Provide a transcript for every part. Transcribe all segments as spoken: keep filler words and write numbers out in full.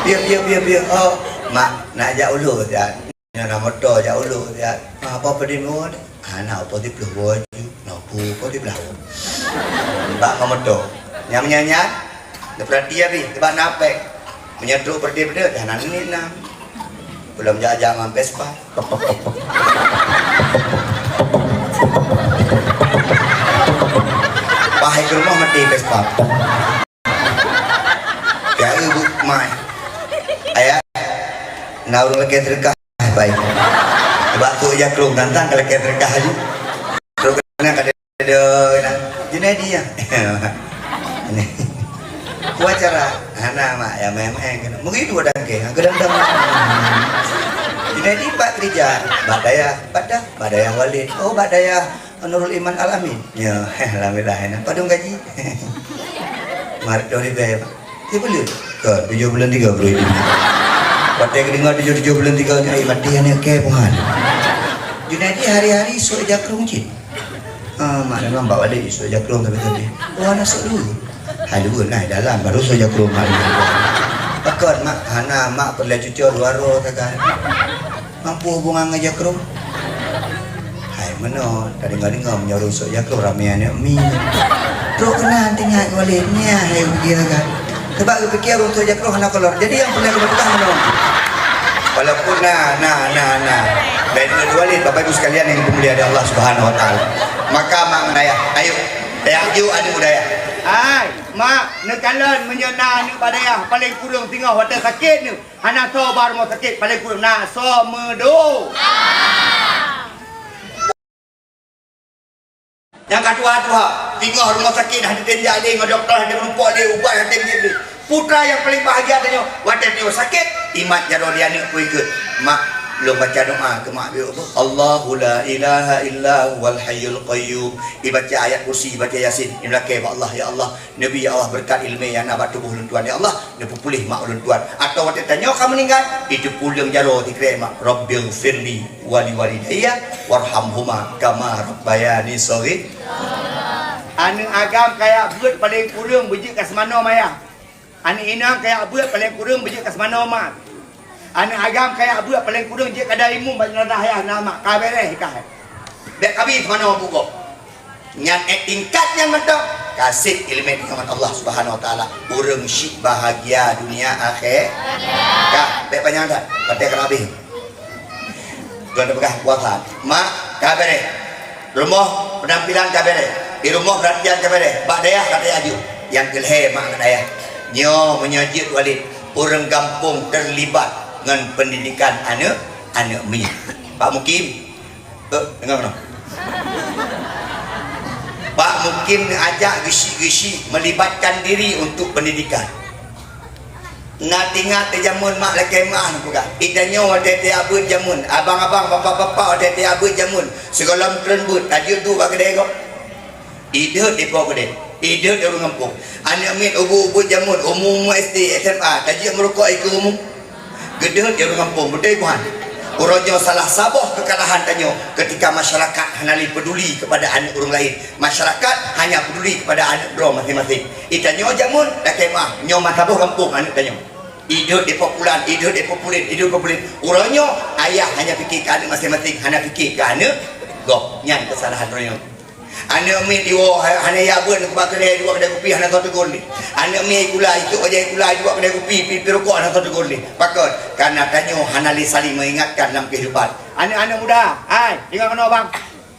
Piep, piep, piep, piep. Oh, mak, nak jak u lôn siat. Nyoe na moto jak u lôn siat. Ah, apa pedih lôn? Hana, apa siploh woe ju. Na ku, apa siploh woe? Bak ngon moto. Nyang nyan-nyan, neupeurati abéh, teuba na péng. Meunyoe trok peudeh-peudeh, hana neuk na. Belom jak-jak ngon Vespa. Pahe keu rumoh maté Vespa. Gaya bu mai. Ayah, na ureueng lakée seudeukah, bai. Bak tu jakrong tantang ka lakée seudeukah laju. Trok keunan ka ada, ada, Junaidi ya. Ku acara, hana mak ya main-main kena. Mungkin dua dangke, ha, gedang-gedang. Junaidi bak kerja, bak dayah, bak dah, bak dayah Walid. Oh, bak dayah Nurul Iman Al-Amin. Ya, alhamdulillah, ya. Padum gaji? Mar-, dua ribu, ya, Pak. Siapa lu? Kan, tujuh bulan tiga baru ini. Watée ka deungoe tujuh, tujuh bulan tiga ni, ai, mati aneuk kée puhan. Junaidi hari-hari sok jakrong cit. Ah, mak memang bak balik sok jakrong tapi tadi. Oh, anak sok dulu. Hai, dulu naik dalam, baru sok jakrong mak. Pakon, mak, hana, mak, peureulée cucok dua roh sagai. Mampu hubungan ngon jakrong? Hai meunoe, tadeungoe-deungoe meunyoe ureueng sôk jakrong ramé aneuk mi. Trok keunan teuingat keu Walid, nyan hai geupiké kan. Sabab geupiké ureueng sôk jakrong hana kolor. Jadi nyang peureulée geupeugah meunoe. Walaupun na, na, na, na. Baik, Walid, Bapak Ibu sekalian yang dimuliakan Allah Subhanahu wa Taala. Maka mak ngon ayah, ayo, ayah aju aneuk u dayah. Hai, mak, neukalon meunyoe na aneuk bak dayah, paleng kureueng singoh watée sakét neuh. Hana soe bak rumoh sakét, paleng kureueng na soe meudo. Nyang ka tuha-tuha, singoh rumoh sakét hana tem jak lé, ngon dokto hana tem rumpok lé, ubat hana tem jieb lé. Putra nyang paleng bahagia tanyoe, watée tanyoe sakét, imat jaroe lé aneuk peue ikot. Mak, lôn baca doa keu mak biôh. Allahu la ilaha illa huwal hayyul qayyum. Ibaca ayat kursi, ibaca Yasin, ilakée bak Allah, ya Allah, Neubi, ya Allah, beureukat ileumé nyang na bak tuboh ulôn tuan, ya Allah, neupeupuléh mak ulôn tuan. Atawa watée tanyoe ka meuninggai, iteupeue lôn jaroe sikrek mak, Rabbighfirli wa liwalidayya warhamhuma kama rabbayani shaghira. Aneuk agam kajak beuet paleng kureueng beujeuet ka seumanoe mayah. Aneuk inong kajak beuet paleng kureueng beujeuet ka seumanoe mak. Aneuk agam kajak beuet paleng kureueng jeuet ka dayimum bak jenazah ayah na mak, ka beureh nikah. Bék kabi seumanoe bukon. Nyan ék tingkat nyan mantong, ka sép ileumé ngon Allah Subhanahu wa Taala. Ureueng syik bahagia dunia akhé-, ka, bék panyang that, watée ka habéh. Tuan teupeugah puasa, mak, ka beureh. Rumoh penampilan ka beureh. Di rumoh perhatian ka beureh. Bak dayah ka teuaju. Nyang keu lhée mak ngon ayah. Nyoe meunyoe jeuet Walid, ureueng gampông teulibat ngon peundidikan aneuk, aneuk miet. Pak Mukim, Eh, deungoe keunoe. Pak Mukim neuajak geusyik-geusyik meulibatkan diri untuk peundidikan. Na teuingat di jameun mak lakée meu'ah neupeugah, "Geutanyoe watée teuabeuet jameun, abang-abang, bapak-bapak watée teuabeuet jameun, sigohlom treun beuet, tajeuet duek bak keudée gob." Ideuet di po keudée, ideuet di ureueng gampông. Aneuk miet ubeuet-ubeuet jameun, umu-umu S D, S M A, tajeuet meurukok ikeue umu. Geudeuet di ureueng gampông, beutôi bukan? Uroe nyoe salah saboh keukalahan tanyoe keutika masyarakat hana lé peuduli keupada aneuk ureueng laén. Masyarakat hanya peuduli keupada aneuk droe maséng-maséng. Di tanyoe jameun, lakée meu'ah, nyoe meusaboh gampông aneuk tanyoe. Ideuet di po pulan, ideuet di po pulen, ideuet di po pulen. Uroe nyoe, ayah hanya pike keu aneuk maséng-maséng, hana pike keu aneuk gob. Nyan keusalahan uroe nyoe. Aneuk miet jiwoe ha-, hana jak beuet, bak keudée, duek keudée kupi hana soe teugor lé. Aneuk miet sikula, isôk bajée sikula, duek keudée kupi, pi, pi rukok hana soe teugor lé. Pakon? Karena tanyoe hana lé saling mengingatkan lam kehidupan. Aneuk-aneuk muda, hai, deungoe keunoe bang.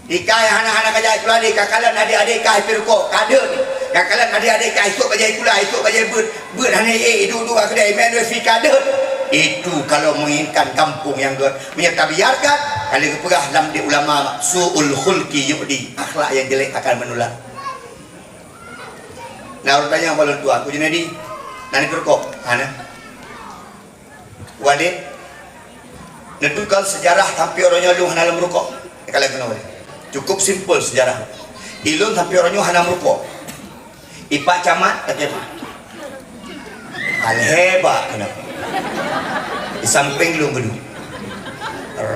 Ikai hana-hana ka jak sikula lé, ka kalon adék-adék ikai pi rukok, ka deuet. Ka kalon adék-adék ikai isôk bajée sikula, isôk bajée beuet. Beuet hana ék, duek-duek bak keudée, meunan fi ka deuet. Itu kalau menginginkan gampông nyang deuet. Meunyoe tabiarkan, ka lheueh geupeugah lam di ulama, "Su'ul khulqi yu'di", akhlak nyang jelek akan menular. Nah, ureueng tanyong bak lôn tuan, "Ku Junaidi, na neupeurukoh?" Hana. Walid, neutukan sejarah sampai uroe nyoe lôn hana lôn meurukoh. Ka lheueh keunoe Walid. Cukup simpel sejarah. Ilôn sampai uroe nyoe hana meurukoh. Ipak camat, kata Pak. Alheba kenapa? Di samping lu bedu.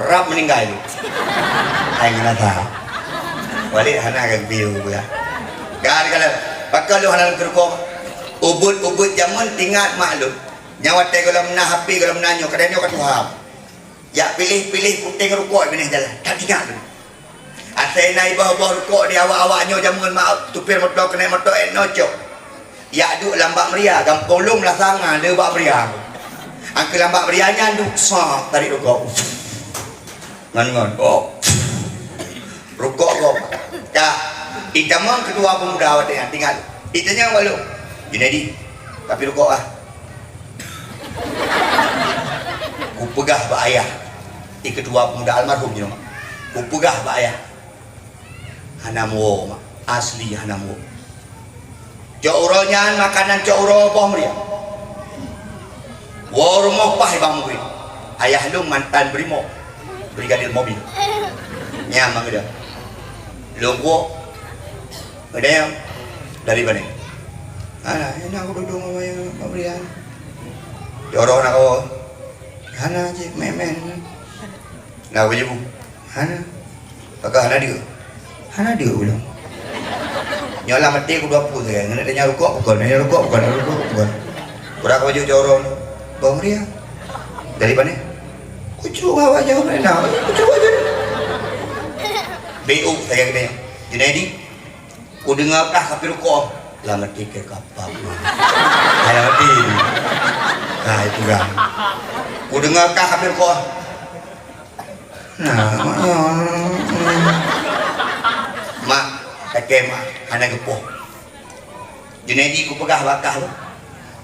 Rap meninggal lu. Hai ngerasa. Balik hana ke biu ya. Kan kalau pakai lu hana kerukoh. Ubut-ubut jameun tingat mak lu. Nyan watèe gohlom na H P, gohlom na nyoe, kadang nyoe ka tuha. Jak piléh-piléh puténg rukok binéh jalan. That ingat lôn. Asai na iboh-boh rukok di awak-awak nyoe jameun mak supir moto keuneuk moto et nocok. Jak duek lam bak meuria, gampông lôn meulasa ngon le bak meuria. Angkeu lam bak meuria nyan duek sop tarék rukok. Ngon-ngon. Oh. Rukok gob. Ka. Itamong ketua pemuda watèe nyan tinggai. Itanyong bak lôn. Junaidi, tapi rukok ah. Kupeugah bak ayah. I ketua pemuda almarhum nyoe mak. Kupeugah bak ayah. Hana meuwoe mak. Asli hana meuwoe. Cok uroe nyan makanan cok uroe boh meuria. Woe rumoh paih bang murit. Ayah lôn mantan brimob, brigadir mobil. Nyan mangat. Lôn woe. Ada yang dari mana? Alah, ini aku duduk sama yang pemberian. Cok uroe nak kau. Hana cit main-main. Nah, aku jemput. Hana. Pakon hana deuek? Hana deuek ulôn. Nyoe lam até ku dua pue sagai. Ngon tanyong rukok pakon, tanyong rukok pakon, tanyong rukok pakon. Kurang ka baju jorong. Bang Ria. Dari mana? Kucuk awak jauh mana? Kucuk aja. B U sagai kena. Junaidi. Kudeungoe kah kapi rukok. Lam até keu kapal. Lam até. Nah, itu kan. Kudeungoe kah kapi rukok. Nah, mak, mak, kakek mak, hana geupoh. Junaidi kupeugah bak kah lôn.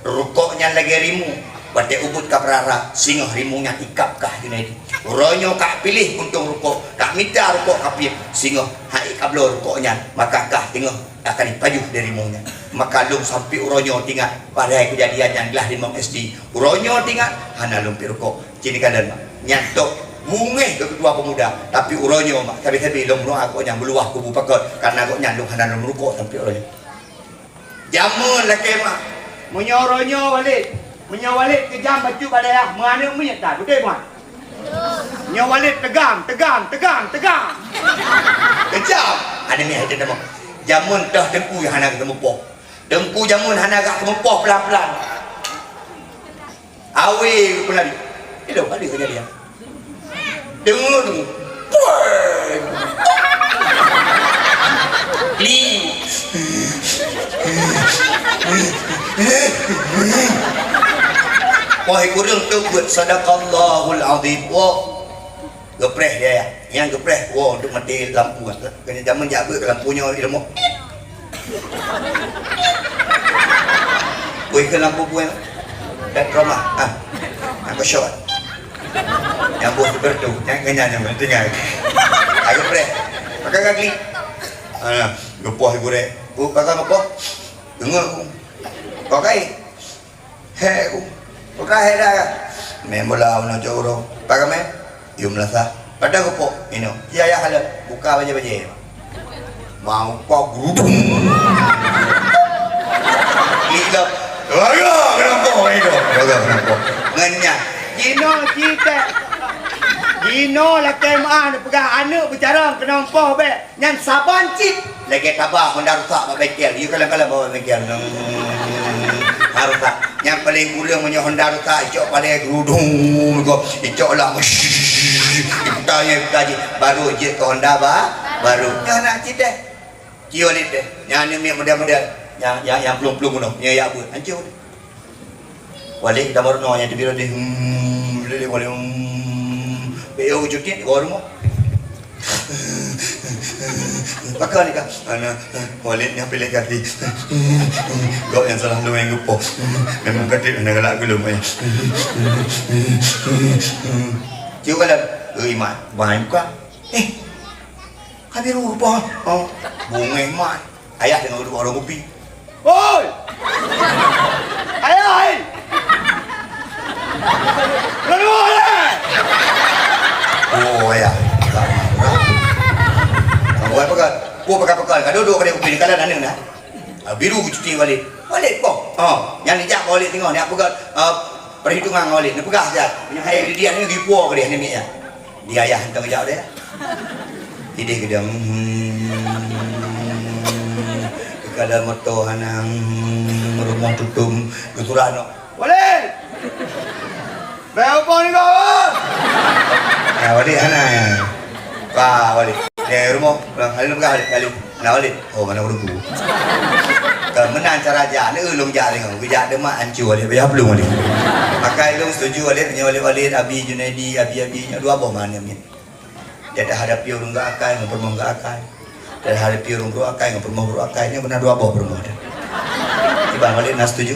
Rukok nyan lagèe rimueng, watèe ubit ka peurara, singoh rimueng nyan ikab kah Junaidi. Uroe nyoe kah piléh untông rukok, kah mita rukok kapiep, singoh han ék kabloe rukok nyan, maka kah singoh akan ipajoh lé rimueng nyan. Maka lôn sampoe uroe nyoe teuingat padahai keujadian nyan glah limong S D. Uroe nyoe teuingat hana lôn piep rukok. Cit neukalon mak. Nyan tok beungéh keu ketua pemuda, tapi uroe nyoe mak sabe-sabe lôn meudoa gobnyan meuluwah kubu pakon, kareuna gobnyan lôn hana lôn meurukok sampoe uroe nyoe. Jameun lakèe mak. Meunyoe uroe nyoe Walid, meunyoe Walid keujam bacut bak dayah, meuaneuk miet that, beutôi bukan? Nyoe Walid teugam, teugam, teugam, teugam. Keujam. Aneuk miet hai teudeungoe. Jameun toh teungku nyang hana geuteumeue poh. Teungku jameun hana geuteumeue poh pelan-pelan. Awe peulari. Ilong ada kejadian. Dengar tu. Poi. Klik. Wahai kureueng teuh buet sadaqallahul azim. Wah. Geupreh dia ya. Nyang geupreh woe untuk mati lampu. Kena zaman jak beuet lampu nyoe ilmu. Weh ke lampu pun. Dan trauma. Ah. Aku syok. Yang bos super tu, yang kenyang yang penting kan. Aku preh. Pakai kaki. Ah, gepoh gurek. Bu pakai apa? Dengar aku. Pakai. Hek ku. Buka hek dah. Mé mula unoe cok uroe. Pakai mé. Yum lasa. Pada gepok. Ino. Iya ya halal. Buka baje-baje. Mau kok gudung. Gila. Raga kenapa itu? Raga kenapa? Ngenyah. Jino cita. Jino lakèe meuah neupeugah aneuk beucarông keunong poh bèk. Nyan saban cit lagèe taba honda rusak bak bengkel. Yue kalon-kalon bak bengkel. Hmm, ha rusak. Nyang paleng kureueng meunyoe honda rusak, icok paleng gerudung, icok lah. Iputa nyan, iputa jih. Baru jeuet keu honda ba, baru. Nyan hana cit deh. Ci Walid deh. Nyan aneuk miet muda-muda. Nyang, nyang, nyang plueng-plueng bunoe. Nyan yak buet. Hancô. Walid dah baru nyoe nyang teubiet deh. Hmm, Walid, Walid, hmm. Bèk yo cuti di bawah rumoh. Pakon ni kah? Ana, Walid nyang piléh kati. Gok nyang salah lôn nyang geupoh. Memang kati hana galak geulom ai. Cium kalam. Oi, mak, bai buka. Eh, Ka biru rupa. Oh, bungéh mat. Ayah teungoh duek warong kupi. Oi! Ayah, ai! Lalu, ayah! Oh, ayah. Buat pekat. Buat pekat-pekat. Ka duduk pada kupi ni, kalian aneuk nak. Ah, biru cuti balik. Balik kok. Oh, nyang dijak balik tengok, nak pegat, ah, perhitungan balik. Nak pegat saja. Punya hai dia ni dipo ke dia ni ya. Di ayah hantom jak deh. Idéh geudong, hmm, keukalan moto hana, hmm, rumoh tutom, geusurat noh. Walid! Bèk upah nibak, Bang! Ya, Walid hana, ya. Wah, Walid. Ya, rumoh. Kali peugah, Walid. Kali. Nah, Walid. Oh, mana guru? Kan meunan cara jak. Ni ulôn jak tengok. Geujak demak ancur Walid. Payah plueng Walid. Maka ulôn setuju Walid. Nyoe Walid, Walid, Abi Junaidi, Abi, Abi. Nyoe dua boh mana ni? Dia dah hadapi ureueng geuakai ngon peurumoh geuakai. Dia dah hadapi ureueng brôk akai ngon peurumoh brôk akai. Nyoe beuna dua boh peurumoh dah. Iban Walid na setuju?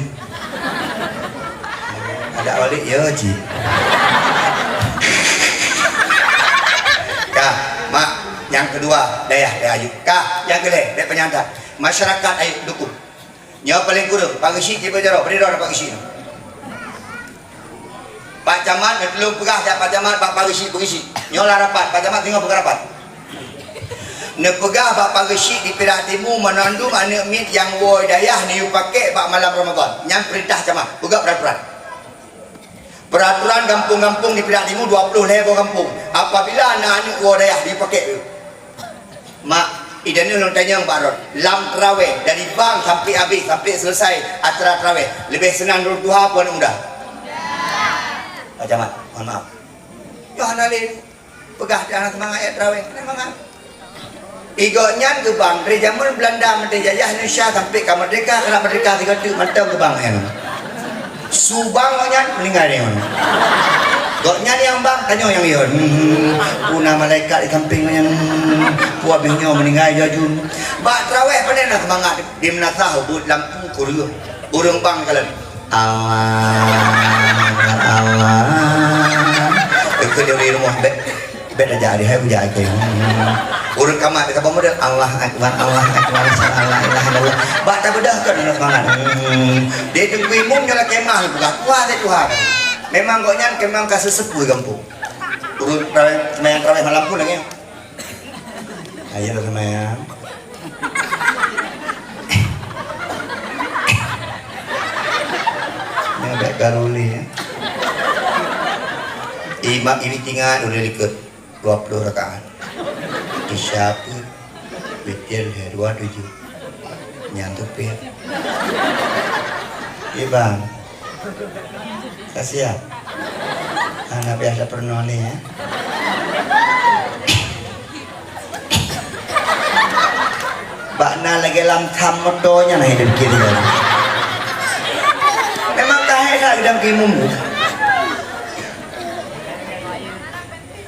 Ada Walid, ya, cit. Ka, mak, nyang keudua, dayah, dayah ayuk. Ka, nyang keulhèe, bèk panyang that. Masyarakat ayuk dukung. Nyoe paleng kureueng, Pak Geuchik tiep jaroe, bri droe Pak Geuchik. Pak Camat, neutulông peugah jak Pak Camat, bak Pak Geuchik, Pak Geuchik. Nyoe lah rapat, Pak Camat singoh peugah rapat. Neupeugah bak Pak Geuchik di Pirak Timu, meunandum aneuk miet nyang woe dayah neuyue pakèk bak malam Ramadhan. Nyan peurintah Camat, peugah peuratoran. Peuratoran gampông-gampông di Pirak Timu dua ploh lhèe boh gampông. Apabila na aneuk woe dayah, neuyue pakèk. Mak, idaneuh lôn tanyong bak droe, lam traweh dari bang sampai habéh, sampai selesai acara traweh, leubeh seunang droe tuha peue aneuk muda? Pak Camat, mohon maaf. Yoh hana lé peugah, hana seumangat ayat traweh, hana seumangat. Igok nyan geubang dari jameun Beulanda meudeh jajah Indonesia sampai ka meurdeka, ka meurdeka sigoe teuk mantong geubang nyan. Su bang awak nyan meuninggai nyoe. Gobnyan nyang bang, tanyoe nyang yön. Hmm, peue na malaikat di sampéng nyan. Hmm, peue abéh nyoe meuninggai jajun. Bak traweh pane na seumangat di meunasah buet lampu kureueng. Ureueng bang kalon. Allah, Allah. Ikut dari rumah bek. Bèk tajak di hai kujak ikeu. Hmm. Ureueng ka mat, ka peumuda, Allah Akbar, Allah Akbar, asyhadu an la ilaha illallah. Bak tabeudôh kon ureueng seumangat. Hmm. Di Teungku Imum nyoe lakèe mah, buka kuasa Tuhan. Memang gobnyan memang ka seuseupue gampông. Ureueng traweh, seumayang traweh malam pun lagèe nyan. Ayo seumayang. Nyoe bèk garuli, ya. Imam ini ingat udah ikut. Dua ploh rakaat. Isya peuet, witir lhèe dua tujoh. Nyan teupiet. Iban. Ka siap? Hana biasa peurunoe lé, ya. Bak na lagèe lam tham moto nyan na hidup kita. Memang ka hai that geudong keu imum.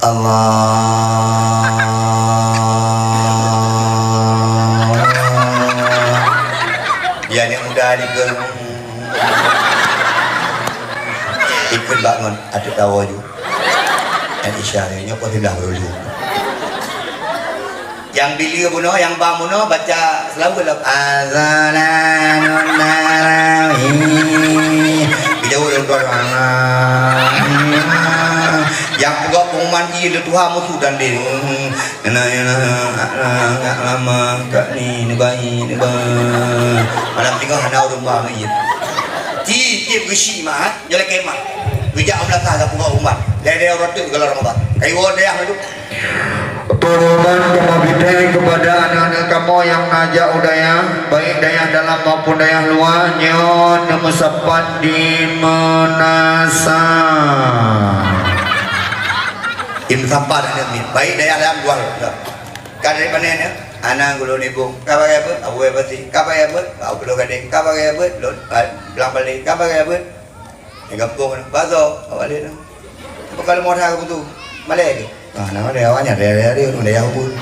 Allah. Ya, aneuk muda ni ke? Ikut bak ngon ateueh tawa ju. Dan isya ni, nyoe pun sudah berujung. Nyang bileue bunoe, nyang bang bunoe baca seulaweuet lom. Azanun tarawih. Geujaweueb lom tuan. Nyang peugah pengumuman jih lé tuha musuh dan deh. Kena, kena, agak lama kat ni, ni baik, ni baik. Malam tiga hana ureueng ba meuit. Ti tiep geusi mak, nyoe lakèe mah. Geujak u beulakang ka peugah umat. Lhèe-lhèe uroe teuk geula Ramadan. Kayu dayah laju. Pengumuman kamoe bidai kepada aneuk-aneuk kamoe nyang na jak u dayah, baik dayah dalam maupun dayah luwa, nyoe neumeusapat di meunasah. Di meunasah aneuk miet, baik dayah dalam luwa. Ka dari pane nyoe? Anang ulôn Ibong. Ka pakai beuet? Abu Bakar Siddiq. Ka pakai beuet? Abu Bakar Siddiq. Ka pakai beuet? Lôn, ah, Blang Bali. Ka pakai beuet? Di gampông nyoe, baso, awak laén nyoe. Apa kalau modal aku tu? Malèe ke? Ah, na malèe awak nyan, dayah-dayah dia, dayah ubit.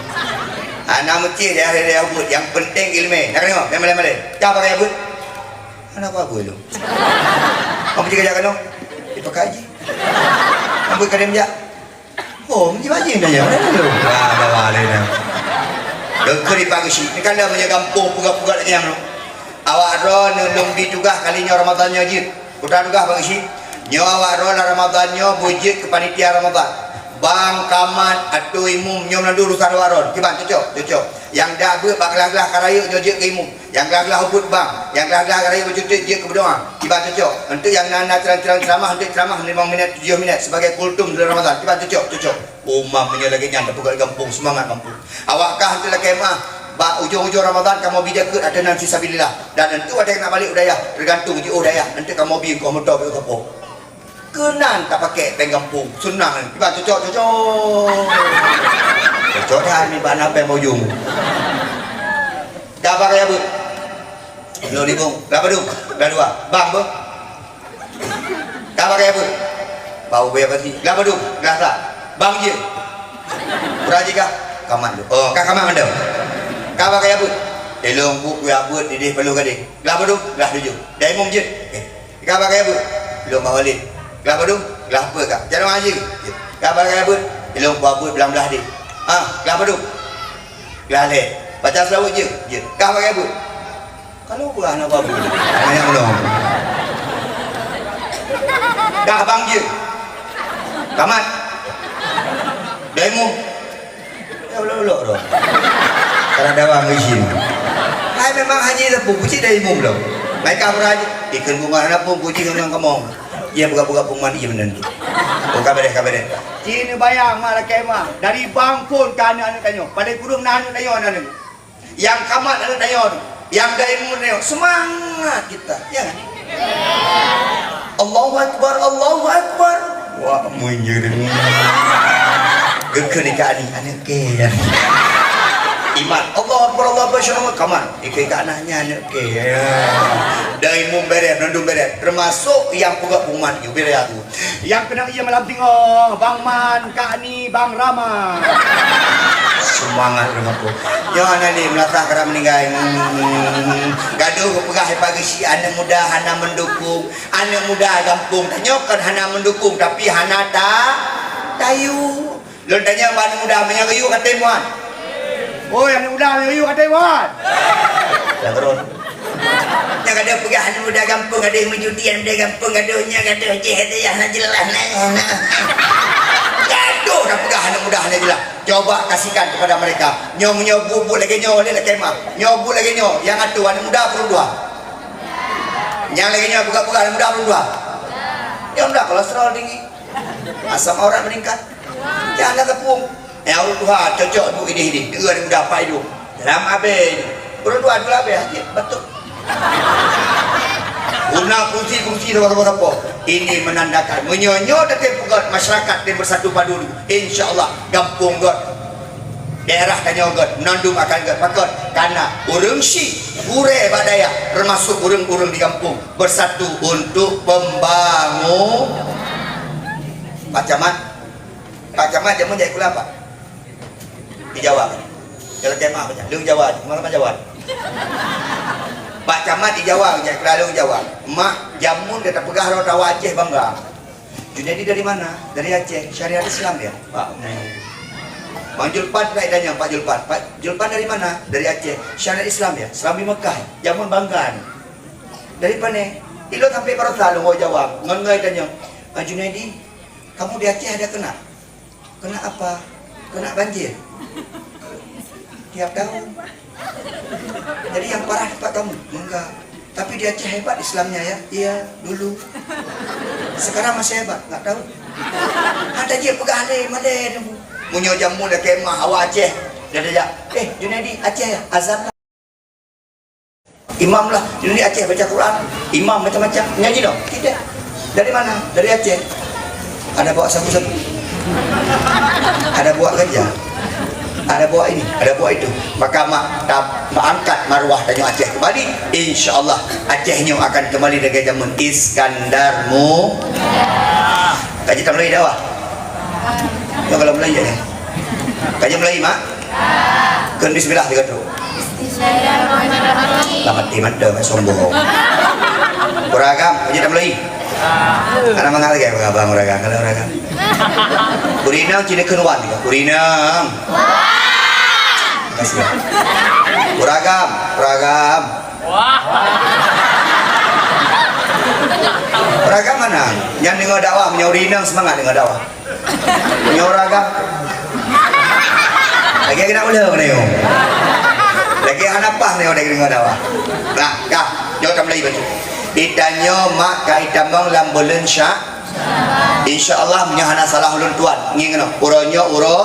Ah, na meucih dayah-dayah ubit. Yang penting ilmu. Nak kena, malèe-malèe. Ka pakai beuet? Mana apa beuet tu? Apa cakap kena? Dipakai je. Apa kena jak? Oh, meujibajeue dah nyan. Wah, bawa laén dah. Deungkeue di Pak Geuchik. Ni kan dah meunyoe gampông peugah-peugah lagèe nyan. Awak droeneuh lôn bi tugaih kali nyoe Ramadhan nyoe jeuet. Peue tugaih Pak Geuchik? Nyoe awak droeneuh lam Ramadhan nyoe beujeuet keu panitia Ramadhan. Bang, kamat, atô imum, nyoe meunandum urusan awak droeneuh. Kiban, cocok, cocok. Nyang dak beuet bak glah-glah ka rayeuk nyoe jeuet keu imum. Nyang glah-glah ubit bang, nyang glah-glah ka rayeuk beucuti jeuet keu meudoa. Kiban cocok. Untuk nyang na, na ceramah-ceramah, untuk ceramah limong minit, tujoh minit sebagai kultum bulan Ramadhan. Kiban cocok, cocok. Umat meunyoe lagèe nyan tapeugah gampông, seumangat gampông. Awak kah untuk lakèe meuah, bak ujong-ujong Ramadhan kamoe bi jakeuet ateueh nan fisabilillah. Dan untuk watèe nak balek u dayah, teugantung jiôh dayah, untuk kamoe bi keu moto keu sapo. Keunan tapakèk pèng gampông, seunang. Iban cocok-cocok. Cocok that nibak na pèng bujông. Ka pakai abeuet. Lôn libong, glah padum, glah dua. Bang beuh. Ka pakai abeuet. Bau bèe pasi. Glah padum, glah sa. Bang jeuet. Kurang jih kah? Kamat lôn. Oh, ka kamat mandum. Ka pakai abeuet. Ilôn buet keu abeuet dideh paloh gadeh. Glah padum, glah tujoh. Dayuem jeuet. Eh. Ka pakai abeuet? Lôn ba Walid. Glah padum? Glah peuet ka. Jaroe haji. Ka pakai abeuet? Lôn ba abeuet blang blah deh. Ha, glah padum? Glah lhèe. Baca seulaweuet jeuet? Jeuet. Ka pakai abeuet? Kalau beurah na ba abeuet. Banyak belum? Dah bang jeuet. Kamat. Dayuem. Ya, ulok-ulok tu. Karena dawa ngisyin. Hai memang haji dah pun, puji dari imum tu. Mereka berhaji, ikut bunga anak pun, puji dengan kamu. Dia buka-buka pengumuman, iya benar tu. Oh, kabar deh, kabar deh. Cina bayang mak lakèe mah. Dari bang pun ke aneuk-aneuk tanyoe. Pada kurung na aneuk tanyoe, na aneuk. Nyang kamat aneuk tanyoe tu. Nyang dayuem nyoe, semangat kita, ya kan? Allahu Akbar, Allahu Akbar. Wah, meunyeureng. Geukheun ka ni, aneuk kèe, ya. Iman, Allahu Akbar, Allahu Akbar, syallah, kaman. Ikeu ka aneuk nyan, aneuk kèe, ya. Dayuem bereh, nandum bereh. Termasuk nyang peugah pengumuman, bereh aku. Nyang keunong ié malam singoh, Bang Man, Kak Ni, Bang Rama. Semangat ureueng gampông. Nyoe hana lé meulasah kara meuninggai. Hmm. Gadoh geupeugah pagi si aneuk muda hana mendukung. Aneuk muda gampông tanyoe kon hana mendukung, tapi hana ta-, tayue. Lôn tanyong bak aneuk muda, meunyoe geuyue ka tem wan? Oi, aneuk muda, meunyoe geuyue ka tem wan? Dah turun. Nyan gadoh peugah aneuk muda gampông, gadoh meujudi, aneuk muda gampông, gadoh nyan, gadoh jih, gadoh nyan, hana jeulaih, hana, hana. Gadoh dah peugah aneuk muda hana jeulaih. Coba kasihkan kepada mereka. Nyoe, nyoe buet-buet lagèe nyoe, lé lakèe mah. Nyoe buet lagèe nyoe, nyang atoe aneuk muda peurundua. Nyang lagèe nyoe peugah-peugah aneuk muda peurundua. Aneuk muda kolesterol tinggi. Asam urat meningkat. Jangan kata pung. Eh, Allah Tuhan, cocok tu idéh-idéh. Dua ribu dapat itu. Dalam abis itu. Perlu dua, dua abis. Betul. Guna kursi-kursi sama-sama. Ini menandakan. Meunyoe-nyoe teuka peugöt masyarakat dan bersatu padu. Insya Allah, gampông göt. Daerah tanyoe göt. Nandum akan göt. Pakon. Karena ureueng syik. Gurèe bak dayah. Termasuk ureueng-ureueng di gampông. Bersatu untuk pembangun. Pak Camat. Pak Camat jameun jak sikula, Pak? Di Jawa. Jalan Tema, Pak Camat. Lôn Jawa, mana Jawa? Pak Camat di Jawa, jak sikula lôn Jawa. Mak, jameun ka tapeugah droe tawa Aceh bangga. Junaidi dari mana? Dari Aceh. Syariat Islam dia? Pak. Bang Julpan, saya tanya Pak Julpan. Pak Julpan dari mana? Dari Aceh. Syariat Islam dia? Serambi Mekah. Jameun bangga ni. Dari pane? Ilôn sampai baroesa lôn woe Jawa. Ngon ngai tanya, "Pak Junaidi, kamu di Aceh ada kena?" Kena apa? Kena banjir. Tiap tahun. Jadi yang parah tempat kamu? Enggak. Tapi di Aceh hebat Islamnya ya? Iya, dulu. Sekarang masih hebat? Enggak tahu. Ada je peugah le, male tu. Munyo jamu dah kemah awak Aceh. Dia dah, "Eh, Junaidi, Aceh ya? Azan lah." Imam lah, di Aceh baca Quran, imam macam-macam. Nyan jinoe? Tidak. Dari mana? Dari Aceh. Ada bawa sapu-sapu. Ada bawa ganja. Ada bawa ini, ada bawa itu. Maka mak, ta-, mak angkat maruah tanyoe Aceh kembali. Insya Allah, Aceh nyoe akan kembali lagèe jameun Iskandar Mu-, Kaji tamulai dakwah. Nyoe kalau mulai je ni. Kaji mulai, Mak. Kheun bismillah tiga tu. Bismillahirrahmanirrahim. Lah mati mantap, sombong. Uragam, aja dah mulai. Karena mangat lagi abang uragam, kalau uragam. Kurinang cina kenuan juga, kurinang. Kasih. Uragam, uragam. Uragam mana? Nyang deungoe dakwah, meunyoe ureueng inong seumangat deungoe dakwah. Meunyoe uragam. Lagi kena ulah mana yo. Lagi hana pah ni udah deungoe dakwah. Nah, kah, nyoe ka mulai baca. Ditanyoe mak ka itamong lam buleuen Sya-, Insya Allah, meunyoe hana salah ulôn tuan. Ngieng keunoe. Uroe nyoe, uroe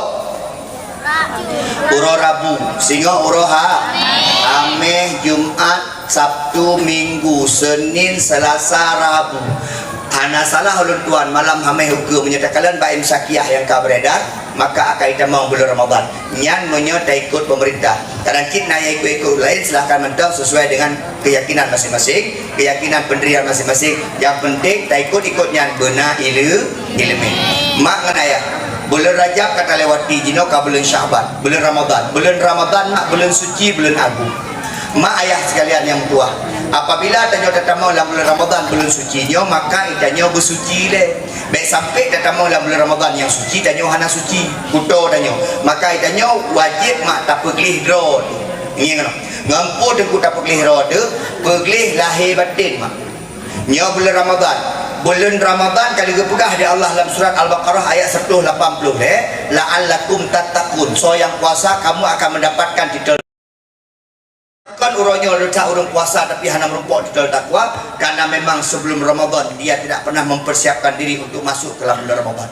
Uroe Rabu, singoh uroe Ha-, Hameh, Jumat, Sabtu, Minggu, Senin, Selasa, Rabu. Hana salah ulôn tuan malam hameh ukeue meunyoe takalon bak imsakiah nyang ka beredar, maka akan itamong buleuen Ramadhan. Nyan meunyoe taikot peumeurintah. Kadang cit na nyang ikot-ikot laén, silahkan mantong sesuai dengan keyakinan masing-masing, keyakinan pendirian masing-masing. Nyang penting taikot-ikot nyan beuna ile-, ileumèe. Mak ngon ayah, buleuen Rajab ka talewati, jinoe ka buleuen Sya'ban, buleuen Ramadhan. Buleuen Ramadhan mak buleuen suci, buleuen agung. Mak ayah sekalian nyang meutuah, apabila tanyoe tatamong lam buleuen Ramadhan, buleuen suci nyoe, maka itanyoe beusuci lé. Bèk sampai tatamong lam buleuen Ramadhan nyang suci, tanyoe hana suci, kuto tanyoe. Maka itanyoe wajéb mak tapeugleh droe. Ingat keunoe, ngon peue teungku tapeugleh droe teuh, peugleh lahé batén mak. Nyoe buleuen Ramadhan. Buleuen Ramadhan ka lheueh geupeugah di Allah lam surat Al-Baqarah ayat seratus lapan puluh lhèe, "La'allakum tattaqun." Soe nyang puasa, kamu akan mendapatkan titel. Kon uroe nyoe leutak ureueng puasa tapi hana meurumpok titel takwa, karena memang sebelum Ramadan dia tidak pernah mempersiapkan diri untuk masuk ke dalam bulan Ramadan.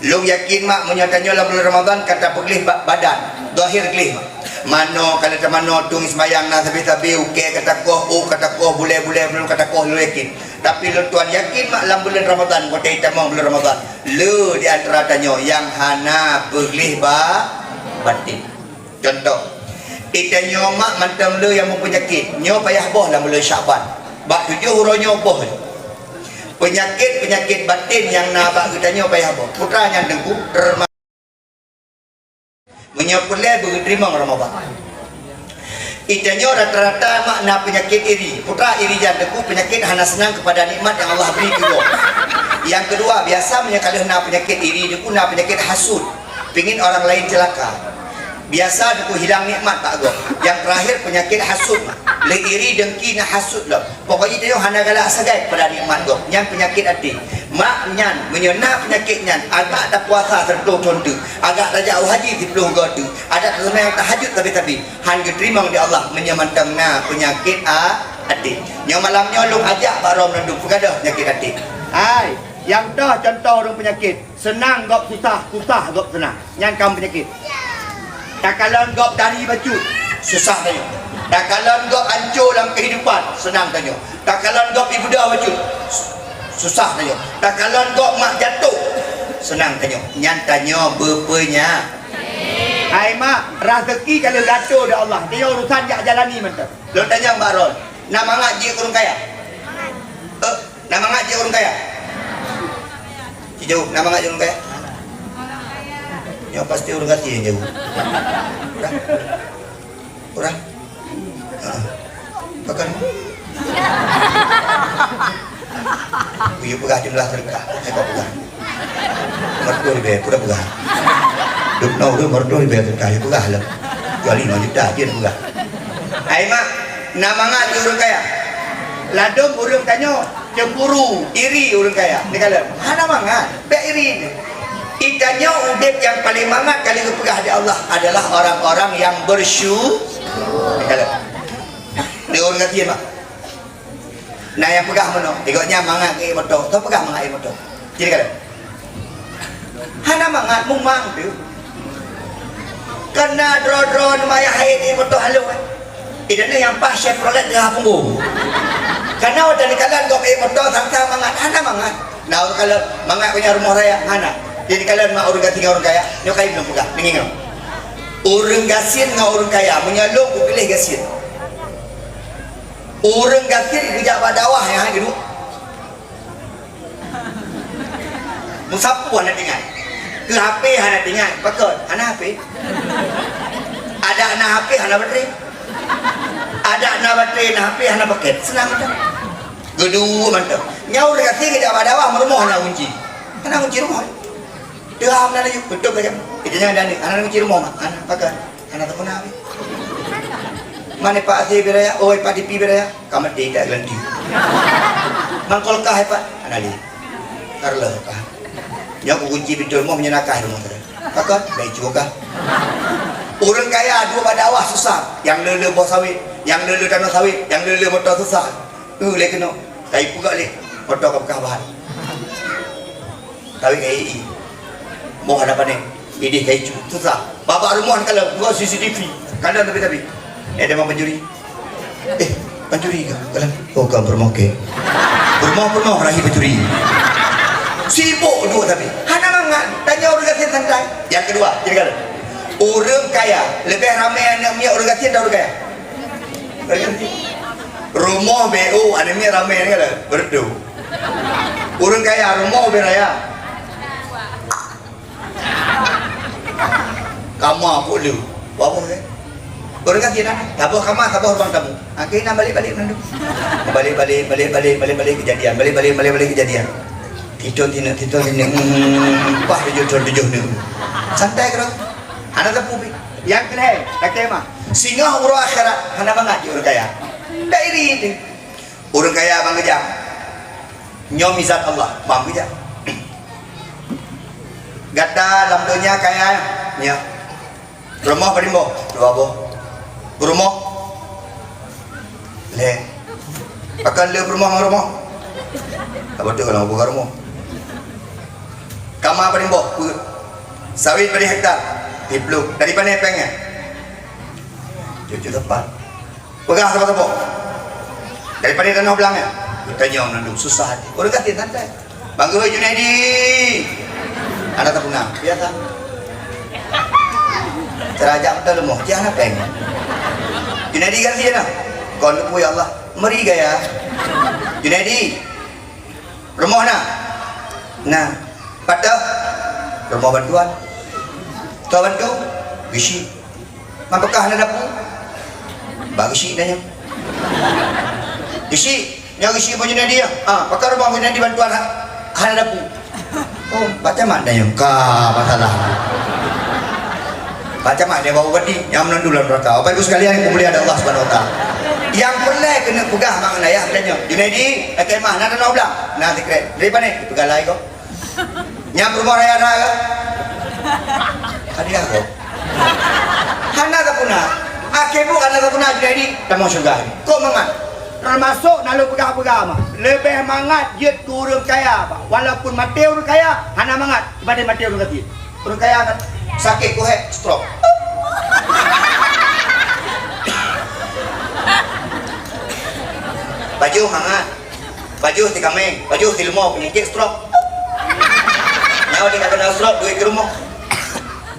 Lôn yakin mak, meunyoe tanyoe lam bulan Ramadan ka tapeugleh ba-, badan, zahir gleh mak. Manoe ka lheueh tamanoe, tueng seumayang na sabe-sabe, ukèe ka takoh, ôk ka takoh, bulèe-bulèe meunurun ka takoh, lôn yakin. Tapi lôn tuan yakin mak, lam bulan Ramadan, watèe itamong bulan Ramadan, le di antara tanyoe nyang hana peugleh ba-, batin. Contoh, itanyoe mak mantong le nyang meupeunyakét, nyoe payah boh lam buleuen Syakban. Bak tujoh uroe nyoe boh. Peunyakét-peunyakét batin nyang na bak geutanyoe payah boh. Peue treuk nyan teungku, terma-, meunyoe peureulèe beugeuteurimong Ramadhan. Itanyoe rata-rata mak na peunyakét iri. Peue treuk iri nyan teungku, peunyakét hana seunang keupada nikmat nyang Allah bri keu gob. Nyang keudua, biasa meunyoe ka lheueh na peunyakét iri teungku, na peunyakét hasut. Pingin orang lain celaka. Biasa teungku hilang nikmat bak gob. Nyang terakhir peunyakét hasut. Lé iri, dengki, na hasut lom. Pokoknya tanyoe hana galak sagai pada nikmat gob. Nyan peunyakét até. Mak nyan, meunyoe na peunyakét nyan, agak tapuasa siratoh thon teuk, agak tajak u haji siplôh goe teuk, agak taseumayang tahajud sabe-sabe, han geuteurimong di Allah meunyoe mantong na peunyakét a-, até. Nyoe malam nyoe lôn ajak bak droe meunandum peugadôh peunyakét até. Hai, nyang toh contoh ureueng peunyakét. Seunang gob susah, susah gob seunang. Nyan kan peunyakét. Takalon gob tari bacut, susah tanyoe. Takalon gob ancô lam keuhidupan, seunang tanyoe. Takalon gob ibadah bacut, susah tanyoe. Takalon gob mak jatoh, seunang tanyoe. Nyan tanyoe beupeunya-, Hai mak, raseuki ka lheueh geuatur lé Allah. Tanyoe urusan jak jalani mantong. Lôn tanyong bak droe, na mangat jeuet keu ureueng kaya? Eh, Na mangat jeuet ureueng kaya? Ci jaweueb, na mangat jeuet ureueng kaya? Nyoe pasti ureueng gasien nyang jaweueb. Ureueng? Ureueng? Ha. Pakon? Kuyue peugah jeulaih seudeukah, hai kau peugah. Meureutoh ribèe, peue peugah. Dum na ureueng meureutoh ribèe seudeukah, yue peugah lom. Kecuali lima juta, jeuet peugah. Hai mak, na mangat jeuet ureueng kaya? Ladôm ureueng tanyoe. Cemburu, iri ureueng kaya. Neukalon, hana mangat, bèk iri. Itanyoe udép nyang paleng mangat ka lheueh geupeugah di Allah adalah orang-orang yang bersyu-, neukalon. Di ureueng gasien, mak. Na nyang peugah meunoe, "Eh, gobnyan mangat keu ék moto." Soe peugah mangat ék moto? Jadi kalon. Hana mangat, mumang tu. Kana droe-droe neumayah hai di moto halo, eh. Idane nyang paih Chevrolet teuhah punggong. Kana watèe neukalon gob ék moto, sang-sang mangat, hana mangat. Na ureueng kalon mangat keu nyan rumoh raya, hana. Jadi kalon mak ureueng gasien ngon ureueng kaya, nyoe kai bilong peugah, deungoe nyoe. Ureueng gasien ngon ureueng kaya, meunyoe lôn kupiléh gasien. Ureueng gasien geujak bak dakwah nyang hana geudue. Meusapeue hana teuingat. Keu H P hana teuingat. Pakon? Hana H P. Adak na H P hana baterai. Adak na baterai, na H P hana paket. Seunang mantong. Geudue mantong. Nyoe ureueng gasien geujak bak dakwah, meurumoh hana kunci. Hana kunci rumoh. Teuhah meunan laju, tutup laju. Itu jangan dani. Hana kunci rumoh, mak. Hana, pakon? Hana tapeuna. Mana Pak Asih Biraya? Oh, Pak Dipi Biraya. Ka maté tak gelanti. Mangkol kah, Pak? Hana lé. Karla kah. Nyoe kukunci pintoe rumoh, meunyoe nakah rumoh tadi. Pakon? Baik juga kah. Ureueng kaya dua bak dakwah susah. Nyang le-le boh sawit, nyang le-le tanoh sawit, nyang le-le moto susah. Eu lé keunoe. Tapi peugah lé. Moto ka beukah bahan. Kawin ngon I I. Moh hana panen. Idéh kaicu. Susah. Babah rumoh kalon, ngon C C T V. Kalon tapi-tapi. Eh, ada pancuri. Eh, pancuri ke? Kalon. Oh, kan bermoke. Peurumoh-peurumoh rahi pencuri. Sibuk dua tapi. Hana mangat. Tanya ureueng gasien santai. Yang kedua, kira-kira. Ureueng kaya lebih ramai aneuk miet ureueng gasien atau ureueng kaya? Ureueng gasien. Rumoh B O, aneuk miet ramai ni kan? Berdu. Ureueng kaya, rumoh lebih raya. Kama pun lu. Bawa kan? Ureueng gasien dah. Saboh kama, saboh ruang tamu. Akhirnya balik-balik mandum. Balik-balik, balik-balik, balik-balik kejadian. Balik-balik, balik-balik kejadian. Tidur sini, tidur sini. Hmm, pas tujuh tahun tujuh ni. Santai kira. Hana tepu pi. Yang kena, kata mah. Singoh uroe akhirat, hana mangat ji ureueng kaya. Tak iri tu. Ureueng kaya bang keujam. Nyoe mizan Allah, bang keujam. Gata lam donya kaya, nyoe. Rumoh padum boh? Dua boh. Peurumoh? Lhèe. Pakon le peurumoh ngon rumoh? Tak beutôi kalau bukan rumoh. Kama padum boh? Peuet. Sawit padum hektar? Siplôh. Dari pane péng nyan? Cucu tepat. Peugah saboh-saboh. Dari pane tanoh blang nyan? Geutanyong mandum susah hati. Ureueng gasien santai. Bang Geuhôi Junaidi. Hana tapuna. Biasa. Cara jak beutôi leumoh. Cit hana péng. Junaidi ganti je nah. Kon teupeu ya Allah. Meri gaya. Junaidi. Rumoh na? Na. Pat teuh? Rumoh bantuan. Toh bantu? Geusyik. Man peugah na dapu? Bak geusyik na nyoe. Geusyik. Nyoe geusyik bak Junaidi ya? Ah, pakon rumoh Junaidi bantuan ha-, hana dapu? Oh, pat camat na nyoe? Ka masalah. Pat camat dia bak bupati, nyang meunandum lam neuraka. Bapak Ibu sekalian yang dimuliakan Allah Subhanahu Wa Taala. Nyang peureulèe keuneuk peugah bak ayah tanyoe, "Junaidi, lakèe mah, na tanoh blang?" "Na, sikrek." "Dari pane?" "Peugah lai kok." Nyang peurumoh raya na ke? Hadiah kok. Hana tapuna. Akhé buet hana tapuna Junaidi, tamong syeuruga. Kok mangat? Teumasok na lôn peugah-peugah mah. Leubeh mangat jeuet keu ureueng kaya, Pak. Walaupun maté ureueng kaya, hana mangat dibanding maté ureueng gasien. Ureueng kaya kan sakét kuhek, stroke. Pajoh mangat. Pajoh si kaméng, pajoh si leumo, peunyakét stroke. Nyoe di ka keunong stroke, duek keu rumoh.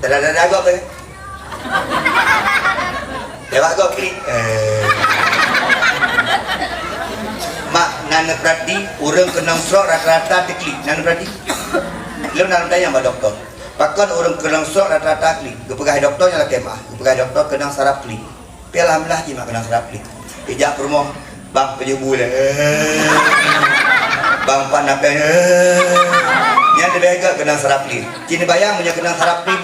Dada-dada gob, eh. Lewat gob klik. Eh. Mak, na neupeurati, ureueng keunong stroke rata-rata teuklik. Na neupeurati? Lôn na lôn tanyong bak dokto. Pakon ureueng keunong stroke rata-rata klik? Geupeugah dokto nyang lakèe meu'ah. Geupeugah dokto keunong saraf klik. Tapi alhamdulillah, cit mak keunong saraf klik. Ijak peurumoh, "Bang, pajoh bu lé." "Bang, pat na péng." Nyan leubeh gèt keunong saraf klik. Cit neubayang meunyoe keunong saraf klik.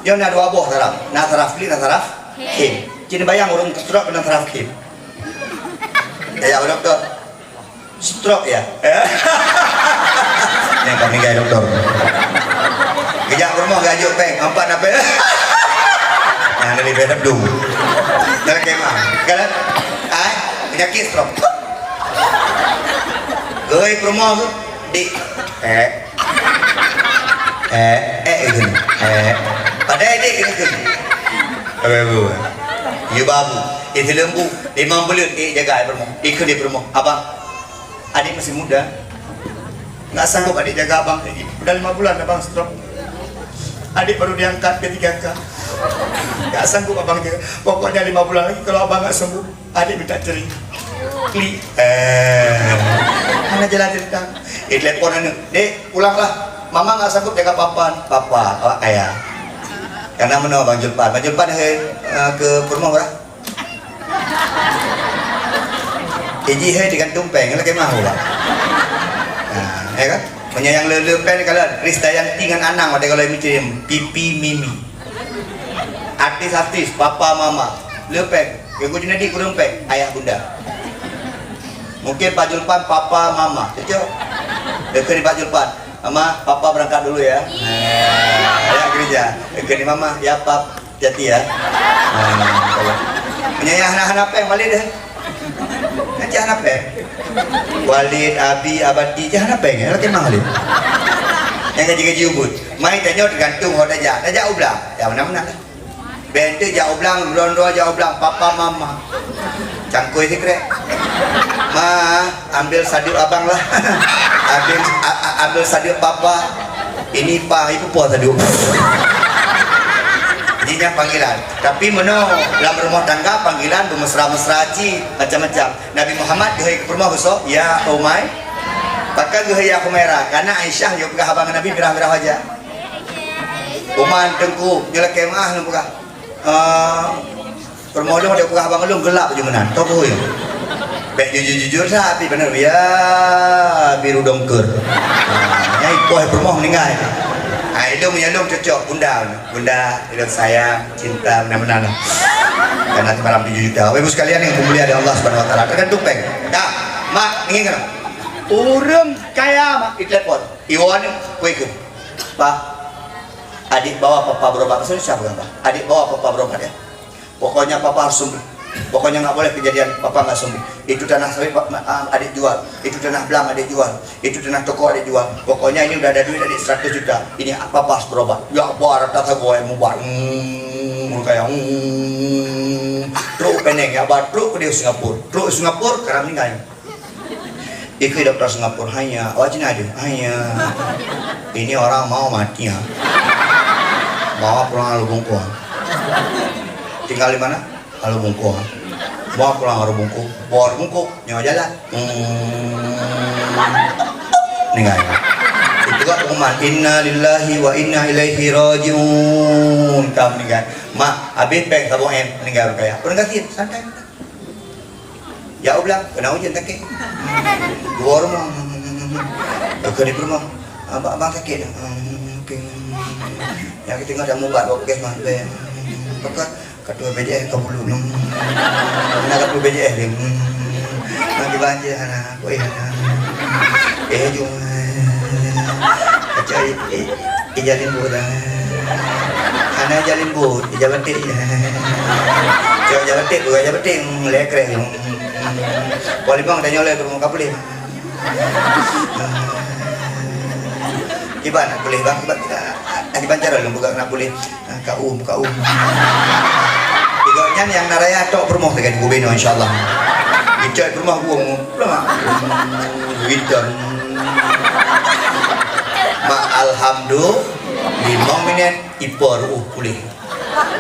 Nyoe na dua boh saraf. Na saraf klik, na saraf khem. Cit neubayang ureueng stroke keunong saraf khem. Ijak bak dokto. Stroke ya? Nyang ka meninggai dokto. Geujak peurumoh geuajoh péng, empat na péng. Nah, dari péng dum. Dalam kemah. Kan? Ai, penyakit stroke. Geureuh peurumoh tu, "Dik." Eh. Eh, eh, eh, eh. Padahai dik kena kena. Abang, abang, abang. Ya, babu. Eh, sileumbu. Limong buleuen, eh, jaga, eh, peurumoh. Ikut dia peurumoh. Abang. Adik masih muda. Nggak sanggup adik jaga abang kayak gini. Udah lima bulan abang stroke. Adik baru diangkat ke tiga K. Nggak sanggup abang jaga. Pokoknya lima bulan lagi kalau abang nggak sembuh, adik minta cerai. Klik. Eh, mana jalan cerita? Eh, telepon aneuk. "Dek, pulanglah. Mama nggak sanggup jaga papa." "Papa, awak kaya." Karena meunoe Bang Julpan. Bang Julpan, eh, eh, ke peurumoh ureueng. Iji hai digantung péng, lagèe mah ulah. Nah, ya kan? Meunyoe nyang le-le péng, kalau Krisdayanti ngon Anang, watèe kalau micém, pipi mimi. Artis-artis, papa mama, le péng. Geugu Junedi kureueng péng, ayah bunda. Mungkin Pak Julpan, papa mama, cocok. Dekat di Pak Julpan, "Mama, papa berangkat dulu ya." Nah, ya gereja. Dekat di mama, "Ya pap." Hati-hati ya. Meunyoe hana-hana péng, Walid deh. Kan cit hana péng. Walid, Abi, Abati, cit hana péng, ya, lakèe mah Walid. Nyang gaji-gaji ubit. Mai tanyoe teugantung ho tajak. Tajak u blang, ya meunan-meunan lah. Bèk teuh jak u blang, droe-droe jak u blang, papa mama. Cangkôi sikrek. Ma, ambil saduek abang lah. Ambil, a-, a-, ambil saduek papa. Ini pa, itu po saduek. Jadi nyan panggilan. Tapi meunoe lam rumoh tangga panggilan beumesra-mesra cit, macam-macam. Nabi Muhammad geuhôi keu peurumoh geusoe, "Ya Umay." Pakon geuhôi "Ya Humaira"? Karena Aisyah nyoe peugah abang Nabi mirah-mirah wajah. Umar Teungku, nyoe lakée meu'ah nyoe peugah. Ah, peurumoh lôn ada peugah abang lôn geulap jeuet meunan. Toh peue? Bék jujur-jujur that, tapi bener, ya, biru dongker. Ah, nyang ipoh peurumoh meuninggai. Ah, ilôn meunyoe lôn cocok bunda. Bunda, ilôn sayang, cinta, meunan-meunan lah. Karena semalam tujuh juta. Bapak Ibu sekalian yang dimuliakan Allah Subhanahu wa taala, tergantung péng. Dah, mak, ingat kena. Ureueng kaya mak ditelepon. Iwan, weh ke? Pak, adik bawa papa berobat. Maksudnya siapa, Pak? Adik bawa papa berobat ya. Pokoknya papa harus sembuh. Pokoknya nggak boleh kejadian papa nggak sembuh. Itu tanah sawit, Pak, ma-, ah, adik jual. Itu tanah belang adik jual. Itu tanah toko adik jual. Pokoknya ini udah ada duit adik seratus juta. Ini papa harus berobat. Ya Allah, rata sagoe mubat. Hmm, kaya, hmm. Truk Penang, ya, bah, truk ke di Singapura. Truk Singapura, sekarang meninggal. Ikut doktor Singapura, hanya, awak Cina aja, hanya. Ini orang mau mati, ya. Bawa pulang lalu bungkus. Tinggal di mana? Lalu bungkôh. Bawa pulang lalu bungkôh. Bawa lalu bungkôh. Nyoe jalan. Hmm. Ninggai. Itu kan pengumuman, "Inna lillahi wa inna ilaihi raji'un." Ka meninggai. Mak, habis péng saboh M, meninggai ureueng kaya. Ureueng gasien, santai. Ya Allah, kena ujian sakit. Dua rumah. Ke di rumah. Abang, abang sakit. Hmm, okey. Yang kita tinggal sama ubat, bawa puskesmas. Pekat. Ka tuwoe B J S ka bulu. Hmm. Mana ka tuwoe B J S dia? Hmm. Nak dibanjir hana. Kok eh hana. Eh, jom. Kaca i-, i-, ija limbur dah. Hana ija limbur, ija batik. Cok ija batik, bukan ija batik. Hmm, lekrek. Hmm. Wali bang tanya oleh ke rumah kapulih. Kiban nak pulih bang, kiban kita. Kiban cara lom buka nak pulih. Ah, kaum, kaum. Tiga nyan nyang na raya tok peurumoh teuka gubernur, insya Allah. Gicok peurumoh gua. Mak alhamdulillah, lima minit, ipo ruuh pulih.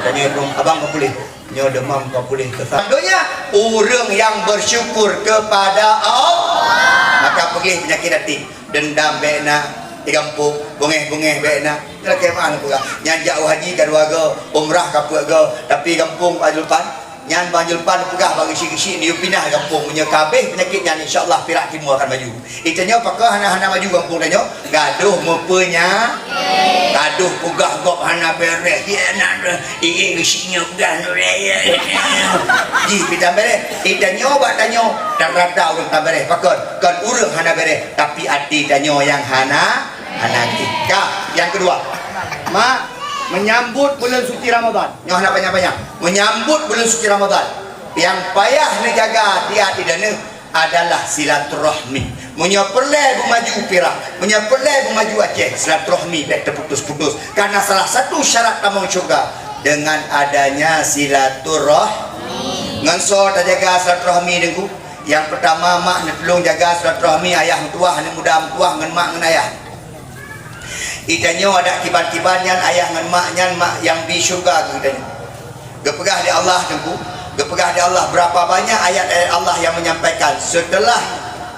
Tanya peurumoh, abang ka pulih? Nyoe demam ka pulih. Kesan donya, ureueng nyang bersyukur kepada Allah, maka pulih penyakit hati. Dendam bék na, di gampông, beungéh-beungéh bék na. Lakée meu'ah neupeugah, nyan jak u haji ka dua go, umrah ka peuet go, tapi gampông Bang Julpan, nyan Bang Julpan neupeugah bak geusyik-geusyik, neuyue pinah gampông. Meunyoe ka abéh peunyakét nyan, insya Allah pirak timu akan maju. Di tanyoe pakon hana-hana maju gampông tanyoe, gadoh meupeunya-, gadoh peugah gob hana béreh, ya nak Ié geusyik nyoe peugah nuraya. Jih pih tan béreh. Di tanyoe bak tanyoe, dan rata ureueng tan béreh. Pakon? Kon ureueng hana béreh, tapi até tanyoe nyang hana, hana jih. Ka, nyang keudua. Mak, menyambut buleuen suci Ramadan. Nyoe hana panyang-panyang. Menyambut buleuen suci Ramadan, nyang payah neujaga di até droeneuh adalah silaturahmi. Meunyoe peureulée beumaju Pirak, meunyoe peureulée beumaju Aceh, silaturahmi bék teuputus-putus. Karena salah satu syarat tamong syeuruga dengan adanya silaturahmi. Ngon soe tajaga silaturahmi, Teungku? Nyang peurtama, mak neutulông jaga silaturahmi ayah meutuwah, aneuk muda meutuwah ngon mak ngon ayah. Di tanyoe adak kiban-kiban nyan, ayah ngon mak nyan, mak nyang di syeuruga keu geutanyoe. Geupeugah lé Allah, Teungku, geupeugah lé Allah, berapa banyak ayat-ayat Allah yang menyampaikan, setelah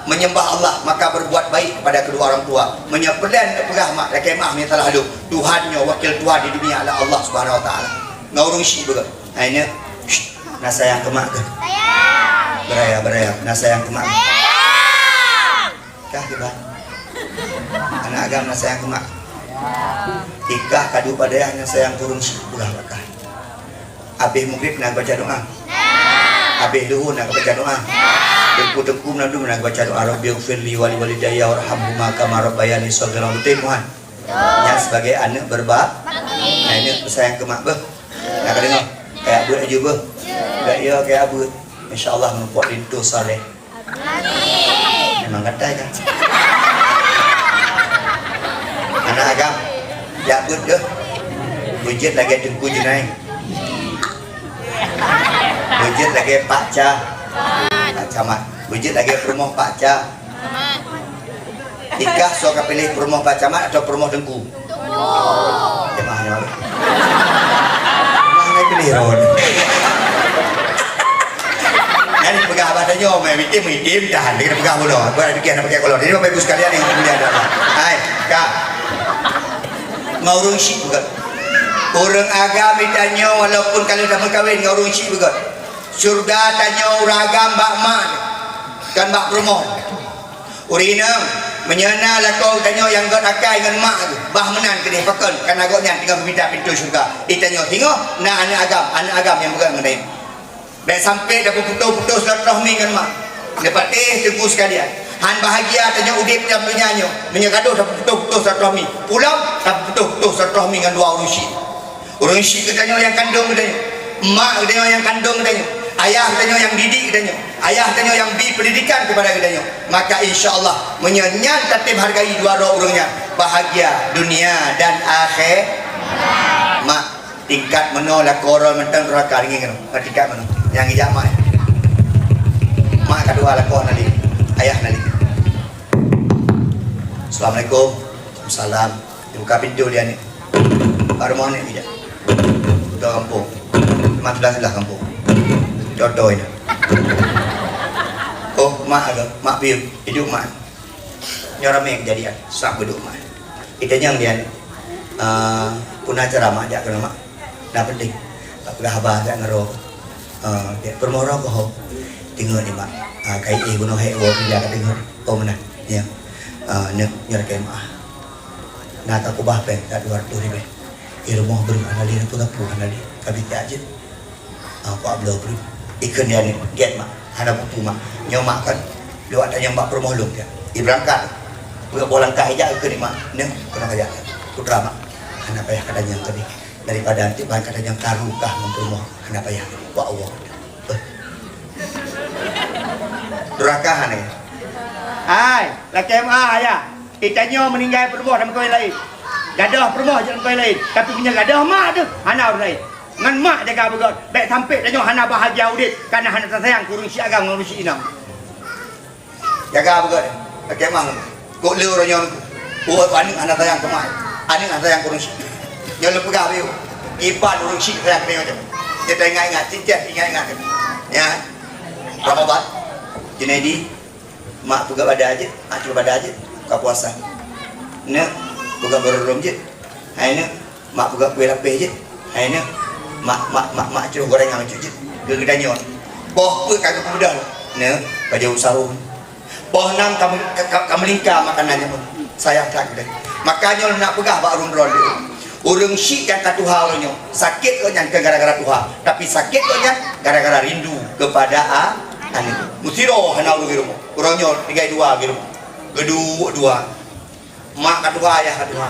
menyembah Allah, maka berbuat baik kepada kedua orang tua. Meunyoe peureulée neupeugah mak, lakée meu'ah meunyoe salah lôn, Tuhan nyoe, wakil Tuhan di dunia adalah Allah Subhanahu wa Taala. Ngon ureueng syik beugah. Hai neuk, na sayang keu mak kah? Sayang. Beuraya, beuraya, na sayang keu mak kah? Sayang. Kah kiban? Aneuk agam na sayang keu mak? Ikah ka duek bak dayah na sayang keu ureueng syik, peugah bak kah. Abéh mugrib na baca doa? Abéh luhô na baca doa? Teungku-teungku meunandum na baca doa, "Rabbighfirli wa liwalidayya warhamhuma kama rabbayani shaghira." Beutôi, Muhan? Nyan sebagai aneuk berba-, aneuk beusayang keu mak beuh. Na ka deungoe? Kaya beuet laju beuh. Kaya, kaya beuet. Insya Allah meupok linto saleh. Memang gatai kan? Aneuk agam, jak beuet deh. Beujeuet lagée Teungku Junai. Beujeuet lagée Pak Ca. Pak Camat. Beujeuet lagèe peurumoh Pak Ca-, Ikah soe ka piléh peurumoh Pak Camat atau peurumoh Teungku? Jamaah nyoe. Nah, ngai piléh ron. Nyan peugah abah tanyoe, meuitem-item tahan, dia peugah bunoe. Buat pikir nak pakai kolor. Jadi, Bapak Ibu sekalian yang dimuliakan Allah. Hai, ka. Ngon ureueng syik beugöt. Ureueng agam tanyoe walaupun ka lheueh tameukawen ngon ureueng syik beugöt. Syeuruga tanyoe ureueng agam bak mak, kon bak peurumoh. Ureueng inong, meunyoe na lakoe geutanyoe nyang göt akai ngon mak geuh, bah meunan keudeh pakon, kareuna gobnyan teungoh geumita pintoe syeuruga. Di tanyoe singoh na aneuk agam, aneuk agam nyang beugöt ngon tanyoe. Bèk sampoe tapeuputôh-putôh silaturahmi ngon mak. Neupatéh teungku sekalian, han bahagia tanyoe udép lam donya nyoe meunyoe gadôh tapeuputôh-putôh silaturahmi. Pulang tapeuputôh-putôh silaturahmi ngon dua ureueng syik. Ureueng syik geutanyoe nyang kandông geutanyoe, mak geutanyoe nyang kandông geutanyoe, ayah geutanyoe nyang didik geutanyoe, ayah geutanyoe nyang bi pendidikan kepada geutanyoe. Maka insya Allah, meunyoe nyan tatem hargai dua droe ureueng nyan, bahagia dunia dan akhe-, mak, tingkat meunoe lakoe droe mantong droe ka ringi ngon tingkat meunoe. Nyang ijak mak, mak ka dua lakoe na lé, ayah na lé. Assalamualaikum. Waalaikumsalam. Dibuka pintoe lé aneuk. Baru mau aneuk bijak. Udah kampung. Memang sudah-sudah kampung. Jodoh ini. Oh, mak ada. Mak piu. Hidup mak. Nyoe ramé kejadian. Sab hidup mak. Kita nyang dia. Ah, puna acara mak jak kena mak. Dah penting. Tak peugah haba jak ngero. Ah, dia permoro ko ho. Tengok ni mak. Ah, kai eh bunoh hek wo kerja ka tengok. Oh, meunan. Ya. Ah, nyoe, nyoe lakèe mak. Na ka kubah péng ka dua ratus ribèe. Di rumoh breuh hana lé, na peue-peue hana lé. Ka bit jeuet. Ah, kuat bloe breuh. Ikheun nyan gèt mak. Hana peue-peue mak. Nyoe mak kan. Lewat tanyong bak peurumoh lôn kan. Ibeurangkat. Buet boh langkah ijak ikheun mak. Nyoe keunoe kajak. Putra mak. Hana payah katanyong tadi. Daripada anti ban katanyong karu kah ngon peurumoh. Hana payah. Wak Allah. Durhaka hana. Hai, lakèe mak ayah. Di tanyoe meuninggai peurumoh lam kawén laén. Gadôh peurumoh jeuet lam kawén laén. Tapi meunyoe gadôh mak teuh, hana ureueng laén. Ngon mak jaga beugöt. Bèk sampoe tanyoe hana bahagia udép, kareuna hana tasayang keu ureueng syik agam ngon ureueng syik inong. Jaga beugöt. Lakèe mak. Kok le uroe nyoe. Buet aneuk hana sayang keu mak. Aneuk hana sayang keu ureueng syik. Nyoe lôn peugah beu. Iban ureueng syik sayang keu nyoe. Kita ingat-ingat, setiap ingat-ingat. Ya. Ramadan. Junaidi. Mak peugah bada jeuet, mak cuba bada jeuet, buka puasa. Neuk, peugah barô lom jeuet. Hai neuk, mak peugah kueh lapéh jeuet. Hai neuk, mak, mak, mak, mak cuba gorengan jeuet. Geutanyoe. Poh peuet ka geupeumudah. Neuk, bajèe u sahô. Poh nam ka, ka, ka, ka meulingka makanan nyan. Sayang that geutanyoe. Maka nyoe nak peugah bak ureueng droe. Ureueng syik nyang ka tuha uroe nyoe, sakét gobnyan keu gara-gara tuha, tapi sakét gobnyan gara-gara rindu kepada a-, aneuk. Meusidroe hana ureueng di rumoh. Uroe nyoe tinggai dua di rumoh. Geuduek dua. Mak ka tuha, ayah ka tuha.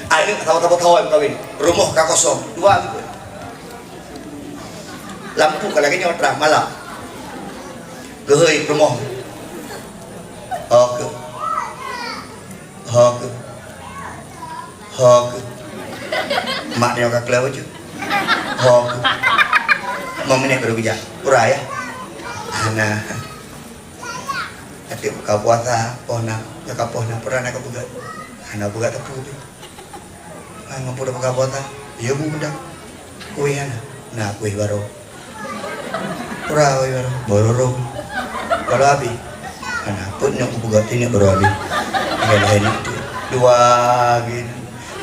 Aneuk saboh-saboh thôn meukawen. Rumoh ka kosong. Dua geuh. Lampu ka lagèe nyoe trang malam. Geuhôi peurumoh. Oke. Ho keuh. Ho keuh. Mak nyoe ka kleuh bacut. Ho keuh. Lima menit baru geujak. Pura ya. Hana. Até buka puasa, poh na, nyaka poh na, pura na ka peugah. Hana peugah teupeu. Hai, mampu dah buka puasa? Ya, Bu, dah. Kueh hana? Na kueh baru. Pura kueh baru. Baru rong. Baru habis. Hana, pun nyok buka sini baru habis. Ya, lain itu. Dua gitu.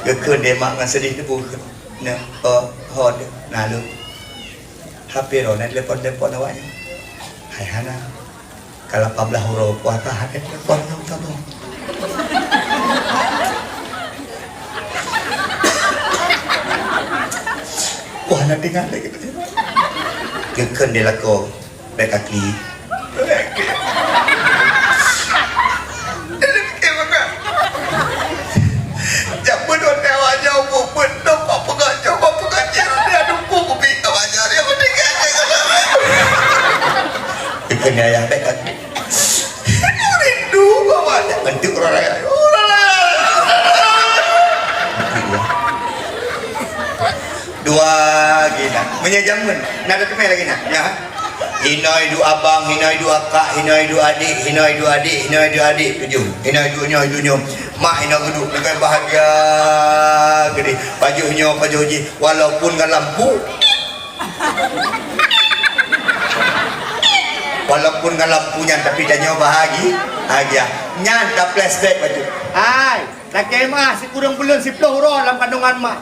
Geukheun deh mak ngan sedih tu buka. Nah, oh, hot. Nah, lu. H P ro, na telepon-telepon awaknya. Hai, hana. Ka lapan belas uroe puasa, hana telepon nyang saboh. Wah, na tinggai lagèe nyan. Geukheun di lakoe, bèk kakli. Jadi, pikir beutôi. Jameun watèe awak nyoe mubuet, nyoe bak peugah, nyoe bak peugah, cit, dia duku kupi ka banyak, dia meutinggai, dia kata. Itu ni ayah bèk kan. Rindu bawa dia. Bentuk orang raya. Orang raya. Dua gina. Meunyo jameun, na ada teumé lagi na. Ya. Hinoe duek abang, hinoe duek akak, hinoe duek adék, hinoe duek adék, hinoe duek adék tujoh. Hinoe duek nyoe, duek nyoe. Mak hinoe geuduek, nangkai bahagia geude. Pajoh nyoe, pajoh jih. Walaupun ngon lampu. Walaupun ngon lampu nyan, tapi tanyoe bahagi-, bahagia. Nyan ta-flashback bacut. Hai, lakée meuah sikureueng buleuen siplôh uroe lam kandongan mak.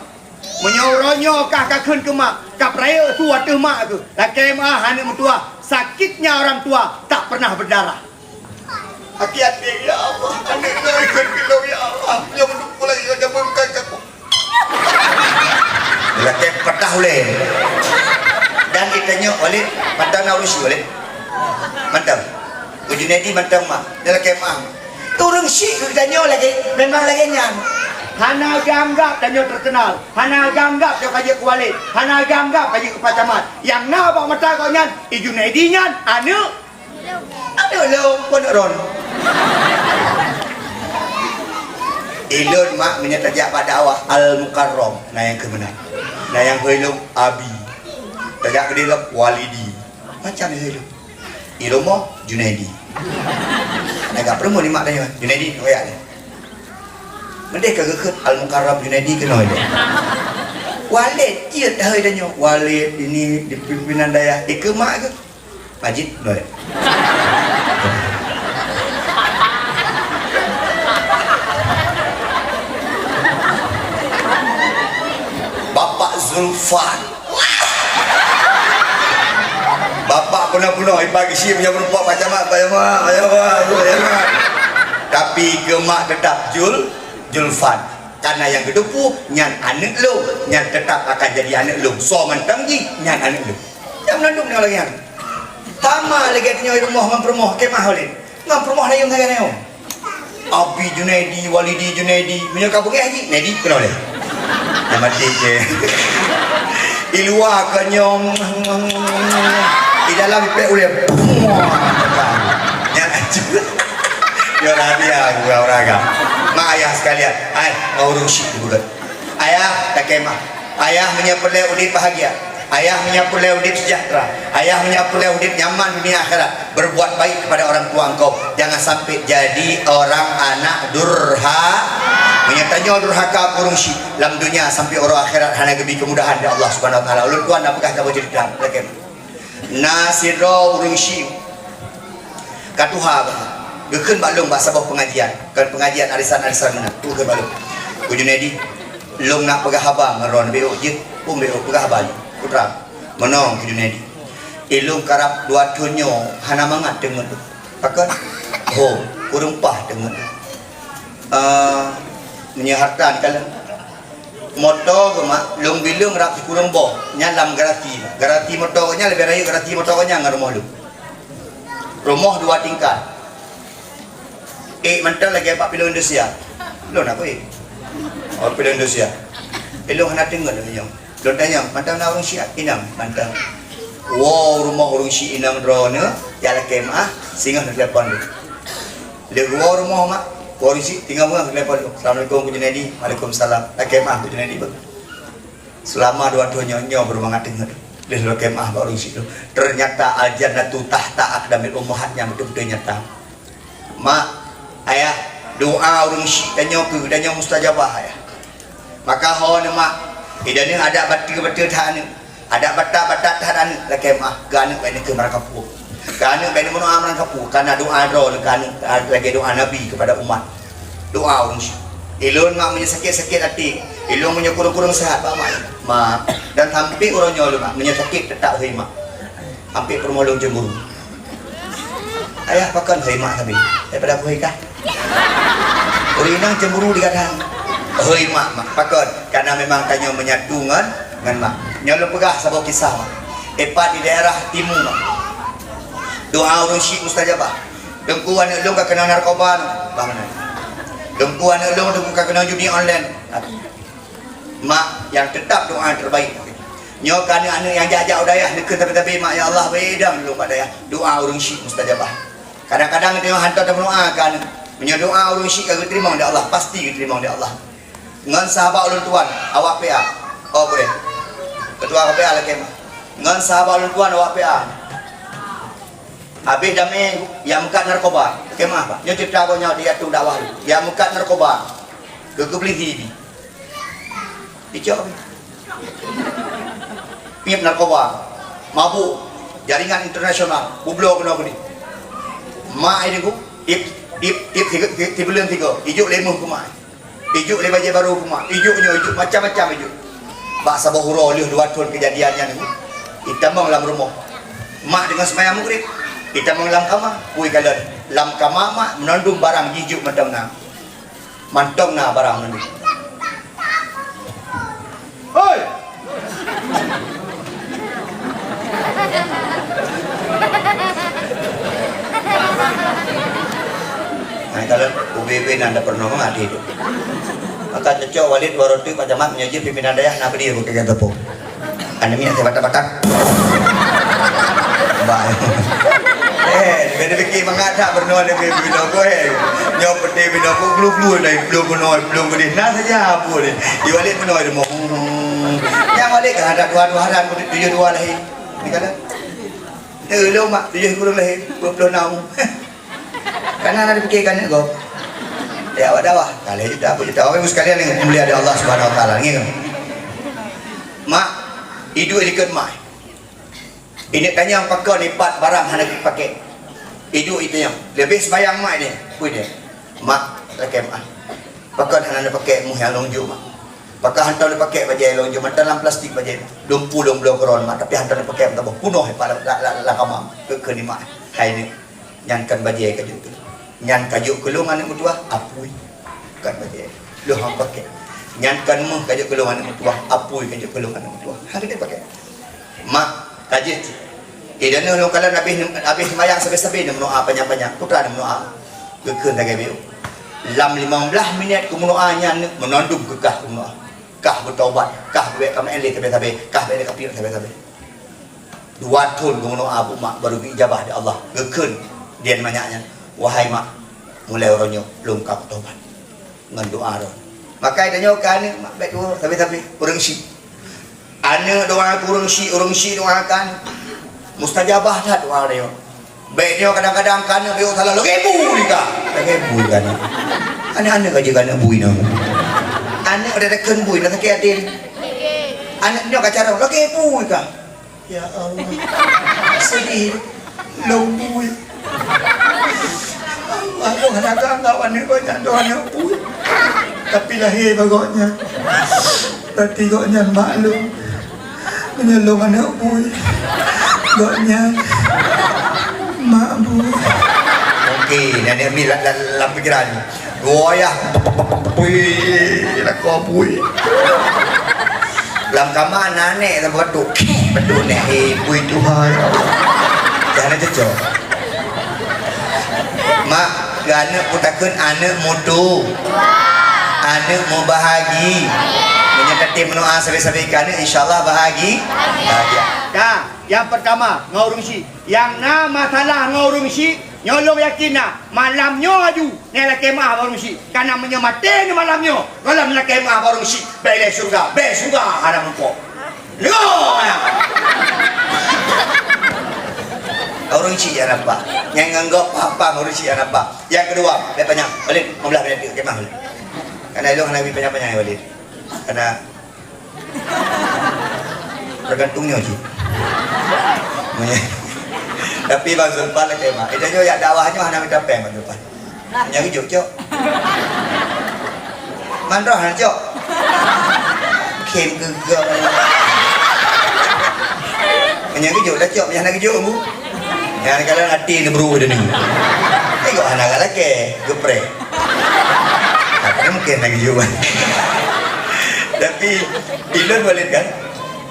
Meunyoe uroe nyoe kah kakheun keu mak, kapeurayeuk su ateueh mak keuh. Lakée meuah aneuk meutuwah, sakitnya orang tua tak pernah berdarah. Hati-hati, ya Allah, aneuk nyoe ikheun keu lôn, ya Allah. Nyoe meunduek lagi, nyoe jameun bukan jameun. Lakée patah ulée. Dan geutanyoe Walid, mantong na ureueng syiek Walid. Mantong. Keu Junaidi mantong mak. Dia lakée meuah. Ureueng syiek geutanyoe lagée, memang lagée nyan. Hana geuanggab tanyoe terkenal. Hana geuanggab tanyoe ka jeuet keu Walid. Hana geuanggab ka jeuet keu Pak Camat. Nyang na bak mata gobnyan, i Junaidi nyan aneuk Aneuk lôn, kon ron. Ilôn mak meunyoe tajak bak dakwah Al-Mukarram, na nyang keu meunan. Na nyang hôi lôn Abi. Tajak keudeh lom Walidi. Macam nyang hôi lôn. I rumoh Junaidi. Agak peurumoh ni mak tanya, Junaidi, royak ni. Meudeh ka geukheun Al-Mukarram Junaidi keunoe lé. Walid, jeuet dah hai tanyoe. Walid ini di pimpinan dayah. Ikeu mak keuh. Majid, noi. Bapak Zulfan. Bapak peunoh-peunoh, iba gisi punya meureumpok macam apa, ya, Mak? Ya, Mak. Ya, Mak. Tapi keu mak tetap Jul, Julfan. Karena nyang keudua nyan aneuk lôn, nyan tetap akan jadi aneuk lôn. Soe mantong jih, nyan aneuk lôn. Nyang meunan lôn lagée nyan. Sama lagée tanyoe i rumoh ngon peurumoh, kemah ulée. Ngon peurumoh layeue lagée nyoe. Abi Junaidi, Walidi Junaidi, meunyoe ka beungéh jih, Naidi keunoe lé. Nyang mati je. I luwa keu nyoe, i dalam ipék ulée. Nyan aja. Yo radia gura-gura. Mak ayah sekalian, hai, ureueng syiek dibuleut. Ayah, takée mah. Ayah meunyoe peureulée udeb bahagia. Ayah meunyoe peureulée udeb sejahtera. Ayah meunyoe peureulée udeb nyaman dunia akhirat, berbuat baik kepada orang tua engkau. Jangan sampai jadi orang anak durha-, meunyoe tanyoe durhaka keu ureueng syiek lam dunia, sampai uroe akhirat hana geubri keumudahan di Allah Subhanahu Wa Taala. Ulôn tuan na peugah saboh ceurita, takée mah. Na sidroe ureueng syiek ka tuha, geukheun bak lôn bak saboh peungajian, kon peungajian arisan-arisan meunan, geukheun bak lôn. Keu Junaidi, lôn nak peugah haba ngon droeneuh, bék jeuet, pun bék peugah haba nyoe. Putra, meunoe keu Junaidi. Ilôn karab dua thon nyoe hana mangat teungeut. Pakon? Ho, kureueng paih teungeut. Eh, meunyoe hareuta dikalon. Moto geuh mak, lôn bileueng rab sikureueng boh, nyan lam garasi. Garasi moto geuh nyan leubeh rayeuk garasi moto geuh nyan ngon rumoh lôn. Rumoh dua tingkat. Ék mantong lagée bak piloh Indonesia. Lôn aku ék. Oh, piloh Indonesia. Ilôn hana teungeut lôn nyoe. Lôn tanyong, mantong na ureueng syiek inong? Mantong. Woe rumoh ureueng syiek inong droeneuh, jak lakée meuah, singoh neutelepon lôn. Lheueh geuwoe rumoh mak, woe ureueng syiek tinggai meungon geutelepon lôn. Assalamualaikum, Keu Junaidi. Waalaikumsalam. Lakée meuah, Keu Junaidi, beuh. Seulama dua thon nyoe, nyoe baru mangat teungeut. Lheueh lakée meuah bak ureueng syiek lôn. Ternyata al-jannatu tahta aqdamil ummahat, nyang beutôi-beutôi nyata. Mak, ayah, doa ureueng syiek tanyoe keu geutanyoe mustajabah, ayah. Maka ho neuh mak, i droeneuh adak bateue-bateue that aneuk, adak batat-batat that aneuk, lakée meuah, keu aneuk bak neukheun meurangkapeue. Keu aneuk bak neumeudoa meurangkapeue, karena doa droeneuh keu aneuk, lagée doa Nabi kepada umat. Doa ureueng syiek. Ilôn mak meunyoe sakét-sakét até, ilôn meunyoe kureueng-kureueng seuhat bak mak. Mak, dan sampai uroe nyoe lôn mak, meunyoe sakét teutap hôi mak. Sampai peurumoh lôn cemburu. Ayah pakon hôi mak sabe? Daripada aku hôi kah? Ureueng inong cemburu digadang. Hôi mak, mak pakon? Karena memang tanyoe menyatu ngon, ngon mak. Nyoe lôn peugah saboh kisah, mak. Tepat di daerah timu, mak. Doa ureueng syiek mustajabah. Teungku aneuk lôn ka keunong narkoba, bah meunan. Teungku aneuk lôn, teungku ka keunong judi online. Mak, nyang teutap doa terbaik. Nyoe keu aneuk-aneuk nyang jak-jak u dayah, neukheun sabe-sabe, mak, ya Allah, bri dong lôn bak dayah. Doa ureueng syiek mustajabah. Kadang-kadang tanyoe hantom tameudoa keu aneuk. Meunyoe doa ureueng syiek ka geuteurimong lé Allah, pasti geuteurimong lé Allah. Ngon sahabat ulôn tuan, awak P A. Oh, boleh. Ketua P A lakée meuah. Ngon sahabat ulôn tuan, awak P A. Habéh damé nyang meukat narkoba. Kemah, Pak. Nyoe ceurita gobnyan di ateueh dakwah. Nyang meukat narkoba. Keu, keu polisi. Dicok. Piep narkoba. Mabuk. Jaringan internasional. Peubloe keunoe keudeh. Mak ai teungku. Ip, ip, ip tiga, ti-, tibuleuen tiga. Ijok lé meuh keu mak. Ijok lé bajée barô keu mak, ijok nyoe, ijok macam-macam ijok. Bak saboh uroe lheueh dua thon keujadian nyan, itamong lam rumoh. Mak deungon seumayang Maghrib, itamong lam kama, pui kalon. Lam kama mak meunandum barang jijok mantong na. Mantong na barang meunandum. Hoi! Hai, kalau ubé-ubé nan dak pernah mengaji tu. Maka cocok Walid dua roti Pak Camat menyajin pimpinan dayah nak berdiri bukan kata pun. Aneuk miet batang-batang. Bah. Eh, beda fikir mangat tak pernah ada bina ko eh. Nyoe peti bina ko glu-glu dari belum kena belum kena. Nah saja apa ni. Di Walid kena ada mau. Nyang Walid kan ada dua-dua hara tujuh dua lahir. Ni kata. Teulo mak tujuh kurang lahir dua puluh enam. Karena ada fikir kan kau. Ya awak dakwah. Kalau juta apa juta. Orang sekalian yang mulia di Allah Subhanahu Wa Taala ni kan. Mak, idup di ket mai. Ini tanya pakon ipat barang hana dipakai. Idup itu yang lebih sebayang mak ini. Pui dia. Mak, lakée mak. Pakon hana dipakai muh yang lonjuk mak. Pakon hantom dipakai bajée lonjuk mata lam plastik bajée. Lumpu lom bloe keron mak tapi hantom dipakai mata boh punoh ipat la la la kama ke ke ni mak. Hai ni. Nyan kan bajée ka jok keu lôn. Nyan ka jok keu lôn aneuk meutuah apui. Kan bajée. Lôn hang pakai. Nyan kan meuh ka jok keu lôn aneuk meutuah apui ka jok keu lôn aneuk meutuah. Hang keuneuk pakai. Mak, ka jeuet. Eh, dan lôn kalon habéh, habéh sembahyang sabe-sabe neumeudoa panyang-panyang. Putra neumeudoa. Geukheun lagée bieu. Lam limong blaih minét keumeudoa nyan meunan dum keukah keumeudoa. Kah beutaubat, kah beuet kamoe lé sabe-sabe, kah beuet lé kapiek sabe-sabe. Dua thon geumeudoa bu mak baru geuijabah di Allah. Geukheun dian manyak nyan, "Wahai mak, mulai uroe nyoe lôn ka kutobat ngon doa droe." Maka tanyoe keu aneuk mak bèk tuwoe sabe-sabe ureueng syik. Aneuk doa keu ureueng syik, ureueng syik doa keu aneuk. Mustajabah that doa tanyoe. Bèk nyoe kadang-kadang keu aneuk bèk salah lagèe bui ka. Lagèe bui ka aneuk. Aneuk-aneuk ka jeuet keu aneuk bui nyoe. Aneuk udah takheun bui, na sakét até. Aneuk nyoe ka carông lagèe bui ka. Ya Allah. Sedih. Lôn bui. Allah, lôn hana ka anggap aneuk gobnyan droe aneuk bui. Tapi lahé bak gobnyan. Berarti gobnyan mak lôn. Meunyoe lôn aneuk bui. Gobnyan mak bui. Mungkin aneuk mi la-, la-, lam pikiran. Goyah. Pui, lakoe pui. Lam kama na nèk saboh batuk. Batuk nèk, eh, pui Tuhan. Dah na cocok. Mak, keu aneuk peutakheun aneuk mutu. Aneuk mubahagi. Meunyoe tatem meudoa sabe-sabe keu aneuk, insya Allah bahagi. Bahagia. Ka, nyang peutama, ngon ureueng syik. Nyang na masalah ngon ureueng syik, nyoe lôn yakin na, malam nyoe aju, nyan lakèe meu'ah bak ureueng syik. Kana meunyoe maté nyoe malam nyoe, gohlom lakèe meu'ah bak ureueng syik, bèk ilèe syeuruga, bèk syeuruga hana meurumpok. Deungö! Ureueng syik nyang nampak. Nyang nganggôp paham-paham ureueng syik nyang nampak. Nyang keudua, bèk panyang. Walid, lima belas minit, kemah, Walid. Kana ilôn hana bri panyang-panyang, Walid. Kana Tergantung nyoe cit. Tapi Bang Zulfan lakèe mak. Ita nyoe jak dakwah nyoe hana mita pèng Bang Zulfan. Nyang geujok, cok. Man droe hana cok. Khem geugok. Nyang geujok dah cok, nyang hana geujok bu. Nyang kalau nanti neubru deungoe. Tengok hana galakèe, geprek. Tapi mungkin lagi jauh. Tapi ilôn Walid kan,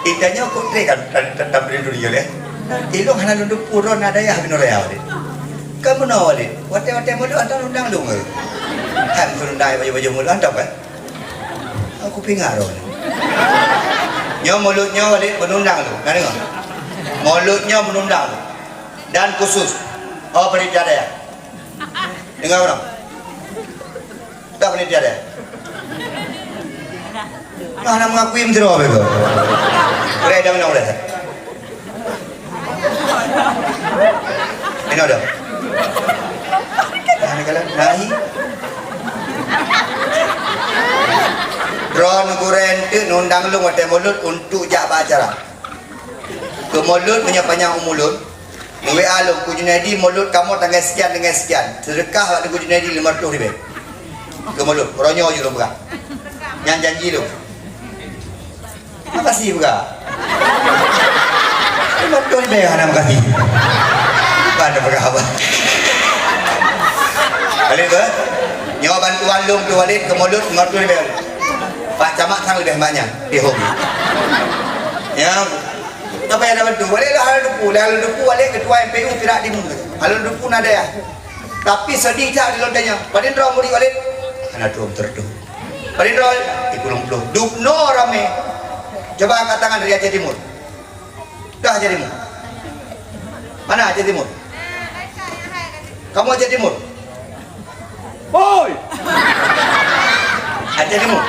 ita nyoe kok tré kan, tan-, tan-, tan beri dunia leh. Ilôn hana lôn dupu droe na dayah binoe raya Walid. Kan meunoe Walid, watèe-watèe mulod hantom undang lôn ke? Kan meukeue undang baju-baju mulod hantom kan? Aku pingat droe. Nyoe mulod nyoe Walid beunundang lôn. Na deungö? Mulod nyoe beunundang lôn. Dan khusus, oh panitia dayah. Deungö ureueng. Dah boleh tiada. Nah, nak mengakui menteri apa itu? Boleh dah menang boleh. Inoe dah. Nah, ni kalau nahi. Droeneuh gurèe eunteuk neundang lôn watèe mulod untuk jak bak acara. Keu mulod meunyoe panyang umur lôn, neu-W A lôn, "Teungku Junaidi, mulod kamoe tanggai sekian, tanggai sekian. Seudeukah bak Teungku Junaidi lima ratus ribèe." Keu mulod, uroe nyoe jeuet lôn peugah. Nyan janji lôn. Makasih peugah. Lima ratus ribèe hana makasih. Bukan peugah apa. Balik ke? Nyoe bantuan lôn tu Walid keu mulod lima ratus ribèe. Pak Camat sang leubeh banyak di home. Ya. Apa yang dapat tu? Walid lah hal duku, lah hal duku Walid ketua M P U tidak di muka. Hal duku nadé ya. Tapi sedih tak di londanya. Padahal orang murid Walid. Hana tu tertu. Padahal orang di Gunung Peluh. Dubno ramai. Coba angkat tangan dari Aceh Timur. Dah Aceh Timur. Mana Aceh Timur? Kamu Aceh Timur? Oi! Aceh Timur.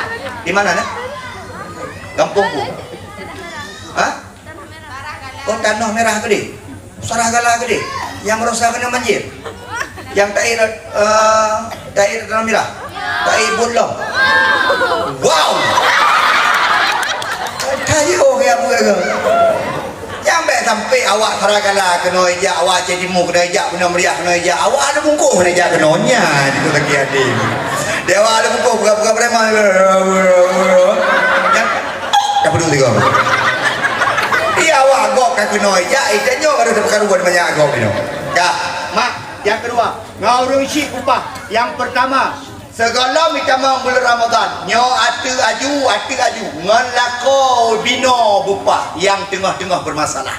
Di mana, nak? Gampông ku. Hah? Oh, Tanoh Merah keudéh. Sarah Gala keudéh. Nyang baroesa keunong banjir. Nyang taék, eh, taék Tanoh Merah. Taék buet lom. Wow! Tayue keu nyang buet keu. Nyang bèk sampai awak Sarah Gala keunoe jak, awak Aceh Timur keunoe jak, Benua Meriah keunoe jak, awak Alue Bungkôh keunoe jak keunoe nyan, itu lagi adé. Di awak Alue Bungkôh buka-buka preman. Nyan, dah peudeuh tiga. Iya, awak gob ka keunoe jak, ita nyoe baru teupeue karuan banyak gob inoe. Dah, mak, nyang keudua, ngon ureueng syik upah. Nyang peurtama, sigohlom itamong buleuen Ramadhan, nyoe ateueh aju, ateueh aju, ngon lakoe binoe bupah nyang teungoh-teungoh beurmasalah.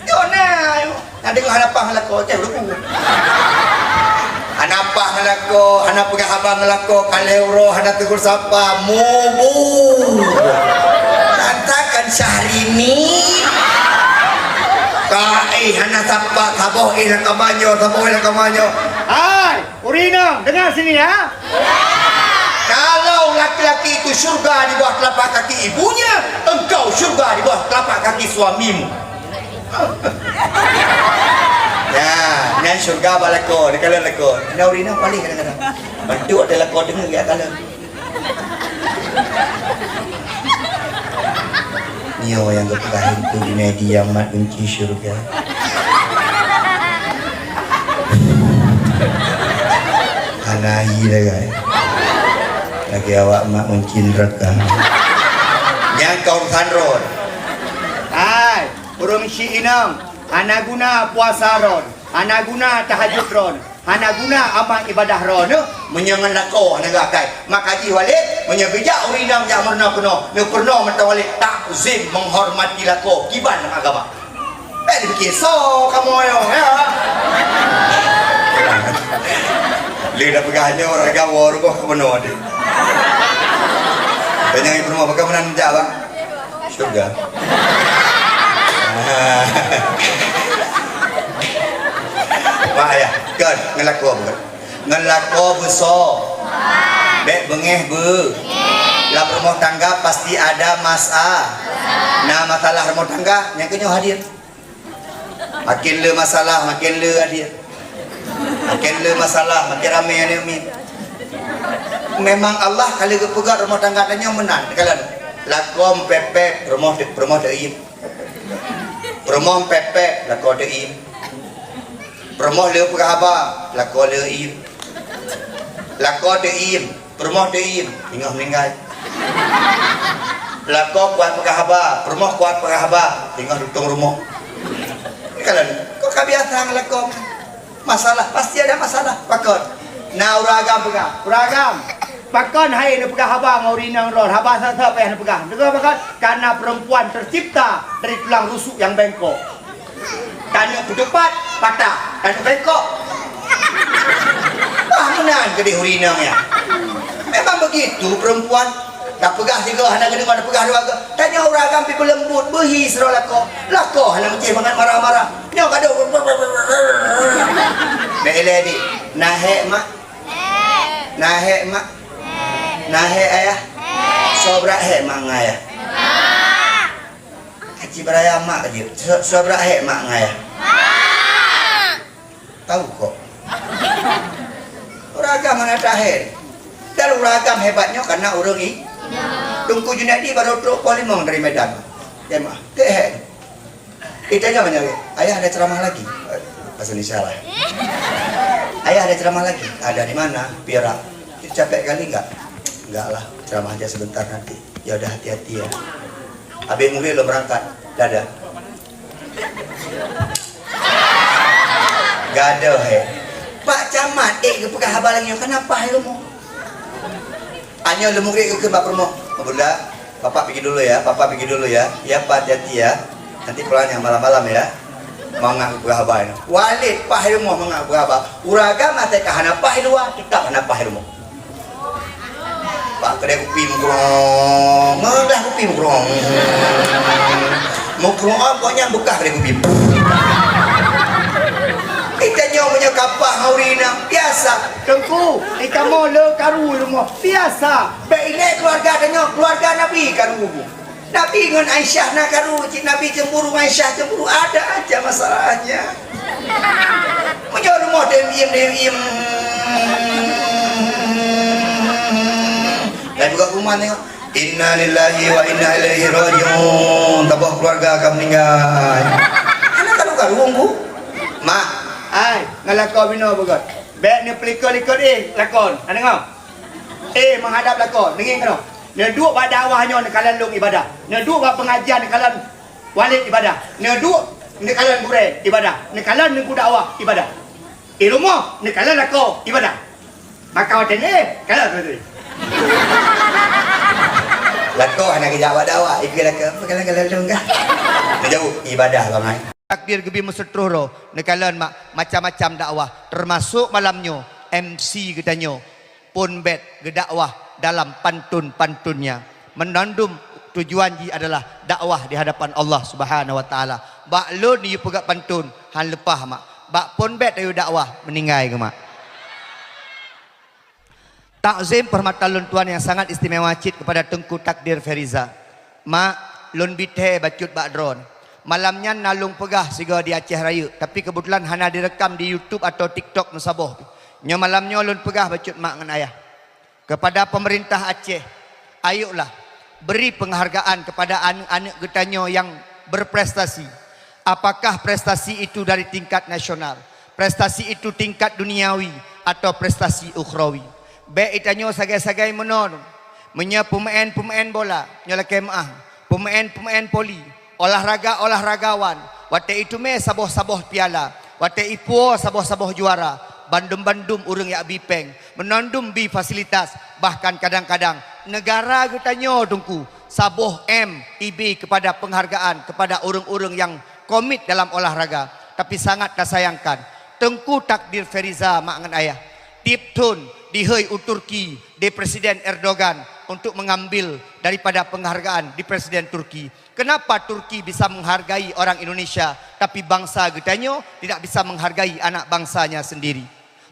Nyoe na, na deungoe hana paih ngon lakoe, ceh uruku. Hana paih ngon lakoe, hana peugah haba ngon lakoe, ka lhèe uroe hana teugor sapa, mubu. Lantakan Syahrini. Ka éh hana sapa, saboh éh lam kama nyoe, saboh éh lam kama nyoe. Hai! Ureueng inong, dengar sini ya. Kalau laki-laki itu syurga di bawah telapak kaki ibunya, engkau syurga di bawah telapak kaki suamimu. Ya, nyan syurga bak lakoe, dikalon lakoe. Nyan ureueng inong paléh kadang-kadang. Bantuk ada lakoe deungoe geukalon. Nyoe nyang geupeugah Teungku Junaidi nyang mat gunci syeuruga. Hana hi lagèe. Lagèe awak mat gunci neuraka. Nyan ka urusan droe. Hai, ureueng syik inong, hana guna puasa droe. Hana guna tahajud droe, hana guna amal ibadah droe, meunyoe ngon lakoe hana geuakai. Maka jih Walid, meunyoe geujak ureueng inong jak meurunoe keunoe, neupeurunoe mantong Walid takzim, menghormati lakoe, kiban lam agama. Bèk dipike soe kamoe nyoe, ya. Lé dak peugah nyoe, ragam woe rugoh keunoe deh. Tanyong ié peurumoh, bagaimana jak, Bang? Syurga. Mak ayah, kon, ngon lakoe beuh. Ngon lakoe beusoe. Bèk beungèh beuh. Lam rumoh tangga pasti ada masa-, na masalah rumoh tangga, nyang keunyoe hadir. Makin le masalah, makin le hadir. Makin le masalah, makin ramè aneuk miet. Memang Allah ka lheueh geupeugöt rumoh tangga tanyoe meunan, teukalon. Lakoe meupèp-pèp, rumoh teu-, rumoh teuiem. Rumoh meupèp-pèp, lakoe teuiem. Rumoh le peugah haba, lakoe le iem. Lakoe teuiem. Peurumoh teuiem, teungoh meuninggai. Lakoe kuat peugah haba, peurumoh kuat peugah haba, teungoh tutong rumoh. Kalon, kok ka biasa ngon lakoe? Masalah, pasti ada masalah. Pakon? Na ureueng agam peugah, ureueng agam. Pakon hai neupeugah haba ngon ureueng inong droen, haba sapeue payah neupeugah. Neupeugah pakon? Karena perempuan tercipta dari tulang rusuk yang bengkok. Tanyong peutupat, patah. Tanyong bengkok. Wah, meunan keudeh ureueng inong nyan. Memang begitu perempuan. Tapeugah sigoe hana geudeungoe, tapeugah dua goe. Tanyong ureueng agam pih beuleumbot, beuhi sidroe lakoe. Lakoe hana meucéh mangat marah-marah. Nyoe ka dong. Bèk ilèe, Dik. Na hék, Mak? Na hék, Mak? Na hék, Ayah? Soe brat hék, Mak ngon Ayah? Aci beuraya mak ka jeuet. Soe, soe brat hék mak ngon ayah? Tahu kok. Ureueng agam hana tahe. Dan ureueng agam hebat nyoe karena ureueng i. Teungku Junaidi baru trok poh limong dari Medan. Jemaah. Teh. Kita jangan nyari. Ayah ada ceramah lagi. Eh, bahasa Indonesia lah. Ayah ada ceramah lagi. Ada di mana? Perak. Itu capek kali enggak? Enggak lah. Ceramah aja sebentar nanti. Ya udah, hati-hati ya. Habis murid lo berangkat. Dadah. Gadoh, eh. Pak Camat, eh, geupeugah haba lagèe nyoe, kenapa hai rumoh? Anyoe lé murid geukheun bak peurumoh, "Bunda, Bapak pergi dulu ya, Bapak pergi dulu ya. Ya, Pak, hati-hati ya. Nanti pulangnya malam-malam ya." Mangat geupeugah haba nyoe. Walét, paih rumoh mangat geupeugah haba. Ureueng agam até ka hana paih luwa, teutap hana paih rumoh. Bak keudè kupi meukrong, meudah kupi meukrong. Meukrong, pokoknya beukah keudè kupi. Kita nyoe meunyoe kapah ngon ureueng inong, biasa. Teungku, ikamoe le karu i rumoh, biasa. Bèk ilèe keuluwarga tanyoe, keuluwarga Nabi karu. Nabi ngon Aisyah na karu, cit Nabi cemburu, Aisyah cemburu, ada aja masalahnya. Meunyoe rumoh dem iem, dem iem. Dan juga rumah tengok, "Innalillahi wa inna ilaihi raji'un." Saboh keluarga ka meninggal. Anak karu-karu, Bu. Mak. Ai, ngon lakoe binoe beugöt. Bèk neupeulikot-likot, eh, lakon. Na deungö? Eh, meuhadap lakoe. Deungö keunoe. Neuduek bak dakwah nyoe neukalon lôn ibadah. Neuduek bak pengajian neukalon Walét ibadah. Neuduek, neukalon gurèe ibadah. Neukalon neungku dakwah ibadah. I rumoh, neukalon lakoe ibadah. Maka watèe nyan, eh, kalon beutôi. Lakoe hana geujak bak dakwah, ipiké lakoe, "Kalon-kalon lôn kah?" Neujaweueb, "Ibadah, Bang ai." Takdir geubi meuseutroh droe, neukalon mak, macam-macam dakwah, teumasok malam nyoe, M C geutanyoe. Phon bèt geudakwah dalam pantun-pantunnya. Meunandum tujuan jih adalah dakwah di hadapan Allah Subhanahu wa Taala. Bak lôn yue peugah pantun, han leupah mak. Bak phon bèt yue dakwah, meuninggai keu mak. Takzim penghormatan lôn tuan yang sangat istimewa cit kepada Teungku Takdir Feriza. Mak, lôn bi thèe bacut bak droeneuh. Malam nyan na lôn peugah sigoe di Aceh Rayeuk, tapi keubeutulan hana direkam di YouTube atau TikTok meusaboh. Nyoe malam nyoe lôn peugah bacut mak ngon ayah. Kepada pemerintah Aceh, ayolah, beri penghargaan kepada aneuk-aneuk geutanyoe nyang berprestasi. Apakah prestasi itu dari tingkat nasional, prestasi itu tingkat duniawi, atau prestasi ukhrawi? Bèk geutanyoe sagai-sagai meunoe. Meunyoe peumeu'en-peumeu'en bola, nyoe lakèe meu'ah, peumeu'en-peumeu'en voli, olahraga-olahragawan, watèe iteumèe saboh-saboh piala, watèe ipuwoe saboh-saboh juara, bandum-bandum ureueng jak bi pèng, meunandum bi fasilitas, bahkan kadang-kadang neugara geutanyoe Teungku saboh M ibi kepada penghargaan kepada ureueng-ureueng nyang komit dalam olahraga. Tapi sangat tasayangkan, Teungku Takdir Feriza mak ngon ayah, tiep thon dihôi u Turki di Presiden Erdogan untuk mengambil daripada penghargaan di Presiden Turki. Kenapa Turki bisa menghargai orang Indonesia, tapi bangsa geutanyoe tidak bisa menghargai anak bangsanya sendiri?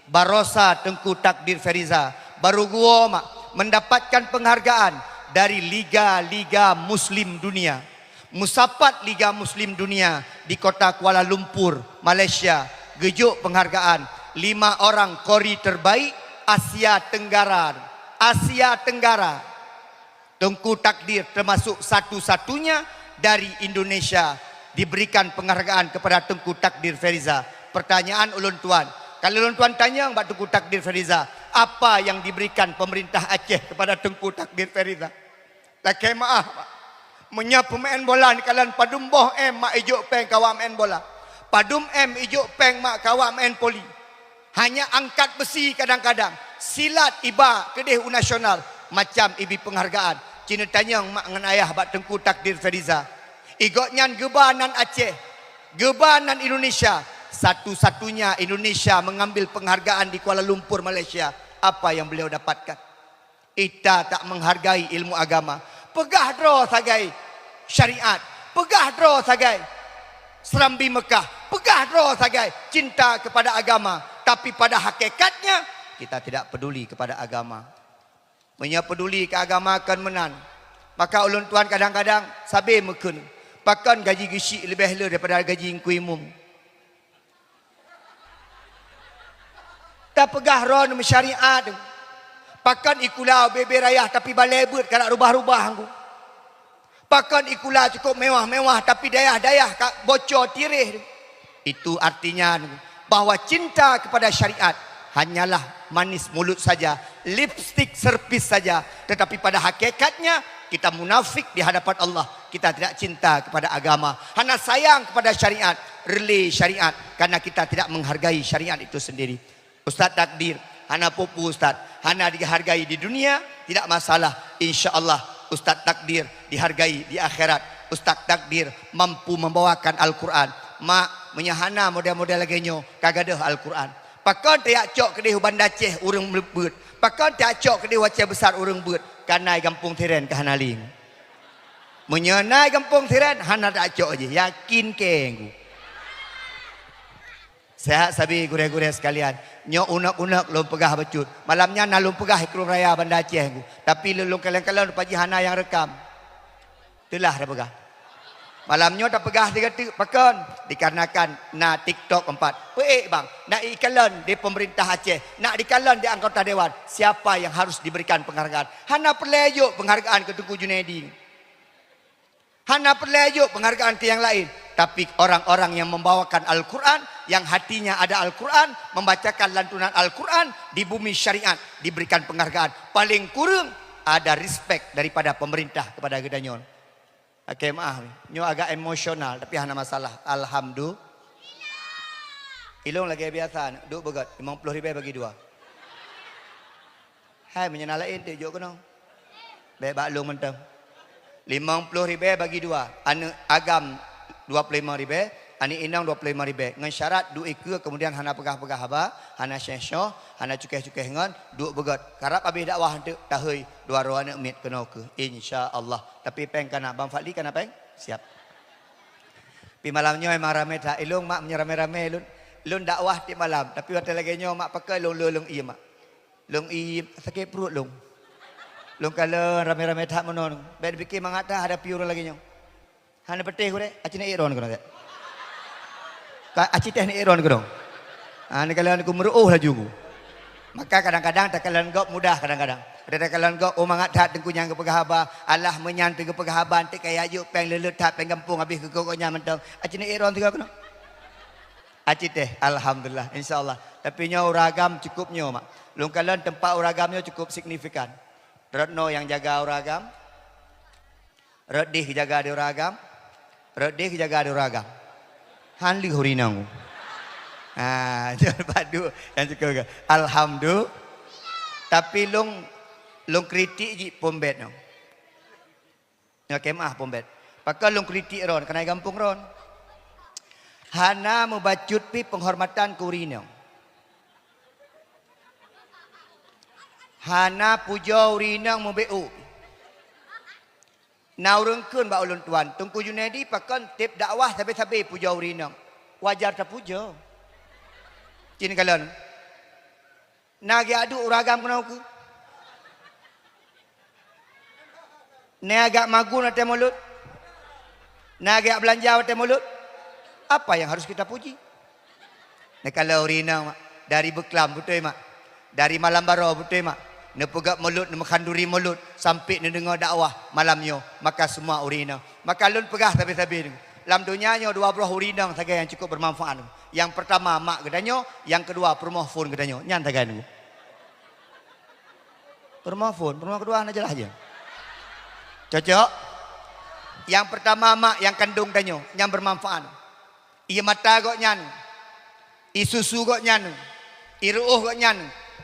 Barosa Teungku Takdir Feriza baru geuwoe mak mendapatkan penghargaan dari liga-liga Muslim dunia. Meusapat Liga Muslim Dunia di kota Kuala Lumpur, Malaysia, geujok penghargaan lima orang qori terbaik Asia Tenggara. Asia Tenggara. Teungku Takdir termasuk satu-satunya dari Indonesia diberikan penghargaan kepada Teungku Takdir Feriza. Pertanyaan ulôn tuan, kalau ulôn tuan tanyong bak Teungku Takdir Feriza, apa yang diberikan pemerintah Aceh kepada Teungku Takdir Feriza? Lakèe meu'ah, Pak. Meunyoe peumeu'en bola neukalon padum boh M mak ijok pèng keu awak meu'en bola. Padum M ijok pèng mak keu awak meu'en voli. Hanya angkat besi kadang-kadang, silat iba keudeh u nasional, macam ibi penghargaan. Ci neutanyong mak ngon ayah bak Teungku Takdir Feriza. Igotnyan geuba nan Aceh, geuba nan Indonesia, satu-satunya Indonesia mengambil penghargaan di Kuala Lumpur, Malaysia. Apa yang beliau dapatkan? Ita tak menghargai ilmu agama. Peugah droe sagai syariat, peugah droe sagai seurambi Mekah, peugah droe sagai cinta kepada agama, tapi pada hakikatnya kita tidak peduli kepada agama. Meunyoe peduli keu agama kon meunan, maka ulôn tuan kadang-kadang sabe meukheun, pakon gaji geuchik leubeh le daripada gaji Teungku Imum? Tapeugah droeneuh meusyariat. Pakon ikula ubé-bé rayah tapi balée beuet ka rubah-rubah ngku. Pakon ikula cukup mewah-mewah tapi dayah-dayah ka bocor tireh. Itu artinya bahwa cinta kepada syariat hanyalah manis mulut saja, lipstik serpis saja, tetapi pada hakikatnya kita munafik di hadapan Allah. Kita tidak cinta kepada agama, hana sayang kepada syariat, rele syariat, karena kita tidak menghargai syariat itu sendiri. Ustaz takdir, hana pupu ustaz, hana dihargai di dunia, tidak masalah. Insya Allah ustaz takdir dihargai di akhirat. Ustaz takdir mampu membawakan Al-Quran. Mak, meunyoe hana model-model lagée nyoe, ka gadôh Al-Quran. Pakon tajak cok keudeh u Banda Aceh ureuëng beuet? Pakon tajak cok keudeh u Aceh Besar ureuëng beuet? Kana i gampông Tiren ka hana lé. Meunyoe na i gampông Tiren, hana tajak cok jih. Yakin keu engku. Sehat sabe gurée-gurée sekalian. Nyoe unek-unek lôn peugah bacut. Malam nyan na lôn peugah i Krueng Raya Banda Aceh ngku. Tapi lôn, lôn kalon-kalon rupa jih hana nyang rekam. Teulah tapeugah. Malam nyoe tapeugah sigoe teuk, pakon? Dikarenakan na TikTok empat. Peuék bang, na ikalon di pemerintah Aceh, na dikalon di anggota dewan. Siapa yang harus diberikan penghargaan? Hana peureulée jok penghargaan keu Teungku Junaidi. Hana peureulée jok penghargaan keu nyang laén, tapi orang-orang yang membawakan Al-Quran, yang hatinya ada Al-Quran, membacakan lantunan Al-Quran di bumi syariat, diberikan penghargaan. Paling kurang ada respect daripada pemerintah kepada geutanyoe. Oke, maaf, nyoe agak emosional, tapi hana masalah. Alhamdulillah. Ilong lagée biasa, duek beugét, limong ploh ribée bagi dua. Hai, meunyoe na laén teuk jok keunoe. Bék bak lôn mantong. Limong ploh ribée bagi dua, aneuëk agam dua ploh limong ribée, aneuëk inong dua ploh limong ribée. Ngon syarat duek ikeue, kemudian hana peugah-peugah haba, hana syeh-syoh, hana cukéh-cukéh ngon, duek beugét. Karab habéh dakwah teuk tahôi dua droe aneuëk miet keunoe keuh, insya Allah. Tapi péng kana, Bang Fadli kana péng? Siap. Tapi malam nyoe memang ramé that. Ilong mak meunyoe ramé-ramé lôn, lôn dakwah tieb malam. Tapi watée lagée nyoe mak pakon lôn le lôn ié mak. Lôn ié sakét pruet lôn. Lôn kalon ramé-ramé that meunoe. Bék dipike mangat that hadapi ureuëng lagée nyoe. Hana patéh gurée, aci na ék droen keunoe. Ka aci teh na ék droen keunoe. Ha, neukalon ku meureuoh laju ku. Maka kadang-kadang takalon gob mudah kadang-kadang. Pada takalon gob, oh mangat that teungku nyang geupeugah haba, alah meunyan teuh geupeugah haba, enteuk kaya jok péng leuleut that péng gampông habéh keu gobnyan mantong. Aci na ék droen sigoe keunoe. Aci teh, alhamdulillah, insya Allah. Tapi nyoe ureuëng agam cukup nyoe mak. Lôn kalon teumpat ureuëng agam nyoe cukup signifikan. Rot noe nyang jaga ureuëng agam. Rot deh geujaga di ureuëng agam. Rot deh geujaga di ureuëng agam. Han lheueh ureuëng inong. Ha, nyoe bak duek nyang cukup. Alhamdulillah. Tapi lôn, lôn kritik jih Pom Bet nyoe. Nyoe kemah Pom Bet. Pakon lôn kritik droen, keuhai gampông droen. Hana mubacut pih penghormatan keu ureuëng inong. Hana pujoe ureuëng inong mubacut. Na ureuëng kheun bak ulôn tuan, Teungku Junaidi pakon tieb dakwah sabe-sabe pujoe ureuëng inong. Wajar tapujoe. Cit neukalon. Na geujak duek ureuëng agam keunoe keuh? Na geujak magun watée mulod? Na geujak beulanja watée mulod? Apa yang harus kita puji? Neukalon ureuëng inong mak, dari beuklam beutôi mak, dari malam baroe beutôi mak, neupeugét mulod, neumeukhaduri mulod, sampai neudeungoe dakwah malam nyoe, maka semua ureuëng inong. Maka lôn peugah sabe-sabe, lam donya nyoe dua broh ureuëng inong sagai nyang cukup bermanfaat. Nyang pertama mak geutanyoe, nyang keudua peurumoh phon geutanyoe. Nyan sagai nunggu. Peurumoh phon, peurumoh keudua hana jeulaih jih. Cocok? Nyang pertama mak nyang kandong tanyoe, nyang bermanfaat. Ie mata gobnyan, ie susu gobnyan, ie reuôh gobnyan,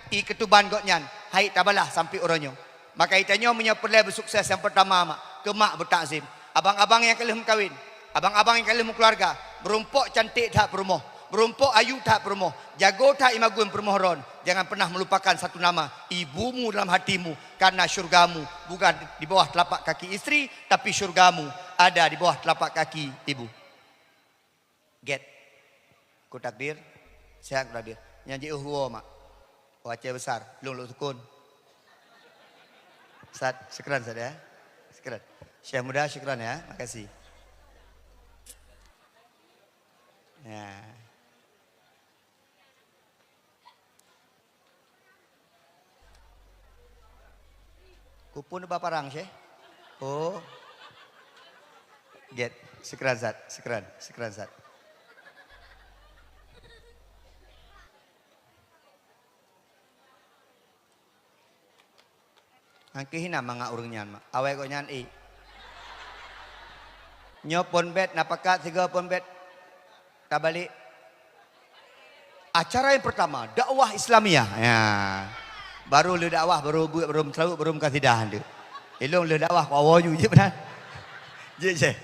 ie keutuban gobnyan, hai tabalah sampai uroe nyoe. Maka geutanyoe meunyoe peureulée beusukses nyang pertama mak, keu mak beutakzim. Abang-abang nyang ka lheueh meukawen, abang-abang nyang ka lheueh meukeuluwarga, meurumpok cantik that peurumoh, meurumpok ayu that peurumoh, jago that imagun peurumoh droen. Jangan pernah melupakan satu nama, ibumu dalam hatimu, karena syurgamu bukan di bawah telapak kaki istri, tapi syurgamu ada di bawah telapak kaki ibu. Gét. Ku takdir, sehat ku takdir. Nyang jiôh woe mak. Woe Aceh Besar, lôn Lhoksukon. Ustaz, syukran Ustaz ya. Syukran. Syekh Muda, syukran ya. Makasih. Ya. Kupun ba parang, Syekh? Oh. Get. Syukran, Zat. Syukran. Syukran, Zat. Angkeuh hina mangat ureuëng nyan, mak. Awai gobnyan, eh. Nyoe phon bèt, na pakat sigoe phon bèt. Tabalek. Acara yang pertama, dakwah Islamiyah. Ya. Baru le dakwah, baru buet, baru meuseulaweuet, baru meukasideh tu. Ilong le dakwah, ku awoe ju je beuna. Jeuet, Syekh.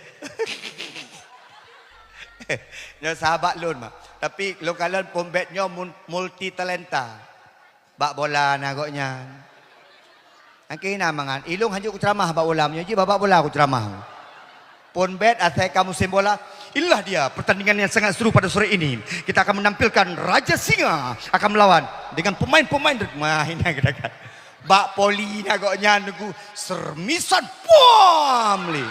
Nyoe sahabat lôn, mak. Tapi lôn kalon phon bèt nyoe mun-, multi talenta. Bak bola na gobnyan. Angkeuh hina mangat. Ilong hanjeuet kuceuramah bak bola, meunyoe jih bak bola kuceuramah. Phon bèt asai ka musim bola. Inilah dia pertandingan yang sangat seru pada sore ini. Kita akan menampilkan Raja Singa akan melawan dengan pemain-pemain. Wah, ini kita kan. Bak poli na gobnyan nunggu sermisan. Puam li.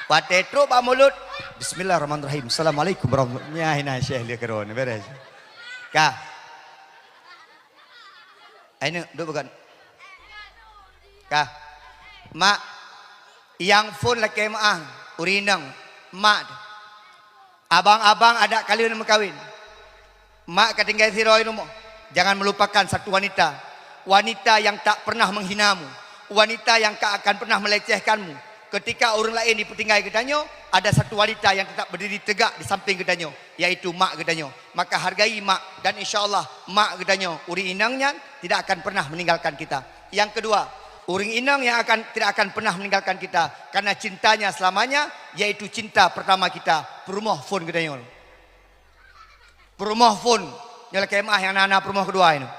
Watèe trok bak mulut. Bismillahirrahmanirrahim. Assalamualaikum warahmatullahi wabarakatuh. Nyan hina Syekh le keudroe. Beres. Ka. Ayo, duek beugon. Ka. Mak, nyang phon lakèe meu'ah, ureueng inong, mak. Abang-abang adak ka lheueh meukawen. Mak ka tinggai sidroe rumoh. Jangan melupakan satu wanita. Wanita yang tak pernah menghinamu. Wanita yang tak akan pernah melecehkanmu. Ketika ureueng laén dipeutinggai geutanyoe, ada satu wanita yang tetap berdiri tegak di samping geutanyoe, yaitu mak geutanyoe. Maka hargai mak dan insya Allah mak geutanyoe, ureueng inong nyan tidak akan pernah meninggalkan kita. Yang kedua, ureueng inong yang akan, tidak akan pernah meninggalkan kita karena cintanya selamanya, yaitu cinta pertama kita, peurumoh phon geutanyoe. Peurumoh phon, nyoe lakèe meu'ah nyang na, na peurumoh keudua nyoe.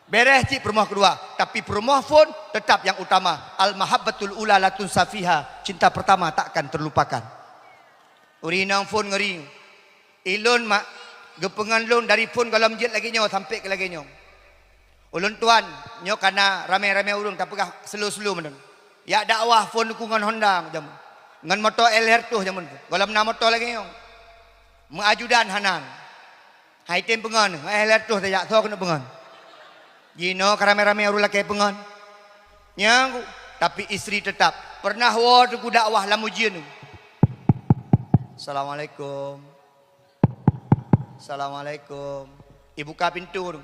Beres cit peurumoh keudua, tapi peurumoh phon tetap yang utama. Al-mahabbatul ula la tunsa fiha, cinta pertama tak akan terlupakan. Ureueng inong phon ngeuri. Ilôn mak, geupeungon lôn dari phon gohlom jeuet lagèe nyoe sampai keu lagèe nyoe. Ulôn tuan, nyoe ka na ramè-ramè ureueng tapeugah slow-slow meunan. Jak dakwah phon Teungku ngon Honda jameun. Ngon moto L R tuh jameun. Gohlom na moto lagèe nyoe. Meuajudan hana. Hai tem peungon, L R tuh tajak soe keuneuk peungon. Jinoe ka ramè-ramè ureueng lakèe peungon. Nyang ku, tapi istri tetap. Pernah woe Teungku dakwah lam ujeuen. Assalamualaikum. Assalamualaikum. Ibuka pintu.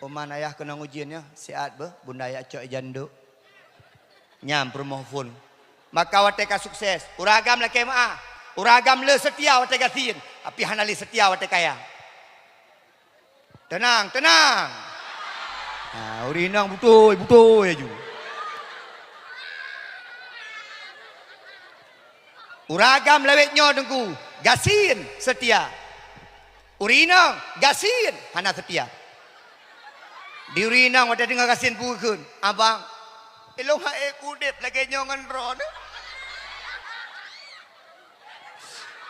Uman ayah keunong ujeuen nyoe, siat beuh, bunda yak cok ijan duek. Nyan peurumoh phon. Maka watèe ka sukses, ureueng agam lakèe meu'ah. Ureueng agam le seutia watèe gasien, tapi hana le seutia watèe kaya. Teunang, teunang. Ha, ureueng inong beutôi, beutôi aju. Ureueng agam lawét nyoe Teungku, gasien seutia. Ureueng inong gasien hana seutia. Di ureueng inong watèe deungö gasien peue geukheun, "Abang, ilong han ék udép lagèe nyoe ngon droeneuh."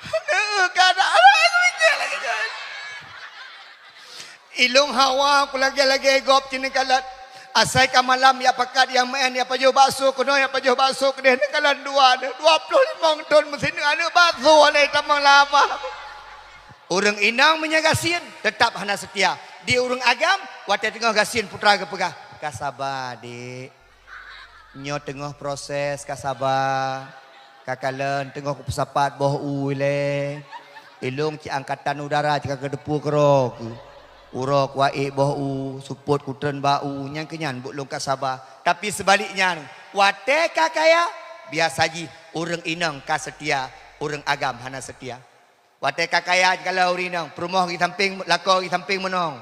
Aneuk ka ada alah ku injak lagèe nyan. Ilong hawa ku lagèe-lagèe gob cit neukalon. Asai ka malam jak pakat nyang meu'en, jak pajoh bakso keunoe, jak pajoh bakso keudeh, neukalon dua, dua ploh limong thon meusineuk aneuk bakso alai tamong laba. Ureueng inong meunyoe gasien, teutap hana seutia. Di ureueng agam, watèe teungoh gasien putra geupeugah, "Ka saba, Dek." Nyoe teungoh proses, ka saba. Ka kalon teungoh kupeusapat boh u ilèe. Ilong cit angkatan udara cit ka keuteupue keudroe keuh. Uroe kuék boh u, seupôt kutreun bak u, nyan keuh nyan buet lôn ka saba. Tapi seubaliknya, watèe ka kaya, biasa jih ureueng inong ka seutia, ureueng agam hana seutia. Watèe ka kaya jikalon ureueng inong, peurumoh di sampéng, lakoe di sampéng meunong.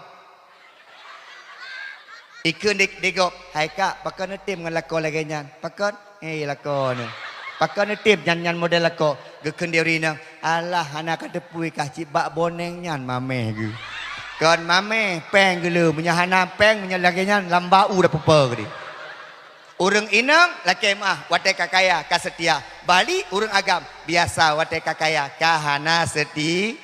Ikheun di, di gob, "Hai kak, pakon neutem ngon lakoe lagèe nyan? Pakon? Eh, lakoe nyoe. Pakon neutem nyan, nyan model lakoe?" Geukheun di ureueng inong, "Alah, hana ka teupue kah cit bak boneng nyan mamèh geuh." Kon mamèh, pèng geuleu, meunyoe hana pèng, meunyoe lagèe nyan lam bak u dah pupe geude. Ureueng inong lakèe meu'ah, watèe ka kaya ka seutia. Balik ureueng agam, biasa watèe ka kaya ka hana seuti-,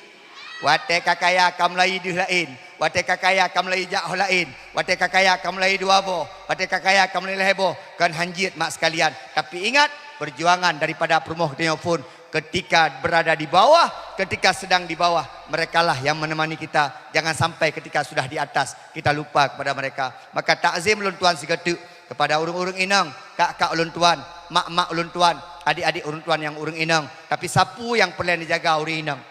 watèe ka kaya ka meulai deuh laén, watèe ka kaya ka meulai jak ho laén, watèe ka kaya ka meulai dua boh, watèe ka kaya ka meulai lhèe boh, kon hanjeuet mak sekalian. Tapi ingat, perjuangan daripada peurumoh geutanyoe phon ketika berada di bawah, ketika sedang di bawah, merekalah yang menemani kita. Jangan sampai ketika sudah di atas, kita lupa kepada mereka. Maka takzim lôn tuan sigoe teuk, Kepada ureuëng-ureuëng inong, kak-kak ulôn tuan, mak-mak ulôn tuan, adik-adik ulôn tuan nyang ureuëng inong, tapi sapeue nyang peureulée neujaga ureuëng inong?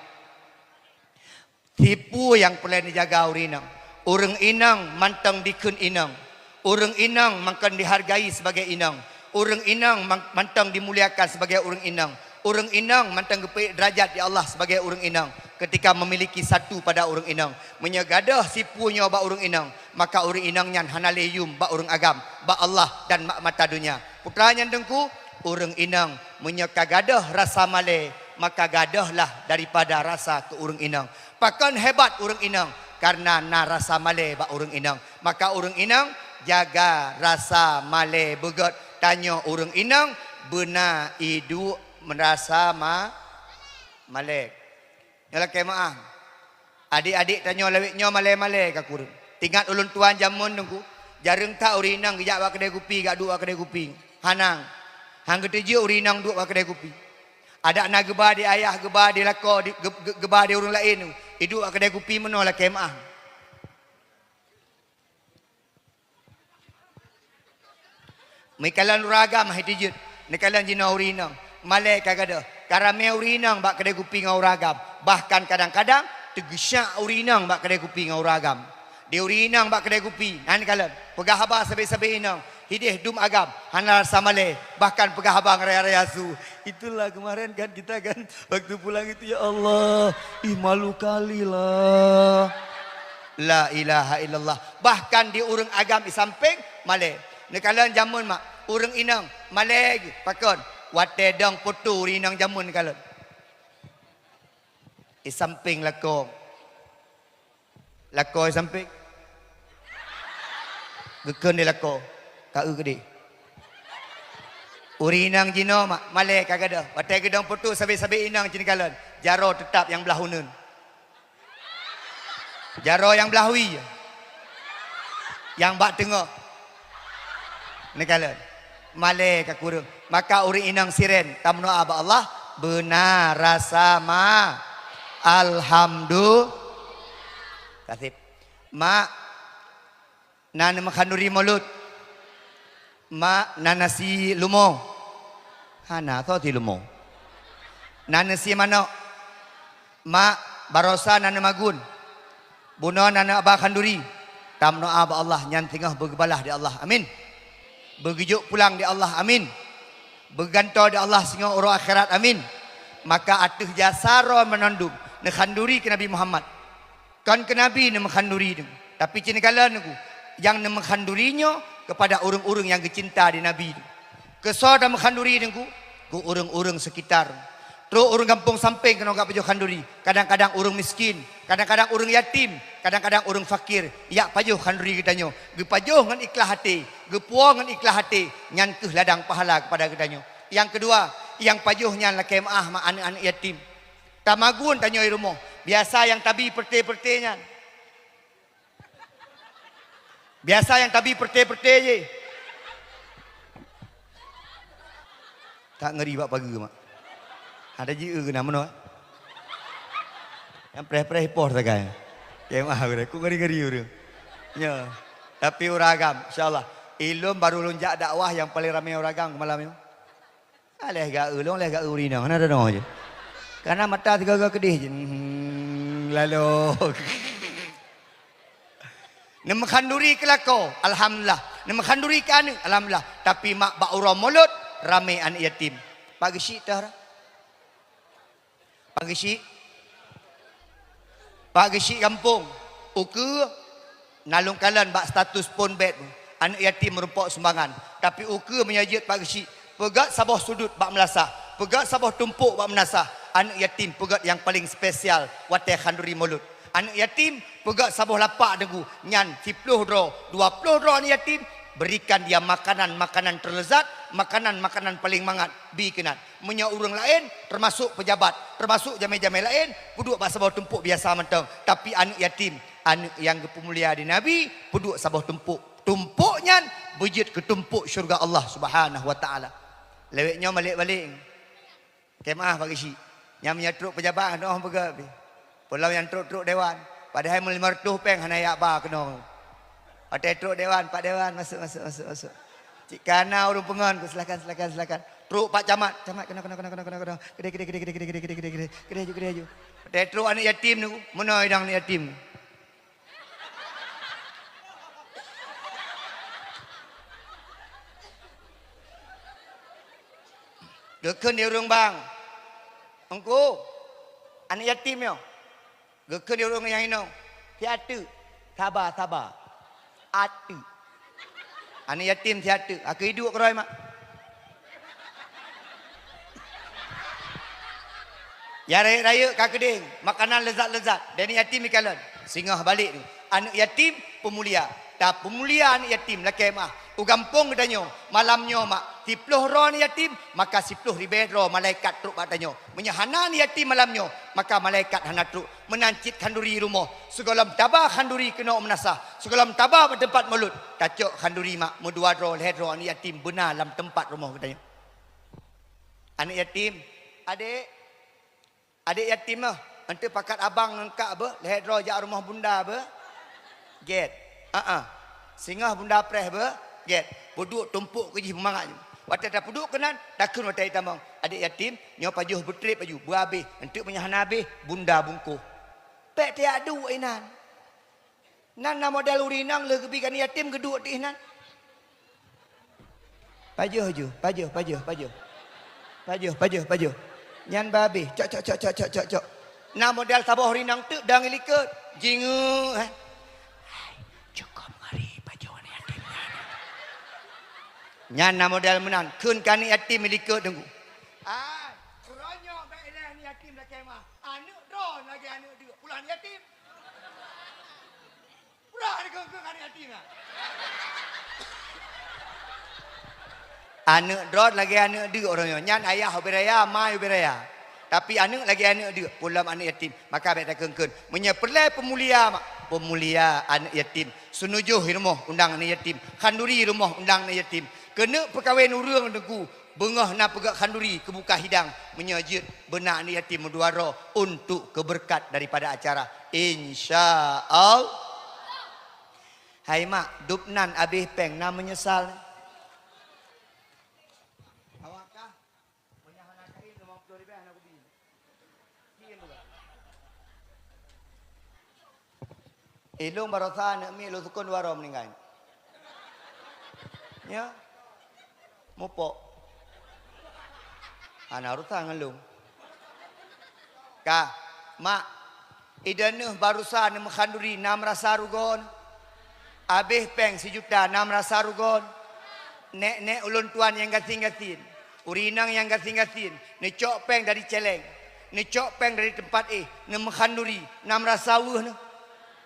Sapeue nyang peureulée neujaga ureuëng inong? Ureuëng inong mantong dikheun inong. Ureuëng inong mantong dihargai sebagai inong. Ureuëng inong man-, mantong dimuliakan sebagai ureuëng inong. Ureuëng inong mantong geupeuék deurajat di Allah sebagai ureuëng inong ketika memiliki satu pada ureuëng inong. Meunyoe gadôh sapeue nyoe bak ureuëng inong, maka ureuëng inong nyan hana lé yum bak ureuëng agam, bak Allah dan bak mata donya. Putra nyang teungku, ureuëng inong meunyoe ka gadôh rasa malée, maka gadôhlah daripada rasa keu ureuëng inong. Pakon hebat ureuëng inong? Kareuna na rasa malée bak ureuëng inong. Maka ureuëng inong jaga rasa malée beugét. Tanyoe ureuëng inong beuna iduek meurasa ma-, malée. Nyoe lakée meuáh. Adik-adik tanyoe lawét nyoe malée-malée ka kureueng. Tingat ulôn tuan jameun teungku, jareueng that ureuëng inong geujak bak keudée kupi, geujak duek bak keudée kupi. Hana. Han geuteujeuet ureuëng inong duek bak keudée kupi. Adak na geuba di ayah, geuba di lakoe, di, geu-, geu-, geuba di ureuëng laén, iduek bak keudée kupi meunoe lakée meuáh. Meukalon ureuëng agam hai teujeuet, neukalon jinoe ureuëng inong. Malée ka gadôh, ka ramé ureuëng inong bak keudée kupi ngon ureuëng agam. Bahkan kadang-kadang teugeusyak ureuëng inong bak keudée kupi ngon ureuëng agam. Di ureuëng inong bak keudée kupi, nan kalon, peugah haba sabe-sabe inong, hideh dum agam, hana rasa malée, bahkan peugah haba ngon raya-raya su. Itulah kemarin kan kita kan, waktu pulang itu, ya Allah, ih, malu kali lah. La ilaha illallah. Bahkan di ureuëng agam di sampéng malée. Neukalon jameun mak, ureuëng inong malée geuh. Pakon? Watée dong poto ureuëng inong jameun neukalon. Di sampéng lakoe. Lakoe sampéng. Geukheun di lakoe. Ka eu keudeh. Ureuëng inong jinoe mak, malée ka gadôh. Watée geudong poto sabe-sabe inong cit neukalon, jaroe teutab nyang blah uneuen. Jaroe nyang blah wie. Nyang bak teungoh. Neukalon. Malée ka kureueng. Maka ureuëng inong siren tameudoá bak Allah, beuna rasa ma-, alhamdu-, kaseb. Mak, na neumeukhaduri mulod? Mak, na nasi lumo? Hana, soe si lumo? Na nasi manok? Mak, barosa na neumagun? Bunoe na neuba khanduri? Tameudoá bak Allah, nyan singoh beugeubalah di Allah. Amin. Beugeujok pulang di Allah. Amin. Beugantoe di Allah singoh uroe akhirat. Amin. Maka ateueh jasa droe meunandum neukhanduri keu Nabi Muhammad. Kon keu Nabi neumeukhaduri teungku, tapi cit neukalon teungku, nyang neumeukhaduri nyoe kepada ureuëng-ureuëng nyang geucinta di Nabi teungku. Keu soe tameukhanduri teungku? Keu ureuëng-ureuëng seukitar. Trok ureuëng gampông sampéng keunoe geupajoh khanduri, kadang-kadang ureuëng miskin, kadang-kadang ureuëng yatim, kadang-kadang ureuëng fakir, jak pajoh khanduri geutanyoe, geupajoh ngon ikhlaih até, geupuwoe ngon ikhlaih até, nyan kheueh ladang pahala keupada geutanyoe. Nyang keudua, nyang pajoh nyan lakée meuáh mak aneuëk-aneuëk yatim. Tamagun tanyoe i rumoh. Biasa nyang tabi peureute-peureute nyan. Biasa nyang tabi peureute-peureute jih. That ngeri bak pageue mak. Ada jieu keunan meunoe. Nyang preh-preh ipoh sagai. Keu meuáh geude, ku ngeri-ngeri ureuëng. Nyo. Tapi ureuëng agam, insya Allah. Ilôn baru lôn jak dakwah nyang paleng ramé ureuëng agam keu malam nyoe. Ah, lheueh geu-eu lôn, lheueh geu-eu ureuëng inong, hana tanoh jih. Kareuna mata sigoe-goe keudeh jih. Hmm, lalu. Neumeukhaduri keu lakoe, alhamdulillah. Neumeukhaduri keu aneuëk, alhamdulillah. Tapi mak bak uroe mulod, ramé aneuëk yatim. Pak Geuchik teuh. Pak Geuchik. Pak Geuchik gampông, ukeue na lôn kalon bak status phon bét, aneuëk yatim meurumpok sumbangan. Tapi ukeue meunyoe jeuet Pak Geuchik, peugét saboh sudut bak meulasah, peugét saboh tumpôk bak meunasah, aneuëk yatim peugét nyang paleng spesial watée khanduri mulod. Aneuëk yatim peugét saboh lapak teungku, nyan siploh droe, dua ploh droe aneuëk yatim, berikan dia makanan-makanan terlezat, makanan-makanan paleng mangat, bi keunan. Meunyoe ureuëng laén, teumasok peujabat, teumasok jamé-jamé laén, peuduek bak saboh tumpôk biasa mantong. Tapi aneuëk yatim, aneuëk nyang geupeumulia di Nabi, peuduek saboh tumpôk. Tumpôk nyan beujeuet keu tumpôk syeuruga Allah Subhanahu wa Taala. Lewat nyoe balek-balek. Keu meuáh Pak Geuchik. Nyang meunyoe trok peujabat, hana peugah pih. Peulom nyang trok-trok dewan. Padahai meulima reutôh péng hana jak ba keunoe. Watée trok dewan, Pak Dewan, masuk, masuk, masuk, masuk. Cit kana ureuëng peungon, ku, "Silakan, silakan, silakan." Trok pak camat, "Camat, keunoe, keunoe, keunoe, keunoe, keunoe, keunoe. Keudeh, keudeh, keudeh, keudeh, keudeh, keudeh, keudeh, keudeh, keudeh, keudeh aju, keudeh aju." Watée trok aneuëk yatim nyoe, meunoe idang aneuëk yatim. Geukheun di ureuëng bang, "Teungku, aneuëk yatim nyoe." Geukheun di ureuëng nyang inong, "Siat teuk, saba, saba." Ateuk. Aneuëk yatim siat teuk, akeue iduek keudroe mak. Ya rayeuk-rayeuk ka keudeng, makanan leuzat-leuzat, dan yatim ikalon. Singoh balek tu. Aneuëk yatim peumulia. Tapeumulia aneuëk yatim lakée meuah. U gampông geutanyoe, malam nyoe mak, siploh droe aneuëk yatim, maka siploh ribée droe malaikat trok bak tanyoe. Meunyoe hana aneuëk yatim malam nyoe, maka malaikat hana trok. Meunan cit khanduri rumoh, sigohlom taba khanduri keunoe meunasah, sigohlom taba bak teumpat mulod, tacok khanduri mak meudua droe, lhée droe aneuëk yatim beuna lam teumpat rumoh geutanyoe. Aneuëk yatim, adek, adek yatim meuh, eunteuk pakat abang ngon kak beuh, lhée droe jak rumoh bunda beuh, gét. Aa, singoh bunda preh beuh, gét. Peuduek tumpok keu jih beumangat nyoe. Watée tapeuduek keunan, takheun watée itamong, "Adek yatim, nyoe pajoh beutreb aju, beuabéh, eunteuk meunyoe hana abéh, bunda bungkôh." Pék tiak duek inan. Nan na model ureuëng inong lheueh geubi keu aneuëk yatim geuduek teuh nan. Pajoh ju, pajoh, pajoh, pajoh. Pajoh, pajoh, pajoh. Nyan babeh, cok, cok, cok. Na model saboh ureuëng inong teuk dang likot. Jingeuk, eh. Hai, cukop ngeri pajoh aneuëk yatim nyan. Nyan na model meunan, kheun keu aneuëk yatim likot teungku. Ai, uroe nyoe bék ilée aneuëk yatim lakée meuah. Aneuëk droe lagée aneuëk deuk, pulan yatim. Pura dikeue-keue aneuëk yatim nyan. Aneuëk droe lagée aneuëk deuk uroe nyoe. Nyan ayah ubé raya, ma ubé raya. Tapi aneuëk lagée aneuëk deuk, pulan aneuëk yatim. Maka bék takheun-kheun. Meunyoe peureulée peumulia mak, peumulia aneuëk yatim. Seunujoh i rumoh undang aneuëk yatim. Khanduri i rumoh undang aneuëk yatim. Keuneuk peukawen ureuëng teungku, beungoh na peugét khanduri keubuka hidang, meunyoe jeuet beuna aneuëk yatim meudua droe untuk keubeureukat daripada acara. Insya Allah. Hai mak, dub nan abéh péng na meunyeusal. Awak kah? Meunyoe hana kain, limong ploh ribèe hana kubi. Ilong barosa aneuk miet lôn sukon dua droe meuninggai. Ya. Mupok. Hana urusan ngon lôn. Ka, mak, ideh neuh barosa neumeuhan duri na meurasa rugoe. Abéh péng sijuta na meurasa rugoe. Nék-nék ulôn tuan nyang gasien-gasien, ureueng inong nyang gasien-gasien, neucok péng dari céléng, neucok péng dari teumpat éh, neumeuhan duri, na meurasa weueh neuh.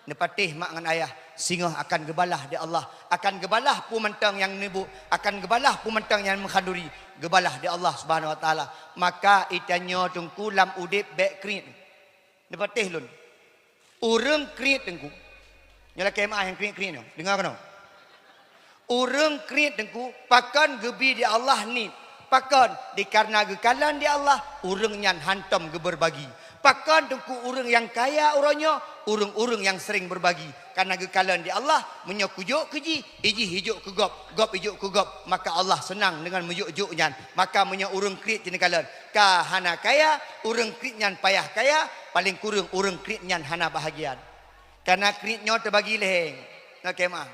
Neupatéh mak ngon ayah, singoh akan geubalah di Allah, akan geubalah peue mantong nyang neubuet, akan geubalah peue mantong nyang meuhan duri, geubalah di Allah Subhanahu Wa Taala. Maka itanyoe teungku lam udép bék kriet. Neupatéh lôn. Ureueng kriet teungku. Nyoe lakée meu'ah nyang kriet-kriet nyoe. Deungoe keunoe. Ureueng kriet teungku, pakon geubi di Allah niet. Pakon? Dikareuna geukalon di Allah, ureueng nyan hantom geubeurbagi. Pakon teungku ureueng nyang kaya uroe nyoe, ureueng-ureueng nyang sering beurbagi. Kareuna geukalon di Allah, meunyoe kujok keu jih, ijih ijok keu gob, gob ijok keu gob, maka Allah seunang deungon meujok-jok nyan. Maka meunyoe ureueng kriet cit neukalon, ka hana kaya, ureueng kriet nyan payah kaya, paleng kureueng ureueng kriet nyan hana bahagia. Kareuna kriet nyoe teubagi lhée. Nyoe keumaang.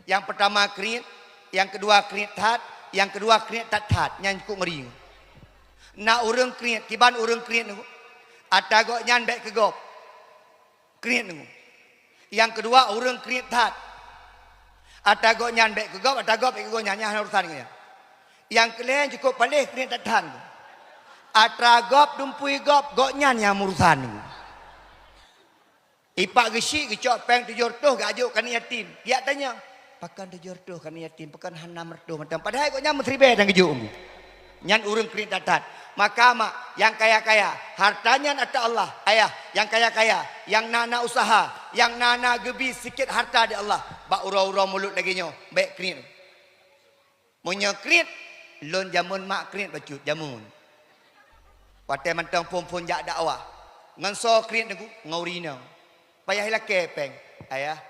Nyang peurtama kriet, nyang keudua kriet that, nyang keudua kriet that-that, nyan cukôp ngeri. Na ureueng kriet, kiban ureueng kriet nyoe, atra gobnyan bék keu gob. Kriet nyoe. Nyang keudua ureueng kriet that. Atra gobnyan bék keu gob, atra gob bék keu gobnyan, nyan hana urusan ngon nyan. Nyang keulhée cukôp paléh kriet that-that. Atra gob dumpui gob, gobnyan nyang meurusan. Ipak geusyik geucok péng tujoh reutôh geujok keu aneuk yatim. Geujak tanyong, "Pakon tujoh reutôh keu aneuk yatim? Pakon hana meureutôh mantong?" Padahai gobnyan meusiribée nyang geujok. Nyan ureueng kriet that-that. Maka mak, nyang kaya-kaya, hareuta nyan atra Allah. Ayah, nyang kaya-kaya, nyang na-na usaha, nyang na-na geubi sikét hareuta di Allah, bak uroe-uroe mulod lagée nyoe, bék kriet. Meunyoe kriet, lôn jameun mak kriet bacut, jameun. Watée mantong phon-phon jak dakwah. Ngon soe kriet teungku? Ngon ureueng inong. Payah ilakée péng. "Ayah,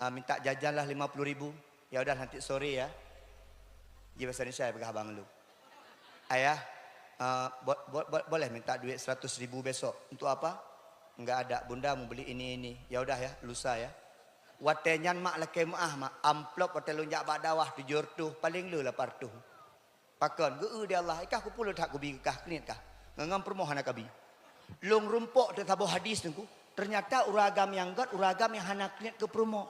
ah, minta jajan lah lima puluh ribu. Ya udah, nanti sore ya." Ji bahasa Indonesia peugah abang lôn. "Ayah, eh, bo-, bo-, bo-, boleh minta duit seratus ribu besok." "Untuk apa?" "Enggak ada, Bunda mau beli ini, ini." "Ya udah ya, lusa ya." Watèe nyan mak lakèe meu'ah, mak, amplop watèe lôn jak bak dakwah tujoh reutôh, paleng le lapan reutôh. Pakon? Geu-eu di Allah, "Ikah kupeue that kubi keu kah, keuneuk kah?" Ngon-ngon peurumoh hana kabi. Lôn rumpok teuk saboh hadis Teungku. Ternyata ureueng agam nyang gèt, ureueng agam nyang hana keuneuk keu peurumoh.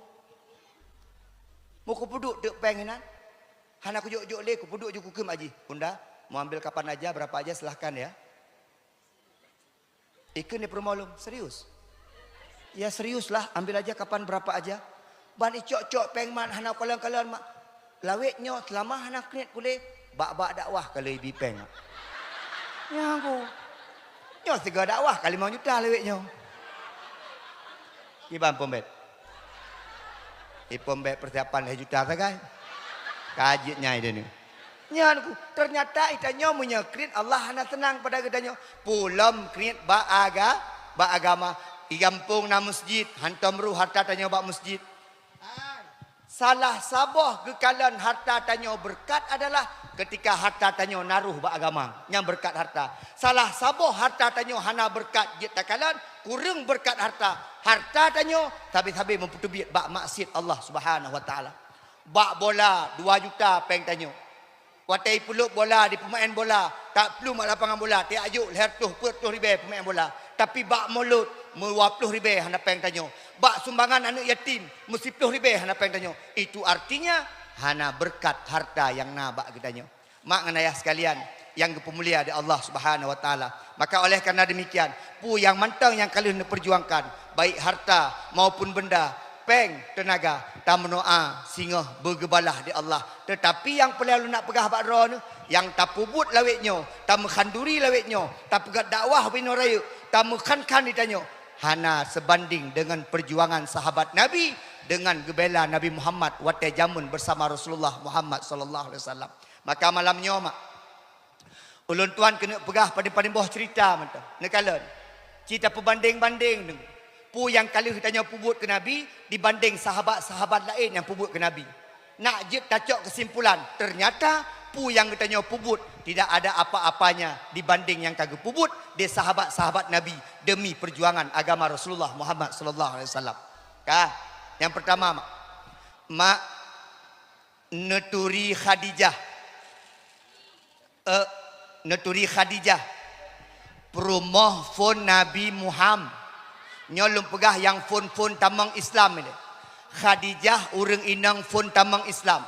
Meukeupeuduek teuk péng inan. Hana kujok-jok lé, kupeuduek ju kukheun bak jih. "Bunda, mau ambil kapan aja, berapa aja silahkan ya." Ikheun di peurumoh lôn, "Serius?" "Ya serius lah, ambil aja kapan berapa aja." Ban icok-cok péng mat hana kalon-kalon mak. "Lawét nyoe seulama hana keuneuk kulé, bak-bak dakwah ka lheueh ibi péng mak." Nyan ku. Nyoe sigoe dakwah ka limong juta lawét nyoe. Kiban pom bét. Ipom bét persiapan lhèe juta sagai. Ka jeuet nyai deh ni. Nyan ku, ternyata geutanyoe meunyoe kriet Allah hana seunang pada geutanyoe. Pulom kriet bak aga-, bak agama. Di gampông na masjid, hantom rôh harta tanyoe bak masjid. Salah saboh geukalon harta tanyoe beureukat adalah ketika harta tanyoe na rôh bak agama. Nyan beureukat harta. Salah saboh harta tanyoe hana beureukat jeuet takalon, kureueng beureukat harta. Harta tanyoe sabe-sabe meupeuteubiet bak maksiet Allah Subhanahu wa Taala. Bak bola dua juta péng tanyoe. Watèe ipeulop bola di peumaén bola, tak plueng bak lapangan bola, tiak jok lhèe reutôh, peuet reutôh ribèe peumaén bola. Tapi bak mulod, dua ploh ribèe hana péng tanyoe. Bak sumbangan aneuk yatim, meusiploh ribèe hana péng tanyoe. Itu artinya, hana beureukat harta nyang na bak geutanyoe. Mak ngon ayah sekalian nyang geupeumulia di Allah Subhanahu wa Taala. Maka oleh karena demikian, peue nyang mantong nyang ka lheueh neupeujuangkan, baik harta maupun benda, péng, teunaga, tameudoa singoh beugeubalah di Allah. Teutapi nyang peureulèe lôn nak peugah bak droeneuh, nyang tapeubuet lawét nyoe, tameukhanduri lawét nyoe, tapeugöt dakwah binoe rayeuk, tameukhan-khan di tanyoe, hana seubandéng deungon peujuangan sahabat Nabi, deungon geubela Nabi Muhammad watèe jameun beusama Rasulullah Muhammad sallallahu alaihi wasallam. Maka malam nyoe, mak, ulôn tuan keuneuk peugah padum-padum boh ceurita mantong. Neukalon, ci tapeubandéng-bandéng deungon peue nyang ka lheueh tanyoe peubuet keu Nabi dibandéng sahabat-sahabat laén nyang peubuet keu Nabi. Nak jeuet tacok keusimpulan, ternyata peue nyang geutanyoe peubuet tidak ada apa-apanya dibandéng nyang ka geupeubuet di sahabat-sahabat Nabi demi peujuangan agama Rasulullah Muhammad sallallahu alaihi wasallam. Ka, nyang peurtama, mak, mak, neuturi Khadijah. Eh, neuturi Khadijah, peurumoh phon Nabi Muham. Nyoe lôn peugah nyang phon-phon tamong Islam ilèe. Khadijah ureueng inong phon tamong Islam.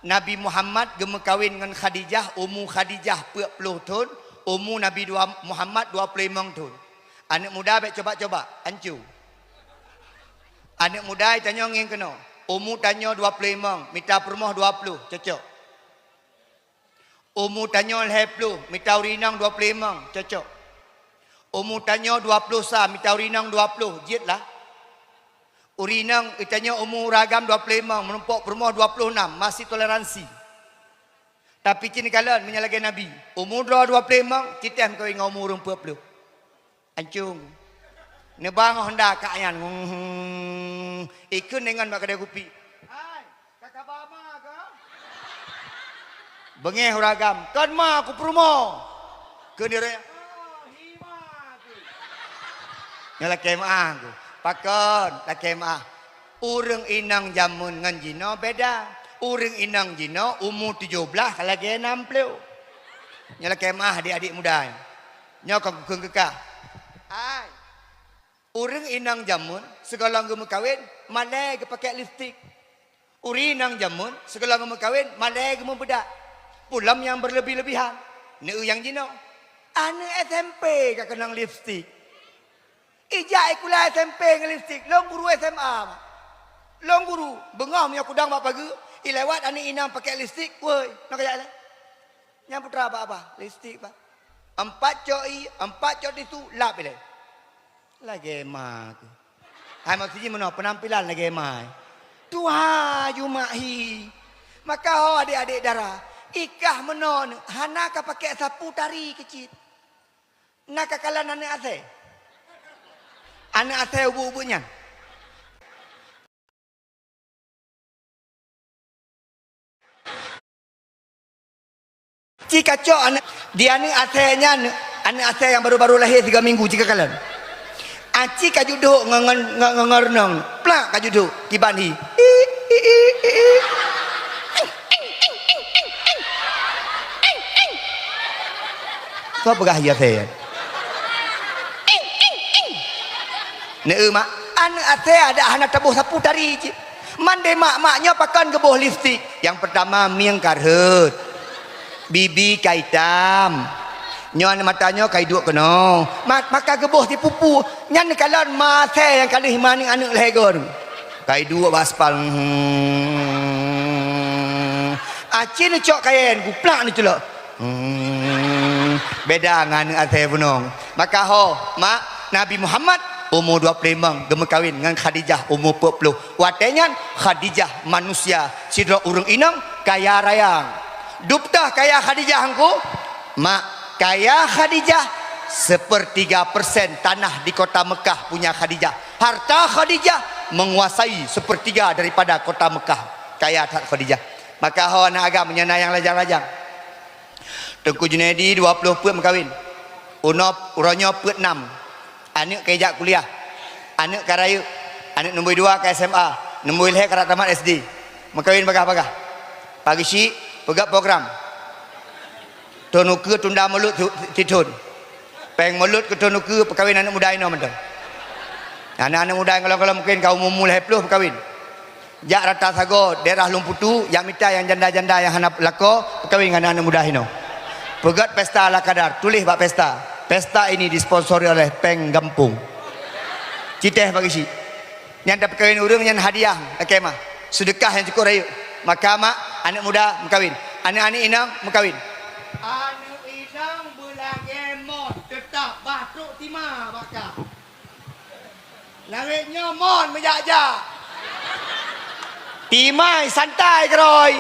Nabi Muhammad geumeukawen ngon Khadijah, umu Khadijah peuet ploh thon, umu Nabi dua, Muhammad dua ploh limong thon. Aneuk muda bèk coba-coba, ancu. Aneuk muda tanyoe ngieng keunoe, umu tanyoe dua ploh limong, mita peurumoh dua ploh, cocok. Umu tanyoe lhèe ploh, mita ureueng inong dua ploh limong, cocok. Umu tanyoe dua ploh sa, mita ureueng inong dua ploh, jeuet lah. Ureueng inong, tanyoe umu ureueng agam dua ploh limong, meurumpok peurumoh dua ploh nam, masih toleransi. Tapi ci neukalon, meunyoe lagèe Nabi, umu droe dua ploh limong, ci tém meukawen ngon umu ureueng peuet ploh. Ancung. Neuba ngon honda kak nyan. Ikheun deungon bak keudè kupi. Hai, ka kaba ma kah? Beungèh ureueng agam. Kon ma, ku peurumoh. Kheun di ureueng. Oh, hi ma tu. Nyoe lakèe meu'ah ku. Pakon, lakèe meu'ah. Ureueng inong jameun ngon jinoe beda. Ureueng inong jinoe umu tujoh blah ka lagèe nam ploh. Nyoe lakèe meu'ah adik-adik muda nyoe. Nyoe kon kukheun keu kah. Hai. Ureueng inong jameun sigohlom geumeukawen malèe geupakèk lipstik. Ureueng inong jameun sigohlom geumeukawen malèe geumeubeudak. Pulom nyang beureuleubih-leubih han. Neu nyang jinoe. Aneuk S M P ka keunong lipstik. Ijak sikula S M P ngon lipstik, lôn guru S M A. Lôn guru, beungoh meunyoe kudong bak pageue, ilewat aneuk inong pakèk lipstik, woi, nyoe kajak ilèe. Nyan putra bak abah, lipstik bak. Empat cok ie, empat cok tisu, lap ilèe. Lagèe ma keuh. Hai maksud jih meunoe, penampilan lagèe ma. Tuha ju mak hi. Maka ho adék-adék dara, ikah meunoe hana ka pakèk sapu tari keuh cit. Na ka kalon aneuk asèe? Aneuk asèe ubeut-ubeut nyan. Ci kacok aneuk, di aneuk asèe nyan, aneuk asèe nyang baru-baru lahé tiga minggu, ci kakalon. Aci ka judok ngon, ngon, ngon, ngon renong, plak ka judok, kiban hi. Soe peugah hi asèe nyan? Neu mak, aneuk asèe adak hana taboh sapu tari cit. Mandé mak-mak nyoe pakon geuboh lipstik. Nyang peurtama mieng ka rhot. Bibi ka itam. Nyoe aneuk mata nyoe ka iduek keunoe. Ma-, maka geuboh sipupu. Nyan kalon ma asèe nyang ka lheueh ma aneuk-aneuk lhèe gon. Ka iduek bak aspal. Hmm. Aci neucok kayèe, guplak neuculok. Hmm, beda ngon aneuk asèe bunong. Maka ho, mak, Nabi Muhammad umu dua ploh limong geumeukawin ngon Khadijah umu peuet ploh. Watèe nyan Khadijah manusia sidroe ureueng inong kaya raya. Dub teuh kaya Khadijah engku? Mak, kaya Khadijah, sepertiga persen tanah di kota Mekah punya Khadijah. Harta Khadijah menguasai sepertiga daripada kota Mekah. Kaya that Khadijah. Maka ho aneuk agam meunyoe na nyang lajang-lajang. Teungku Junaidi dua ploh peuet meukawin. Unoe, uroe nyoe peuet nam. Aneuk ka ijak kuliah. Aneuk ka rayeuk. Aneuk numboi dua ka S M A. Numboi lhèe ka rab tamat S D. Meukawin bagah-bagah. Pagi syik, peugöt program. Thôn ukeue tunda mulod si-, sithôn. Péng mulod keu thôn ukeue peukawin aneuk muda inoe mantong. Aneuk-aneuk muda nyang gohlom-gohlom mungken ka umu-umu lhèe ploh peukawin. Jak rata sagoe daerah Lôn Putu, jak mita nyang janda-janda nyang hana lakoe, peukawin ngon aneuk muda hinoe. Peugöt pesta ala kadar, tuléh bak pesta. Pesta ini disponsori oleh Péng Gampông. Citèh bagi syik. Nyang tapeukawen ureueng nyan hadiah, lakèe mah. Seudeukah nyang cukôp rayeuk. Maka mak, aneuk muda meukawin. Aneuk-aneuk inong meukawin. Aneuk inong beulagèe mon, teutap bah trok tima baka. Lawét nyoe mon meujak-jak. Timai santai keurôi.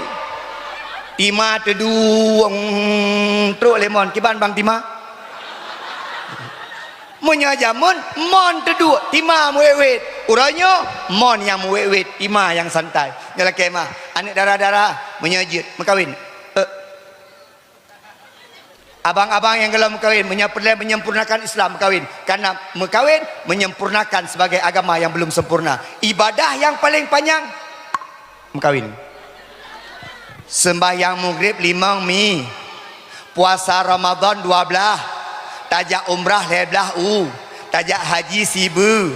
Tima teuduek, mm, trok lé mon. Kiban bang tima? Meunyoe jameun, mon teuduek, tima meuwét-wét. Uroe nyoe, mon nyang meuwét-wét, tima nyang santai. Nyoe lakèe mah, aneuk dara-dara, meunyoe jeuet, meukawen. Eh, Abang-abang nyang gohlom meukawen, meunyoe peureulèe menyempurnakan Islam meukawen, karena meukawen menyempurnakan sebagai agama yang belum sempurna. Ibadah yang paling panjang, meukawen. Sembahyang Maghrib limong mi, puasa Ramadan dua blah, tajak umrah lhèe blah u, tajak haji sibeue.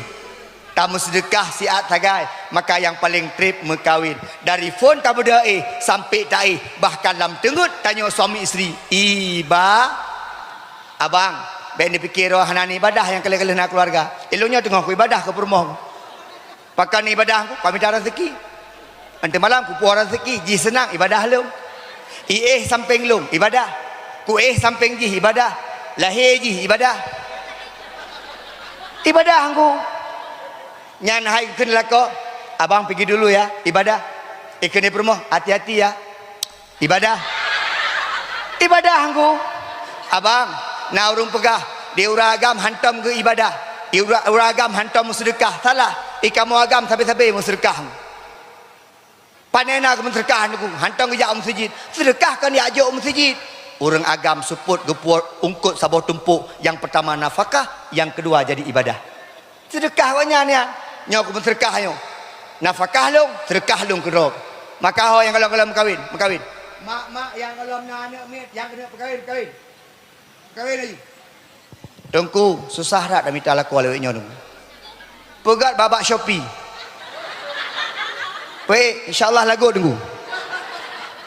Tameuseudeukah siat sagai, maka nyang paleng trép meukawen. Dari phon tabeudôh éh sampai taéh, bahkan lam teungeut tanyoe suami istri. Iba-, abang, bèk neupike droe hana ibadah nyang ka lheueh-lheueh na keuluwarga. Ilôn nyoe teungoh kuibadah keu peurumoh. Pakon ibadah ku, ka mita raseuki. Mantong malam kupuwoe raseuki, jih seunang ibadah lôn. Iéh sampéng lôn, ibadah. Kuéh sampéng jih, ibadah. Lahé jih, ibadah. Ibadah ku. Nyan hai kheun lakoe, "Abang pigi dulu ya, ibadah." Ikheun di peurumoh, "Hati-hati ya." Ibadah. Ibadah ku. Abang, na ureueng peugah, di ureueng agam hantom geu ibadah. Di ureueng, ureueng agam hantom meuseudeukah. Salah. I kamoe agam sabe-sabe meuseudeukah. Pane na geumeuseudeukah aneuk ku, hantom geujak u meuseujid. Seudeukah kon jak jok u meuseujid. Ureueng agam seupôt geupuwoe eungkôt saboh tumpôk, nyang peurtama nafakah, nyang keudua jadi ibadah. Seudeukah awaknyan nyan. Nyoe ku meuseudeukah nyoe. Nafakah lôn, seudeukah lôn keudroe. Maka ho nyang gohlom-gohlom meukawen, meukawen. Mak-mak nyang gohlom na aneuk miet, nyang keuneuk meukawen, meukawen. Kawin laju. Teungku, susah that tamita lakoe lawét nyoe, Teungku. Peugöt babak Shopee. Wék, insya Allah lagot, Teungku.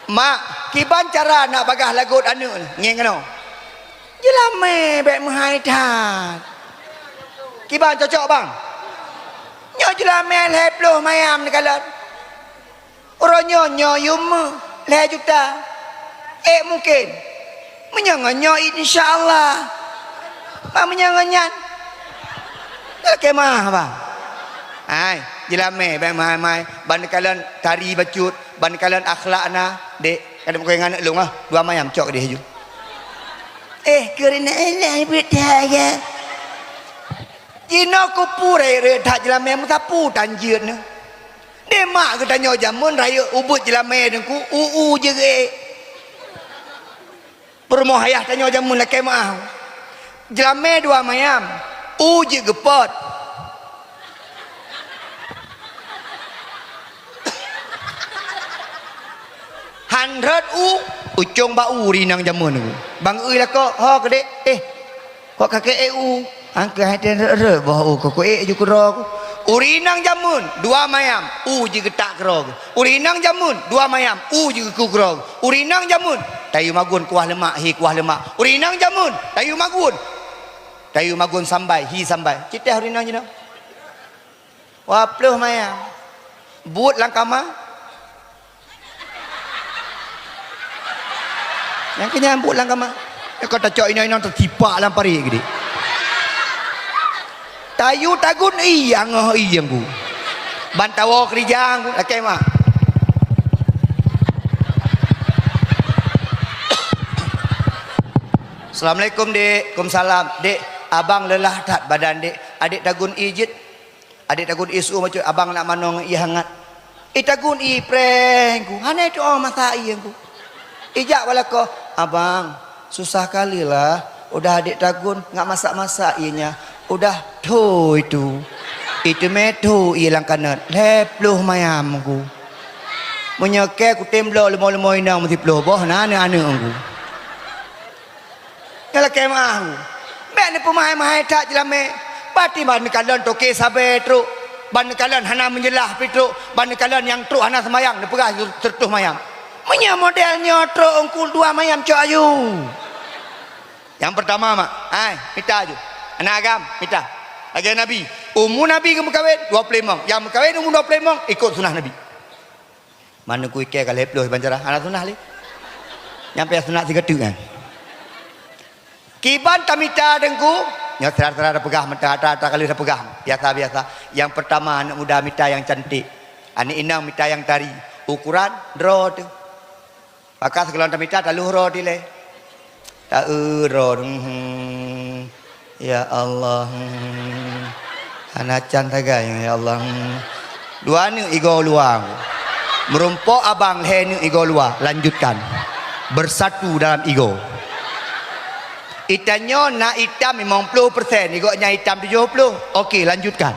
Mak, kiban cara nak bagah lagot aneuk ngieng keunoe? Jeulamé bèk meuhai that. Kiban cocok, Bang? Nyoe jeulamé lhèe ploh mayam neukalon. Uroe nyoe, nyoe yum lhèe juta. Ék mungken. Meunyoe ngon nyoe, insya Allah. Bah meunyoe ngon nyan, lakèe meuah, bah. Hai, jeulamé bèk meuhai-meuhai. Ban neukalon tari bacut, ban neukalon akhlak na, dek. Kadang kau ingat lôn ah, dua mayam cok deh ju. Eh, keureuna Allah buet that ya. Jinoe kupu rayeuk-rayeuk that jeulamé meusapu tan jeuet neuh. Deh mak geutanyoe jameun rayeuk ubeuet jeulamé Teungku, u-u jeuet. Peurumoh ayah tanyoe jameun lakée meu'ah. Jeulamée dua mayam, u jeuet geupot. Han rhot u, ucong bak u rinang jameun. Bang eu lakoe, ho keudeh, eh, kok kakée ék u? Angkeuh hai teuh rhot-rhot boh u, kok kuék ju keudroe ku. Ureueng inong jameun dua mayam, u jigeutak keudroe geuh. Ureueng inong jameun dua mayam, u jigeuku keudroe geuh. Ureueng inong jameun, tayue magun kuah leumak, hi kuah leumak. Ureueng inong jameun, tayue magun. Tayue magun sambai, hi sambai. Cit teuh ureueng inong jinoe. Dua ploh mayam. Buet lam kama. Nyang keu nyan buet lam kama. Nyoe ka tacok inong-inong teusipak lam parit geude. Tayue tagun ié, angoh ié ku. Ban tawoe keurija ku, lakée mak. Assalamualaikum, Dek. Waalaikumsalam. Dek, abang leulah that badan, Dek. Adek tagun ié jeuet. Adek tagun ié su-uem bacut, abang nak manoe ngon ié hangat. Ié tagun ié preh ku, hana itu'oh masak ié ku. Ijak bak lakoe, "Abang, susah kali lah, udah adek tagun ngat masak-masak ié nyan, udah tho itu. Iteumé tho ié lam kanot, lhée ploh mayam ku. Meunyoe kée kutem bloe leumo-leumo inong meusiploh boh na aneuk-aneuk ku." Nyan lakée meu'ah. Bék neupeumahai-mahai that jeulamée. Pati ban neukalon toke sabe trok, ban neukalon hana meunjeulaih pi trok, ban neukalon nyang trok hana seumayang neupeugah seureutôh mayam. Meunyoe model nyoe trok eungkul dua mayam cok ayu. Nyang peurtama mak, hai, mita ju. Aneuk agam, mita. Lagée Nabi, umu Nabi geumeukawen dua ploh limong. Nyang meukawen umu dua ploh limong ikot sunah Nabi. Manoe ku ikée ka lhée ploh iban cara, hana sunah lé. Nyang payah sunat sigoe teuk nyan. Kiban tamita Teungku, nyoe sira-sira tapeugah meuta, atra-atra ka lheueh tapeugah. Biasa-biasa. Nyang peurtama aneuk muda mita nyang cantik. Aneuk inong mita nyang tari. Ukuran droe teuh. Maka sigohlom tamita taloh droe dilée. Ta-eu droe, hmm, ya Allah, hmm, hana can sagai, ya Allah, hmm. Dua aneuk igoe luwa. Meurumpok abang lhée aneuk igoe luwa, lanjutkan. Bersatu dalam igoe. Itanyoe na itam limong ploh persen, igoe nyan itam tujoh ploh. Oke, lanjutkan.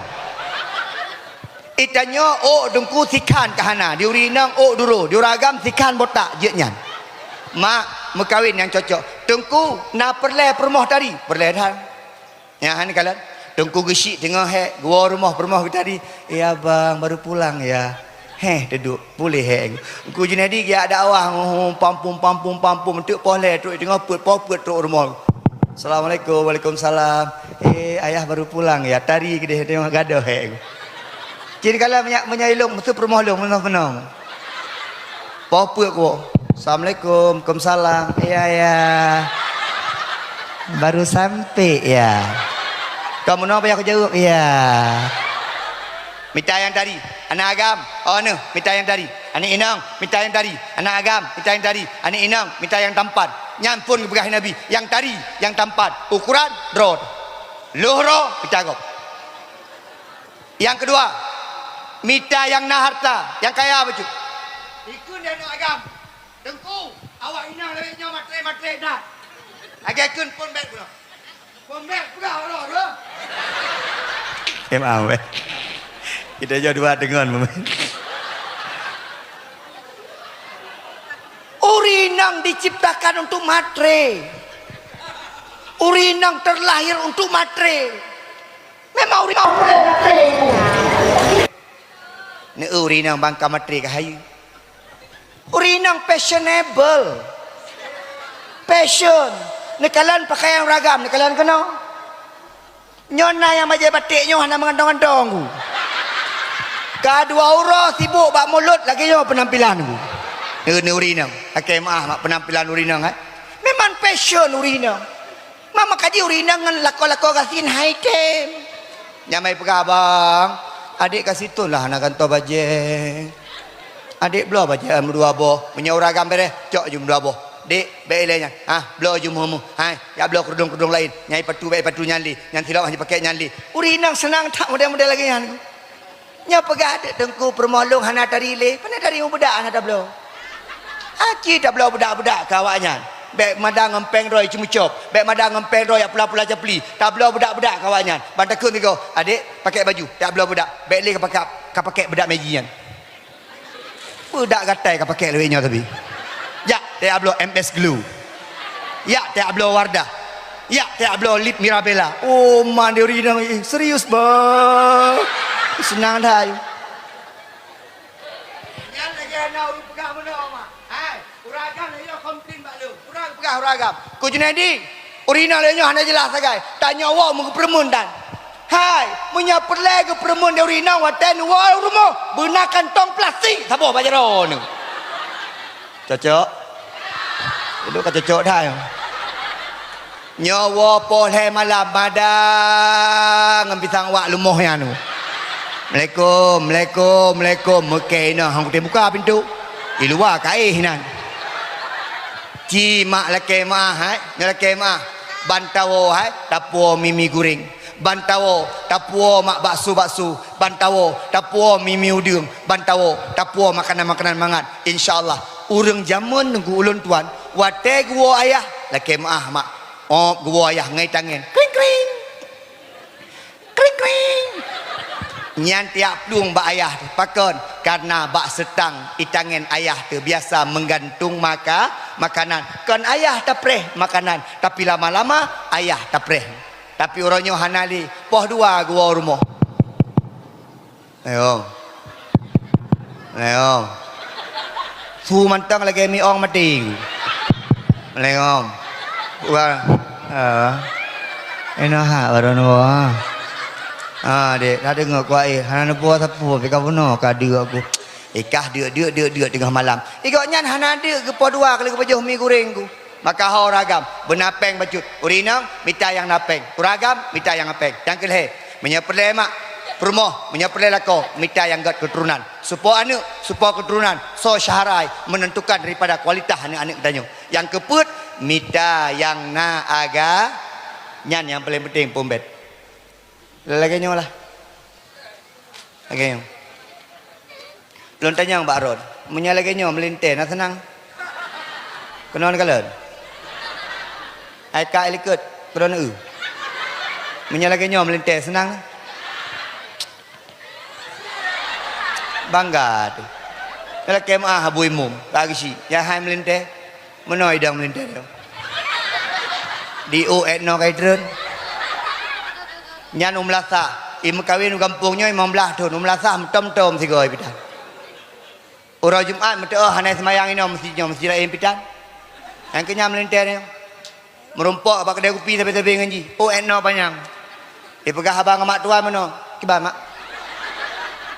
Itanyoe ôk Teungku sikhan ka hana, di ureueng inong ôk duro, di ureueng agam sikhan botak jeuet nyan. Mak, meukawen nyang cocok. Teungku, na peureulée peurumoh tari? Peureulée that. Nyan hana kalon. Teungku geusyik teungoh hék, geuwoe rumoh peurumoh geutari. "Ya bang, baru pulang ya." Héh, teuduek, puléh hék. Teungku Junaidi geujak dakwah, pampum, pampum, pampum, teuk poh lhée trok teungoh peuet, poh peuet trok rumoh. "Assalamualaikum." "Waalaikumsalam." "Eh, ayah baru pulang ya, tari keudeh teungoh gadôh hék." Cit kala meunyoe, meunyoe ilong, meusu peurumoh lôn, meunoe-meunoe. Poh peuet ku, "Assalamualaikum." "Waalaikumsalam." "Iya, iya. Baru sampai ya." Ka meunoe payah kujaweueb, "Iya." Mita nyang tari, aneuk agam, oh neuh, mita nyang tari. Aneuk inong, mita nyang tari. Aneuk agam, mita nyang tari. Aneuk inong, mita nyang tampan. Nyan phon geupeugah Nabi, nyang tari, nyang tampan. Ukuran, droe. Loh droe, mita gob. Nyang keudua, mita nyang na harta, nyang kaya bacut. Ikheun di aneuk agam, "Teungku, awak inong lagée nyoe matre-matre that." Lagée kheun phon bék bunoe. Phon bék peugah uroe dua. Eh, maaf, eh. Kita jauh dua dengan, Mama. Ureueng inong diciptakan untuk matre. Ureueng inong terlahir untuk matre. Memang ureueng inong. Neu ureueng inong bangka matre ka hayeue. Ureueng inong fashionable. Fashion. Neukalon pakaian ureueng agam, neukalon keunoe. Nyoe na nyang bajée batik nyoe hana meugantong-gantong ku. Ka dua uroe sibuk bak mulod lagée nyoe peunampilan ku. Neu, neu ureueng inong. Lakée meu'ah mak peunampilan ureueng inong, eh. Memang fashion ureueng inong. Mak meukaji ureueng inong ngon lakoe-lakoe gasien hai tem. Nyang mai peugah, "Bang, adek ka siton lah hana gantoe bajée. Adek bloe bajée meudua boh. Meunyoe ureueng agam bereh, cok ju meudua boh. Dek, bék ilée nyan. Ha, bloe ju meuheuh-meuh. Hai, jak bloe keurudong-keurudong laén. Nyang ipatu bék ipatu nyan lé. Nyang silop hana jipakék nyan lé." Ureueng inong seunang that model-model lagée nyan. Nyoe peugah teuk teungku peurumoh lôn hana tari lé, pane tari u beudak hana tabloe. Aci tabloe beudak-beudak keu awaknyan. Bèk mada ngon péng droe cumucop, bèk mada ngon péng droe jak pula-pula capli. Tabloe beudak-beudak keu awaknyan. Ban takheun sigoe, "Adék, pakèk baju, jak bloe beudak." Bèk lé ka pakèk, ka pakèk beudak Maggi nyan. Beudak gatai ka pakèk lé nyoe tapi. Jak, jak bloe M S Glow. Jak, jak bloe Wardah. Jak, jak bloe lip Mirabella. Oh, man, dia ureueng inong, eh, serius, bah. Seunang that. Nyan lagèe na ureueng peugah meunoe, Mak. Hai, ureueng agam lagèe nyoe komplain bak lôn. Ureueng peugah ureueng agam. Ku Junaidi, ureueng inong lagèe nyoe hana jeulaih sagai. Tanyoe woe meugeupeurumeun tan. Hai, meunyoe peureulèe geupeureumeun di ureueng inong watèe neuwoe u rumoh, beuna kantong plastik saboh bak jaroe neuh. Cocok? Ulôn ka cocok that. Nyoe woe poh lhèe malam mada ngon pisang wak leumoh nyan tu. "Assalamualaikum, assalamualaikum, assalamualaikum." Meukèe inong han kutem buka pintoe. Di luwa ka éh nan. Ci mak lakèe meu'ah, hai. Nyoe lakèe meu'ah. Ban tawoe, hai, tapuwoe mi-mi gureng. Ban tawoe, tapuwoe mak bakso-bakso. Ban tawoe, tapuwoe mi-mi udeueng. Ban tawoe, tapuwoe makanan-makanan mangat. Insya Allah, ureueng jameun nunggu ulôn tuan, watèe geuwoe ayah, lakèe meu'ah mak. Ôb geuwoe ayah ngon itangen. Kring, kring. Kring, kring. Nyan tiak plueng bak ayah. Pakon? Karena bak seutang itangen ayah teubiasa menggantung maka-, makanan. Kon ayah tapreh makanan, tapi lama-lama ayah tapreh. Tapi uroe nyoe hana lé, poh dua geuwoe u rumoh. Ayo. Ayo. Su mantong lagèe mi ong maté. Ayo. Wah. Ah. Inoe hak baru nuwoe. Ah, dek, dah deungoe kuah, eh, hana neupuwoe sapeue, pih ka bunoe ka deuk ku. Eh, kah deuk, deuk, deuk, deuk teungoh malam. Igok nyan hana deuk geupoh dua kali geupajoh mi gureng ku. Maka ho ureueng agam, beuna péng bacut. Ureueng inong, mita nyang na péng. Ureueng agam, mita nyang na péng. Nyang keu lhèe, meunyoe peureulèe mak, peurumoh, meunyoe peureulèe lakoe, mita nyang gèt keuturonan. Soe po aneuk, soe po keuturonan, soe syahara menentukan daripada kualitas aneuk-aneuk geutanyoe. Nyang keupeuet, mita nyang na aga, nyan nyang paleng penting, Peuet. Lagèe nyoe lah. Lagèe nyoe. Lôn tanyong bak Ron, meunyoe lagèe nyoe meulintèe na seunang? Keunoe neukalon. Hai kak likot, keunoe eu. Meunyoe lagèe nyoe meulintèe seunang? Bangga teuh. Lakèe meu'ah Abu Imum, ka geusyik. Nyang hai meulintèe. Meunoe idong meulintèe nyoe. Di u et noe ka itreun. Nyan u meulasah. I meukawen u gampông nyoe limong blaih thon. U meulasah meutom-tom sigoe pitan. Uroe Jumat meuteu'oh hana seumayang inoe meuseujid nyoe, meuseujid laén pitan. Nyang keu nyan meulintèe nyoe. Meurumpok bak keudè kupi sabe-sabe ngon jih. U et noe panyang. Ipeugah abang ngon mak tuan meunoe, "Kiban, Mak?"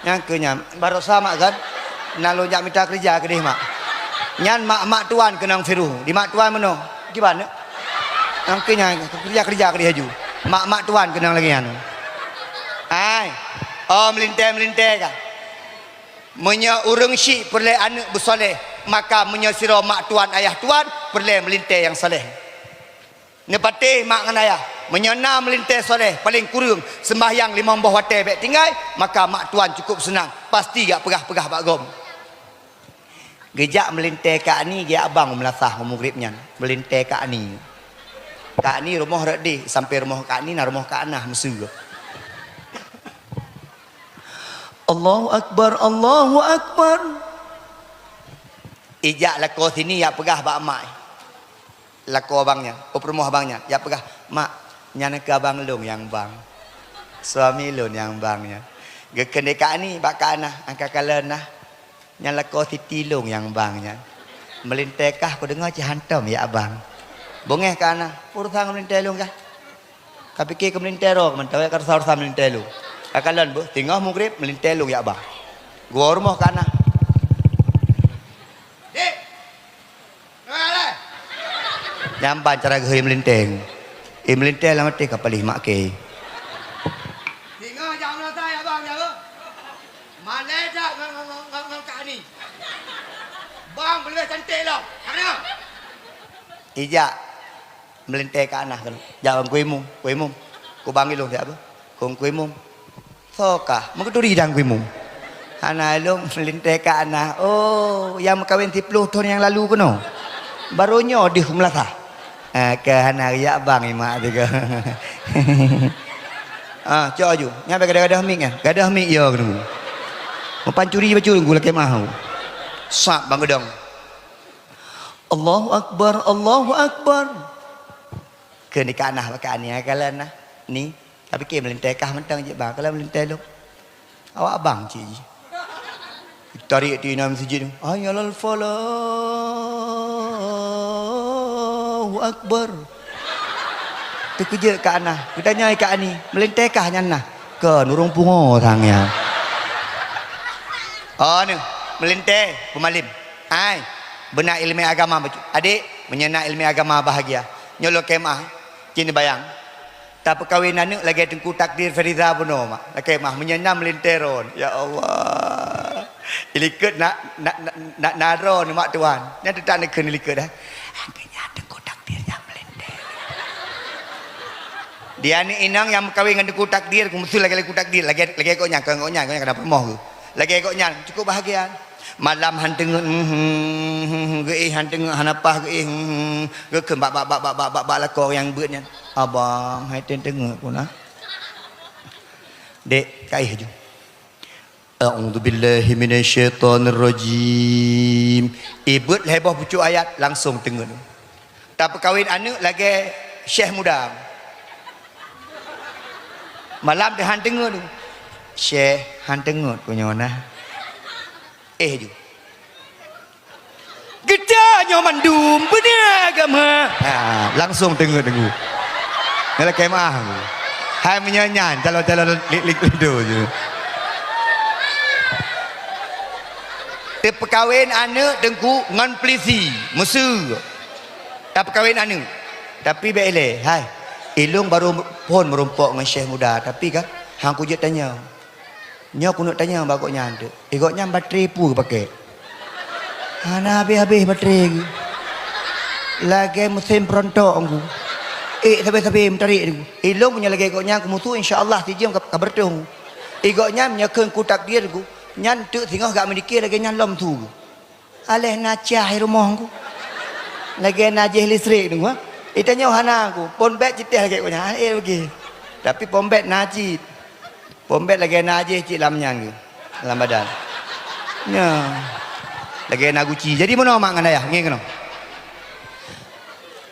Nyang keu nyan, baroesa mak kan? Na lôn jak mita keureuja keudeh mak. Nyan mak-mak tuan keunong sirueng. Di mak tuan meunoe, "Kiban, Nek?" Nyang keu nyan, keureuja-keureuja keudeh laju. Mak-mak tuan keunong lagèe nyan. Hai, oh meulintèe-meulintèe kah? Meunyoe ureueng syik peureulèe aneuk beusoleh, maka meunyoe sidroe mak tuan, ayah tuan, peureulèe meulintèe nyang soleh. Neupatéh mak ngon ayah, meunyoe na meulintèe soleh, paleng kureueng seumbahyang limong boh watèe bèk tinggai, maka mak tuan cukup seunang, pasti jak peugah-peugah bak gob. Geujak meulintèe Kak Ani, geujak abang u meulasah u mugreb nyan, meulintèe Kak Ani. Kak Ani rumoh rot deh, sampoe rumoh Kak Ani na rumoh Kak Anah meuseue. Allahu Akbar, Allahu Akbar. Ijak lakoe sini jak peugah bak mak. Lakoe abang nyan, u peurumoh abang nyan, jak peugah, "Mak, nyan keu abang lôn nyang bang. Suami lôn nyang bang nyan." Geukheun lé Kak Ani bak Kak Anah, "Angka kalon nah. Nyan lakoe Siti lôn nyang bang nyan. Meulintèe kah kudeungoe cit hantom jak bang." Beungèh Kak Anah, "Urosan meulintèe lôn kah? Kapike keu meulintèe droe mantong, ka rasa-rasa meulintèe lôn. Ka kalon beuh, singoh mugreb meulintèe lôn jak bang." Geuwoe rumoh Kak Anah. Dek! Nyan ban cara geuhôi meulintèe. Eh, meulintèe lam até ka paléh mak kèe. Singoh jak meulintèe jak bang jak beuh. Malèe that ngon, ngon, ngon, ngon, ngon Kak Ani. Bang leubeh cantik lom. Ka deungö? Ijak. Meulintèe Kak Anah keunoe. Jak bak Teungku Imum, "Teungku Imum, ku bang ilôn siat beuh." Kheun Teungku Imum, "Soe kah?" Meukeuturi dan Teungku Imum. "Hana ilôn, meulintèe Kak Anah." "Oh, nyang meukawen siplôh thon nyang lalu keunoe?" Barô nyoe deuh meulasah. Ah, ka hana riak bang imak tu ke. Ah, cok aju. Nyan bèk gadoh-gadoh mik nyan. Gadoh mik yo keuneuk. Meupancuri bacut ngon lakèe meu'ah. Sab bang geudong. Allahu Akbar, Allahu Akbar. Keu ni ka nah bak ni kalon nah. Ni, tapi ke meulintèe kah mantong jeuet bang, kalon meulintèe lôn. Awak abang cit jih. Tarék ti inan meuseujid tu. Hayya 'alal falah. Akbar. Teukeujot Kak Anah. Geutanyong Kak Ani, "Meulintèe kah nyan nah?" "Kon, ureueng pungo sang nyan." Oh, ni. Meulintèe, peumalém. Hai, beuna ileumèe agama bacut. Adék, meunyoe na ileumèe agama bahagia. Nyoe lôn lakèe meu'ah. Cit neubayang. Tapeukawen aneuk lagèe Teungku Takdir Feriza bunoe, mak. Lakèe meu'ah, meunyoe na meulintèe droeneuh. Ya Allah. Ilikot na, na, na, na, na droeneuh, mak tuan. Nyan teutap neukheun ilikot, eh. Angkeunya Teungku Takdir nyang meulintèe. Di aneuk inong nyang meukawen ngon Teungku Takdir, keu meuseu lagèe Teungku Takdir, lagèe, lagèe gobnyan, kon gobnyan, gobnyan kana peurumoh geuh. Lagèe gobnyan, cukup bahagia. Malam han teungeut, hmm, geuéh han teungeut, hana paih geuéh, hmm, geukheun bak, bak, bak lakoe nyang beuet nyan. "Abang, hai teungeut ku na." "Dek, kaéh ju." "A'udzubillahi minasyaitonirrajim." Ibeuet lhèe boh pucuk ayat, langsong teungeut. Tapeukawen aneuk lagèe syèh muda. Malam teuh han teungeut. "Syèh, han teungeut ku nyoe na." Eh ju. "Geutanyoe mandum beuna agama." Ha, langsong teungeut-teungeut. Ngon lakèe meu'ah. Hai meunyoe nyan, calon-calon lik-lik linto ju. Teupeukawen aneuk Teungku ngon peulisi, meuseu. Tapeukawen aneuk. Tapi bèk ilèe, hai. Ilôn barô phôn meurumpok ngon syèh muda, tapi ka han kujeuet tanyong. Nyoe keuneuk tanyong bak gobnyan teuk. Eh, gobnyan batré peue geupakè? Hana habéh-habéh batré geuh. Lagèe meusén peurontok geuh. Eh, sabe-sabe meutarek geuh. Ilôn meunyoe lagèe gobnyan keu meuseu, insya Allah sijeuem ka, ka beureutoh geuh. Eh, gobnyan meunyoe kheun ku takdir geuh, nyan teuk singoh gak meudike lagèe nyan lom su geuh. Aléh na cah i rumoh ku. Lagèe na jih listrik tu, ha. Itanyoe hana ku. Pon bèt cit lagèe ku nyan. Eh, oke. Tapi pon bèt na cit. Pon bèt lagèe na jih cit lam nyan ku. Lam badan. Nyan. Lagèe na guci. Jadi meunoe mak ngon ayah, ngieng keunoe.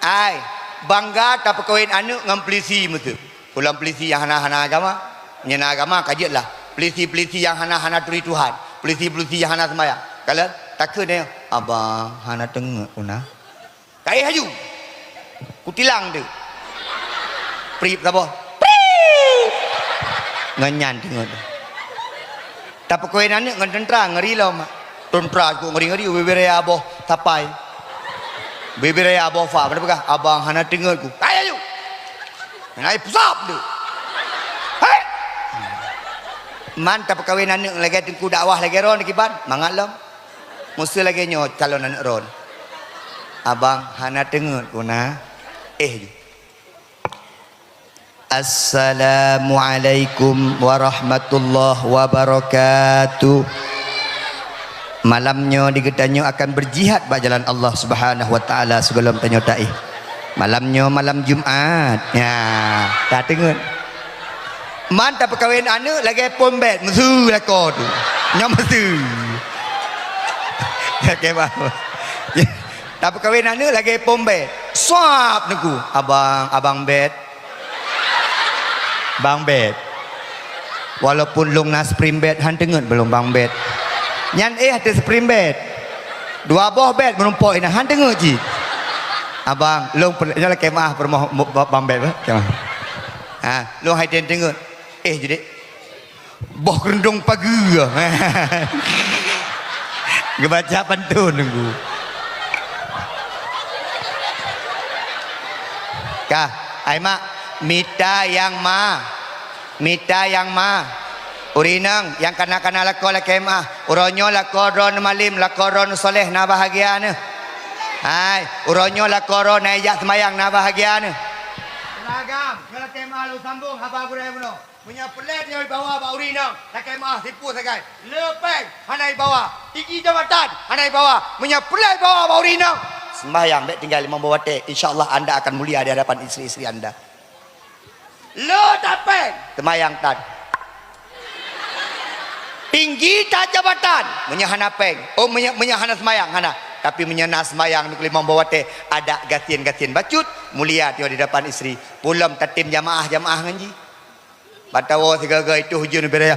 Ai, bangga tapeukawen aneuk ngon peulisi meuteuk. Ulôn peulisi nyang hana-hana agama, nyang na agama ka jeuet lah. Peulisi-peulisi nyang hana-hana turi Tuhan, peulisi-peulisi nyang hana seumayang. Kalon, takheun nyoe, "Abang, hana teungeut ku na." Kaéh laju. Kutilang tu. Prip saboh. Prip. Ngon nyan teungeut. Tapeukawen aneuk ngon teuntra, ngeri lom. Teuntra ku ngeri-ngeri, bibiraya boh sapai. Bibiraya boh fa, pada peugah, "Abang hana teungeut ku." Hai, ayo. Hai, pusap tu. Hai. Man tapeukawen aneuk lagèe teungku dakwah lagèe ron kiban, mangat lom. Meuseu lagèe nyoe calon aneuk ron. "Abang hana teungeut ku na." Eh, ju. Assalamualaikum warahmatullahi wabarakatuh. Malam nyoe di geutanyoe akan berjihad bak jalan Allah Subhanahu wa Taala sigohlom tanyoe taéh. Malam nyoe malam Jumat. Nya, tateungeut. Man tapeukawen aneuk lagèe pon bèt, meuseu lakoe tu. Nyoe meuseu. Oke, bah. Tapeukawen aneuk lagèe pom bèt. Suap neuk ku. Abang, abang bèt. Bang bèt. Walaupun lôn na spring bed, han teungeut beu lôn bang bed. Nyan éh ateueh spring bed. Dua boh bed meurumpok inan, han teungeut cit. Abang, lôn pe-, nyoe lakèe meu'ah peurumoh mu-, ba-, bang bed, eh, lakèe meu'ah. Ha, lôn hai teungeut. Éh, judek. Boh keureuntông pageue. Geubaca pantôn Teungku. Kah, ai mak, mita nyang ma. Mita nyang ma. Ureueng inong nyang kana-kana lakoe lakèe meu'ah. Uroe nyoe lakoe droeneuh malem, lakoe droeneuh soleh na bahagia neuh. Hai, uroe nyoe lakoe droeneuh jak seumayang na bahagia neuh. Seragam, nyoe lakèe meu'ah lôn sambông haba gurèe bunoe. Meunyoe peureulèe tanyoe ibawa bak ureueng inong, lakèe meu'ah sipue sagai. Le péng hana ibawa, iji jabatan hana ibawa. Meunyoe peureulèe ibawa bak ureueng inong, Sembahyang, bèk tinggai limong boh watèe. Insya Allah anda akan mulia di hadapan istri-istri anda. Le tapèng, seumayang tan. Tinggi that jabatan, meunyoe hana pèng. Oh, meunyoe, meunyoe hana seumayang, hana. Tapi meunyoe na seumayang limong boh watèe, adak gasien-gasien bacut, mulia teuh di hadapan istri. Pulom tatem jamaah-jamaah ngon jih. Batawoe sigoe-goe itu ujeuen beda ya.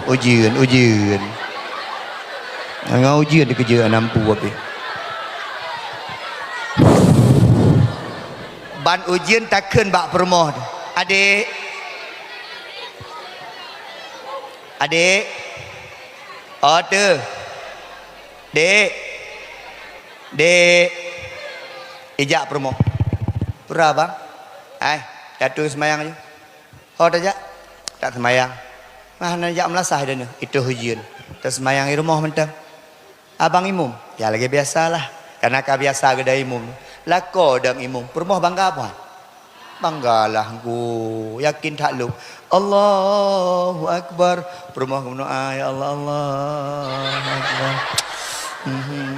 Ujeuen, ujeuen. Ngon ujeuen dikeujeuet nampu abéh. Ban ujeuen takheun bak peurumoh tu. Adék. Adék. Oh, tu. Dek. Dek. Ijak peurumoh. Peura, Bang? Hai, datu seumayang aju. Ho tajak? Tak seumayang. Nah, na jak meulasah dah nyoe. Itu ujeuen. Taseumayang i rumoh mantong. Abang imum? Ya, lagèe biasalah. Karena ka biasa geuda imum. Lakoe dong imum. Peurumoh bangga apa? Banggalah engku. Yakin that lôn. Allahu Akbar. Peurumoh geumeudoa, "Ya Allah, Allahu Akbar." Hmm.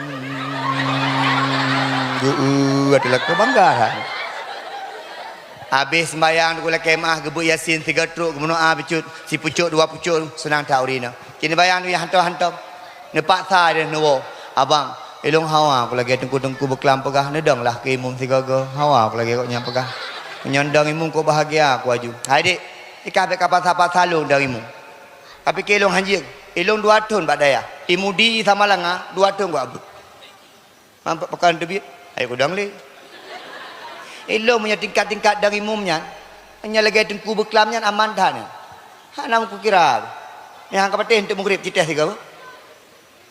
Geu-, atu lakoe bangga that. Habéh seumayang, teungku lakèe meu'ah, geubeuet Yasin sigoe trok, geumeudoa bacut, sipucok dua pucok, seunang that ureueng inong. Kini bayang nyoe hantom-hantom. Neupaksa deh neuwoe, "Abang, ilôn hawa ku lagèe teungku-teungku beuklam peugah, neudong lah keu imum sigoe-goe, hawa ku lagèe gobnyan peugah. Meunyoe dong imum kok bahagia ku aju." "Hai dek, ikah bèk kapaksa-paksa lôn dong imum. Kapike ilôn hanjeuet, ilôn dua thon bak dayah, i Mudi sama Langa dua thon ku abeuet." Mampak pekan teubiet, ayo kudong lé. Ilôn meunyoe tingkat-tingkat dong imum nyan, meunyoe lagèe teungku beuklam nyan aman that nyan. Hana meukukira. Nyang ka patéh eunteuk meugrib cit teuh sigoe.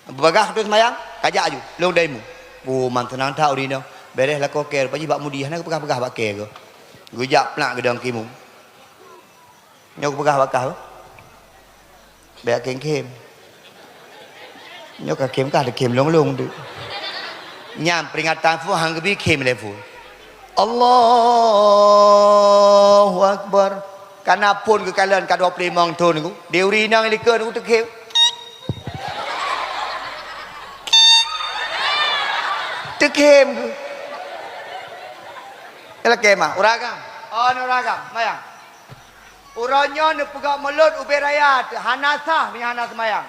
Beubagaih keu seumayang, kajak aju, lôn dong imum. Buman seunang that ureueng inong. Bèrèh lakoe kèe, rupa jih bak Mudi, hana geupeugah-peugah bak kèe goe. Geujak plak geudong keu imum. Nyoe kupeugah bak kah, bèk khém-khém. Nyoe ka khém kah, khém lôn-lôn tu. Nyan peuringatan phôn han geubi khém lé phôn. Allahu Akbar. Kana phôn geukalon ka dua ploh limong thon ku. Di ureueng inong likot ku teukhém. Teukhém ku. Lakèe meu'ah, ureueng agam. Oh, ureueng agam, mayang. Uroe nyoe neupeugah mulod ubé raya teuh hana sah meunyoe hana seumayang.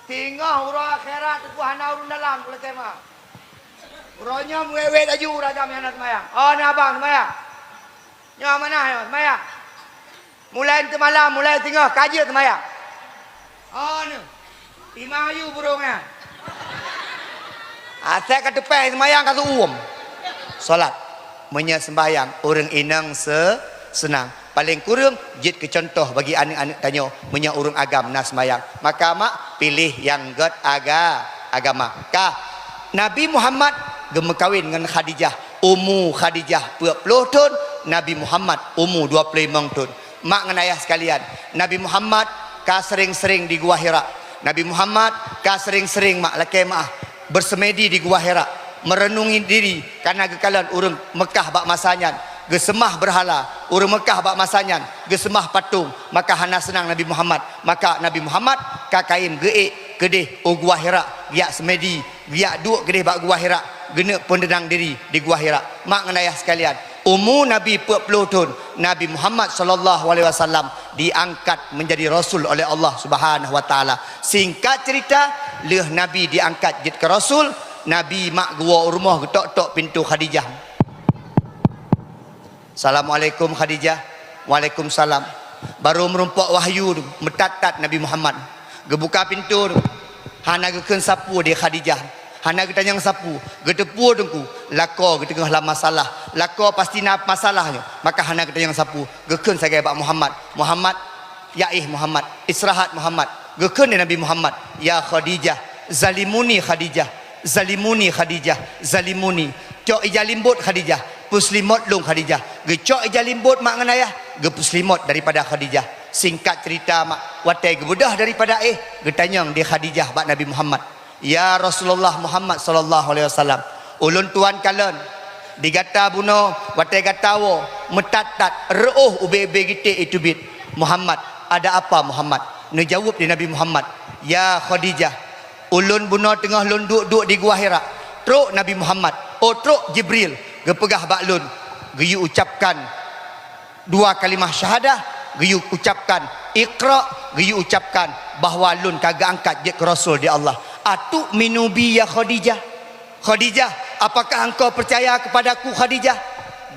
Singoh uroe akhirat teungku hana ureueng dalam, ulôn seumayang. Uroe nyoe meuwét-wét laju ureueng agam nyang hana seumayang. Oh, na abang seumayang. Nyoe amanah nyoe seumayang. Mulai teumalam, mulai singoh ka jeuet seumayang. Oh, nyoe. Imam ayue burông nyan. Asai ka teupèe seumayang ka seuuem. Salat. Meunyoe seumbahyang ureueng inong se-, seunang. Paleng kureueng jeuet keu cuntoh bagi aneuk-aneuk tanyoe meunyoe ureueng agam na seumayang. Maka mak piléh nyang gèt aga-, agama. Ka Nabi Muhammad geumeukawen ngon Khadijah. Umu Khadijah peuet ploh thon, Nabi Muhammad umu dua ploh limong thon. Mak ngon ayah sekalian, Nabi Muhammad ka sering-sering di Gua Hira. Nabi Muhammad ka sering-sering mak lakèe meu'ah bersemedi di Gua Hira, merenungi diri karena geukalon ureueng Meukah bak masa nyan geuseumah beurhala, ureueng Meukah bak masa nyan geuseumah patong, maka hana seunang Nabi Muhammad. Maka Nabi Muhammad ka kayém geuék keudeh u Gua Hira, geujak semedi, geujak duek keudeh bak Gua Hira, geuneuk peuneudang diri di Gua Hira. Mak ngon ayah sekalian, umu Nabi peuet ploh thon, Nabi Muhammad sallallahu alaihi wasallam diangkat menjadi rasul oleh Allah Subhanahu wa Taala. Singkat cerita, lheueh Nabi diangkat jeuet keu rasul, Nabi mak geuwoe u rumoh geutok-tok pintoe Khadijah. "Assalamualaikum, Khadijah." "Waalaikumsalam." Barô meurumpok wahyu tu, meutat-tat Nabi Muhammad. Geubuka pintoe tu. Hana geukheun sapeue di Khadijah. Hana geutanyong sapeue. Geuteupeue teungku, lakoe geuteungoh lam masalah. Lakoe pasti na masalah nyoe. Maka hana geutanyong sapeue. Geukheun sagai bak Muhammad. "Muhammad, ya éh Muhammad. Istirahat Muhammad." Geukheun di Nabi Muhammad, "Ya Khadijah, zalimuni Khadijah. Zalimuni Khadijah. Zalimuni." Cok ija limbot Khadijah, peuseulimot lôn Khadijah. Geucok ija limbot mak ngon ayah, geupeuseulimot daripada Khadijah. Singkat cerita mak, watèe geubeudôh daripada éh, geutanyong di Khadijah bak Nabi Muhammad, "Ya Rasulullah Muhammad sallallahu alaihi wasallam, ulôn tuan kalon di gata bunoe watèe gata woe meutat-tat reuôh ubé-ubé geutek iteubiet. Muhammad, ada apa Muhammad?" Neujaweueb di Nabi Muhammad, "Ya Khadijah, Ulôn bunoe teungoh lôn duek-duek di Gua Hira, trok Nabi Muhammad, oh, trok Jibril, geupeugah bak lôn, geuyue ucapkan dua kalimah syahadah, geuyue ucapkan Iqra, geuyue ucapkan bahwa lôn ka geuangkat jeuet keu rasul di Allah. "Atu'minu bi ya Khadijah?" "Khadijah, apakah engkau percaya kepadaku, Khadijah?"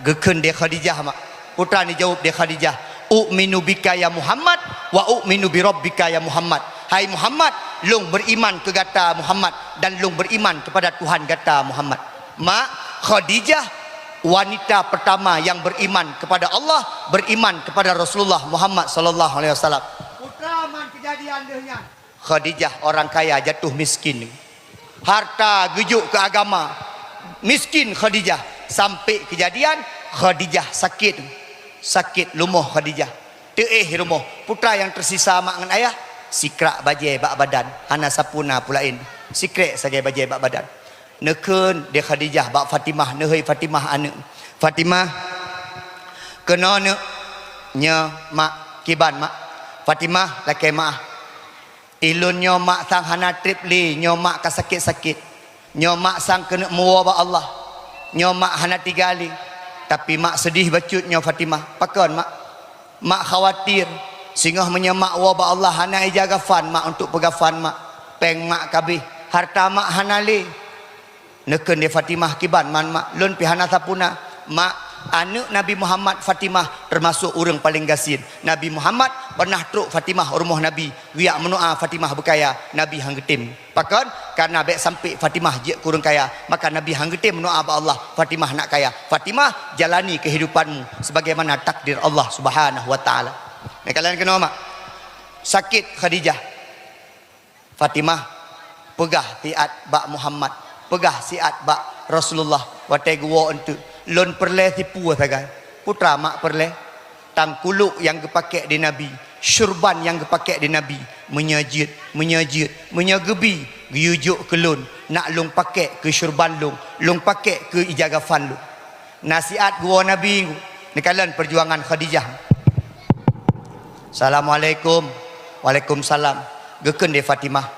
Geukheun lé Khadijah mak. Peue teuma jaweueb lé Khadijah, "U'minu bika ya Muhammad, wa u'minu bi rabbika ya Muhammad." "Hai Muhammad, lôn beriman keu gata Muhammad, dan lôn beriman kepada Tuhan gata Muhammad." Mak, Khadijah wanita pertama yang beriman kepada Allah, beriman kepada Rasulullah Muhammad sallallahu alaihi wasallam. Peue teuma kejadian lheueh nyan? Khadijah orang kaya jatuh miskin. Harta geujok keu agama. Miskin Khadijah. Sampai kejadian, Khadijah sakit. Sakit lumoh Khadijah. Teuéh rumoh, peue teuma nyang teusisa mak ngon ayah? Sikrak bajée bak badan, hana sapeue na peue laén. Sikrek sagai bajée bak badan. Neukheun lé Khadijah bak Fatimah, "Neuhôi Fatimah aneuk. Fatimah, keunoe neuk." "Nyo, mak." "Kiban, mak?" "Fatimah, lakée meu'ah. Ulôn nyoe mak sang hana treb lé, nyoe mak ka sakét-sakét. Nyoe mak sang keuneuk meuwoe bak Allah. Nyoe mak hana tiga lé. Tapi mak seudeh bacut nyoe Fatimah." "Pakon, mak?" "Mak khawatir, singoh meunyoe mak woe bak Allah hana ija gafan mak untuk peugafan mak. Péng mak ka abéh, harta mak hana lé." Neukheun lé Fatimah, "Kiban man, mak? Lôn pih hana sapeue na." "Mak, aneuk Nabi Muhammad Fatimah teumasok ureuëng paleng gasien. Nabi Muhammad pernah trok Fatimah u rumoh Nabi, geujak meudoá Fatimah beukaya, Nabi han geutem. Pakon? Karena bék sampai Fatimah jeuet keu ureuëng kaya, maka Nabi han geutem meudoá bak Allah Fatimah nak kaya. Fatimah, jalani kehidupanmu sebagaimana takdir Allah Subhanahu wa Taala." Meukalon keunoe mak. Sakét Khadijah. "Fatimah, peugah siat bak Muhammad, peugah siat bak Rasulullah watée geuwoe eunteuk, lôn peureulée sipeue sagai." "Peue teuma mak peureulée?" "Tangkulok nyang geupakék di Nabi, syurban nyang geupakék di Nabi, meunyoe jeuet, meunyoe jeuet, meunyoe geubi, geuyue jok keu lôn, nak lôn pakék keu syurban lôn, lôn pakék keu ija gafan lôn." Na siat geuwoe Nabi, neukalon peujuangan Khadijah. "Assalamualaikum." "Waalaikumsalam." Geukheun lé Fatimah,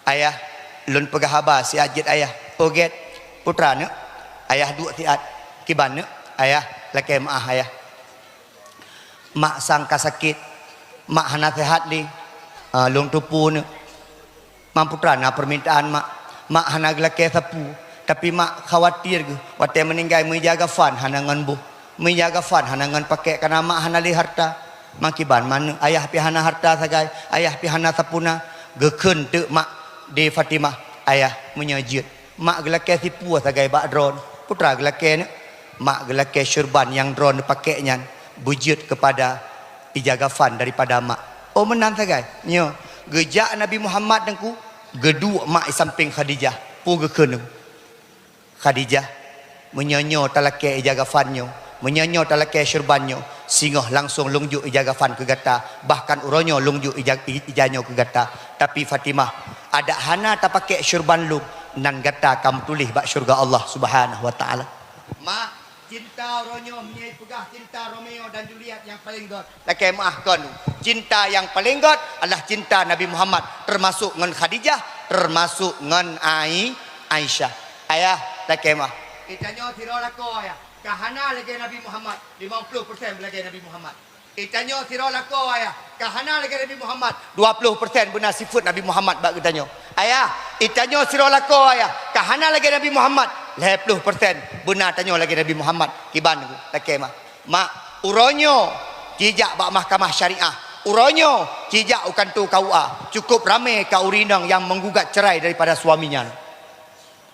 "Ayah, lôn peugah haba siat jeuet ayah." "Oh gét, peue teuma neuk?" "Ayah duek siat." "Kiban neuk?" "Ayah, lakée meu'ah ayah. Mak sang ka sakét, mak hana seuhat lé. Ah, lôn teupeue neuk." "Man peue teuma na peumintaan mak?" "Mak hana geulakée sapeue, tapi mak khawatir geuh watée meuninggai meuija gafan hana ngon boh, meuija gafan hana ngon pakék, karena mak hana lé harta." "Man kiban man neuk? Ayah pih hana harta sagai, ayah pih hana sapeue na." Geukheun teuk mak lé Fatimah, "Ayah, meunyoe jeuet, mak geulakée sipeue sagai bak droeneuh." "Peue teuma geulakée neuk?" "Mak geulakée syurban nyang droeneuh pakék nyan beujeuet keupada ija gafan daripada mak." "Oh meunan sagai?" "Nyoe." Geujak Nabi Muhammad teungku, geuduek mak i sampéng Khadijah. Peue geukheun teungku? "Khadijah, meunyoe nyoe talakée ija gafan nyoe, meunyoe nyoe talakée syurban nyoe, singoh langsong lôn jok ija gafan keu gata, bahkan uroe nyoe lôn jok ija, i-, ija nyoe keu gata. Tapi Fatimah, adak hana tapakék syurban lôn, nan gata ka meutuléh bak syeuruga Allah Subhanahu wa Taala." Mak, cinta uroe nyoe meunyoe peugah cinta Romeo dan Juliet nyang paleng gét. Lakée meu'ah kon. Cinta nyang paleng gét adalah cinta Nabi Muhammad, teumasok ngon Khadijah, teumasok ngon Ai-, Aisyah. Ayah, lakée meu'ah. Geutanyoe sidroe lakoe ayah, ka hana lagée Nabi Muhammad, limong ploh persen beulagée Nabi Muhammad. Geutanyoe sidroe lakoe ayah, ka hana lagée Nabi Muhammad, dua ploh persen beuna sifeuet Nabi Muhammad bak geutanyoe. Ayah, geutanyoe sidroe lakoe ayah, ka hana lagée Nabi Muhammad, lhée ploh persen beuna tanyoe lagée Nabi Muhammad. Kiban teungku, lakée meu'ah. Mak, uroe nyoe ci jak bak mahkamah syariah. Uroe nyoe ci jak u kantô K U A. Cukup ramé ka ureuëng inong nyang menggugat cerai daripada suaminya.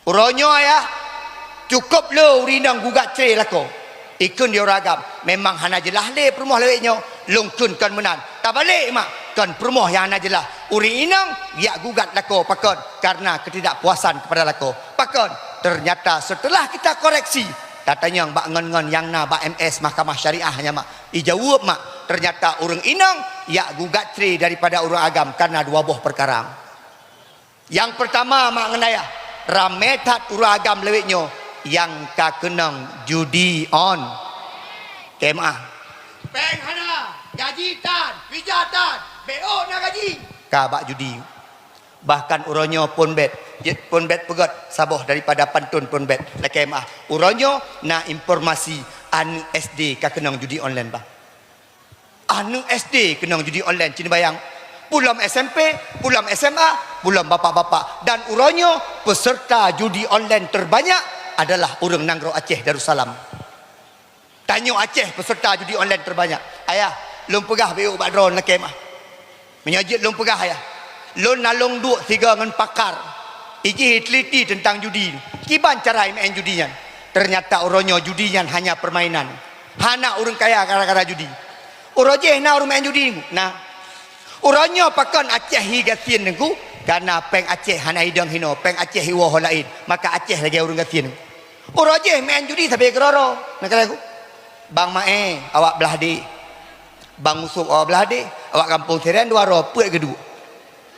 Uroe nyoe ayah, cukup le ureuëng inong gugat cerai lakoe. Ikheun di ureuëng agam, memang hana jeulaih lé peurumoh lawét nyoe, lôn kheun kon meunan. Tabalek mak, kon peurumoh nyang hana jeulaih. Ureuëng inong jak gugat lakoe pakon, karena ketidakpuasan kepada lakoe. Pakon, ternyata setelah kita koreksi, tatanyong bak ngon-ngon nyang na bak M S Mahkamah Syariah nyan mak. Ijaweueb mak, ternyata ureuëng inong jak gugat cerai daripada ureuëng agam karena dua boh peukara. Nyang peurtama mak ngon ayah, ramé that ureuëng agam lawét nyoe nyang ka keunong judi on. Kemah. Péng hana, gaji tan, pija tan, B O na gaji. Ka bak judi. Bahkan uroe nyoe phon bèt, jeuet phon bèt peugöt saboh daripada pantôn phon bèt. Lakèe meu'ah, uroe nyoe na informasi aneuk S D ka keunong judi online bah. Aneuk S D keunong judi online, cit neubayang. Peulom S M P, peulom S M A, peulom bapak-bapak. Dan uroe nyoe peserta judi online terbanyak adalah ureueng nanggroe Aceh Darussalam. Tanyoe Aceh peserta judi online terbanyak. Ayah, lôn peugah beu bak droe lakèe meu'ah. Meunyoe jeuet lôn peugah, ayah. Lôn na lôn duek sigoe ngon pakar. Ijih iteliti teuntang judi. Kiban cara imeu'èn judi nyan. Ternyata uroe nyoe judi nyan hanya permainan. Hana ureueng kaya gara-gara judi. Uroe jéh na ureueng meu'èn judi? Na. Uroe nyoe pakon Aceh hi gasien Teungku? Karena péng Aceh hana idong hinoe, péng Aceh iwoe ho laén. Maka Aceh lagèe ureueng gasien. Uroe jéh meu'èn judi sabe keudroe-droe. Neukala ku. Bang Mae, awak blah deh. Bang Usup, awak blah deh. Awak gampông Siren dua droe, peuet geuduek.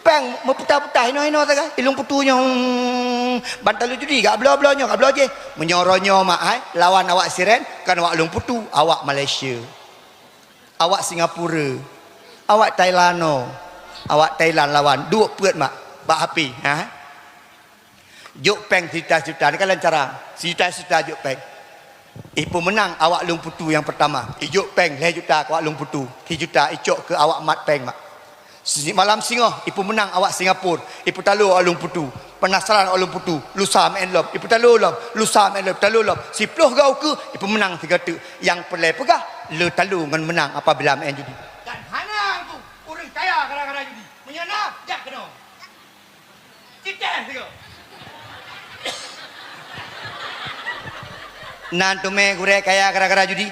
Péng meuputa-puta hinoe-hinoe sagai. Ilong putu nyoe. Hmm, ban talu judi, gak bloe-bloe nyoe, gak bloe jéh. Meunyoe uroe nyoe mak ai, lawan awak Siren, kan awak Lueng Putu, awak Malaysia. Awak Singapura. Awak Thailand nyoe. Awak Thailand lawan. Duek peuet mak. Bak api. Ha? Jok péng sijuta-sijuta, neukalon cara. Sijuta-sijuta jok péng. Ipeumeunang awak Lueng Putu nyang peurtama. Ijok péng lhèe juta keu awak Lueng Putu. Sijuta icok keu awak mat péng mak. Simalam singoh ipeumeunang awak Singapura. Ipeutalo awak Lueng Putu. Penasaran awak Lueng Putu. Lusa meu'èn lom. Ipeutalo lom. Lusa meu'èn lom. Ipeutalo lom. Siploh goe ukeue ipeumeunang sigoe teuk. Nyang peureulèe peugah, le talo ngon meunang apabila meu'èn judi. Dan hana Teungku ureueng kaya gara-gara judi. Meunyoe na, jak keunoe. Cicéh sigoe. Nan teumé gurèe kaya gara-gara judi.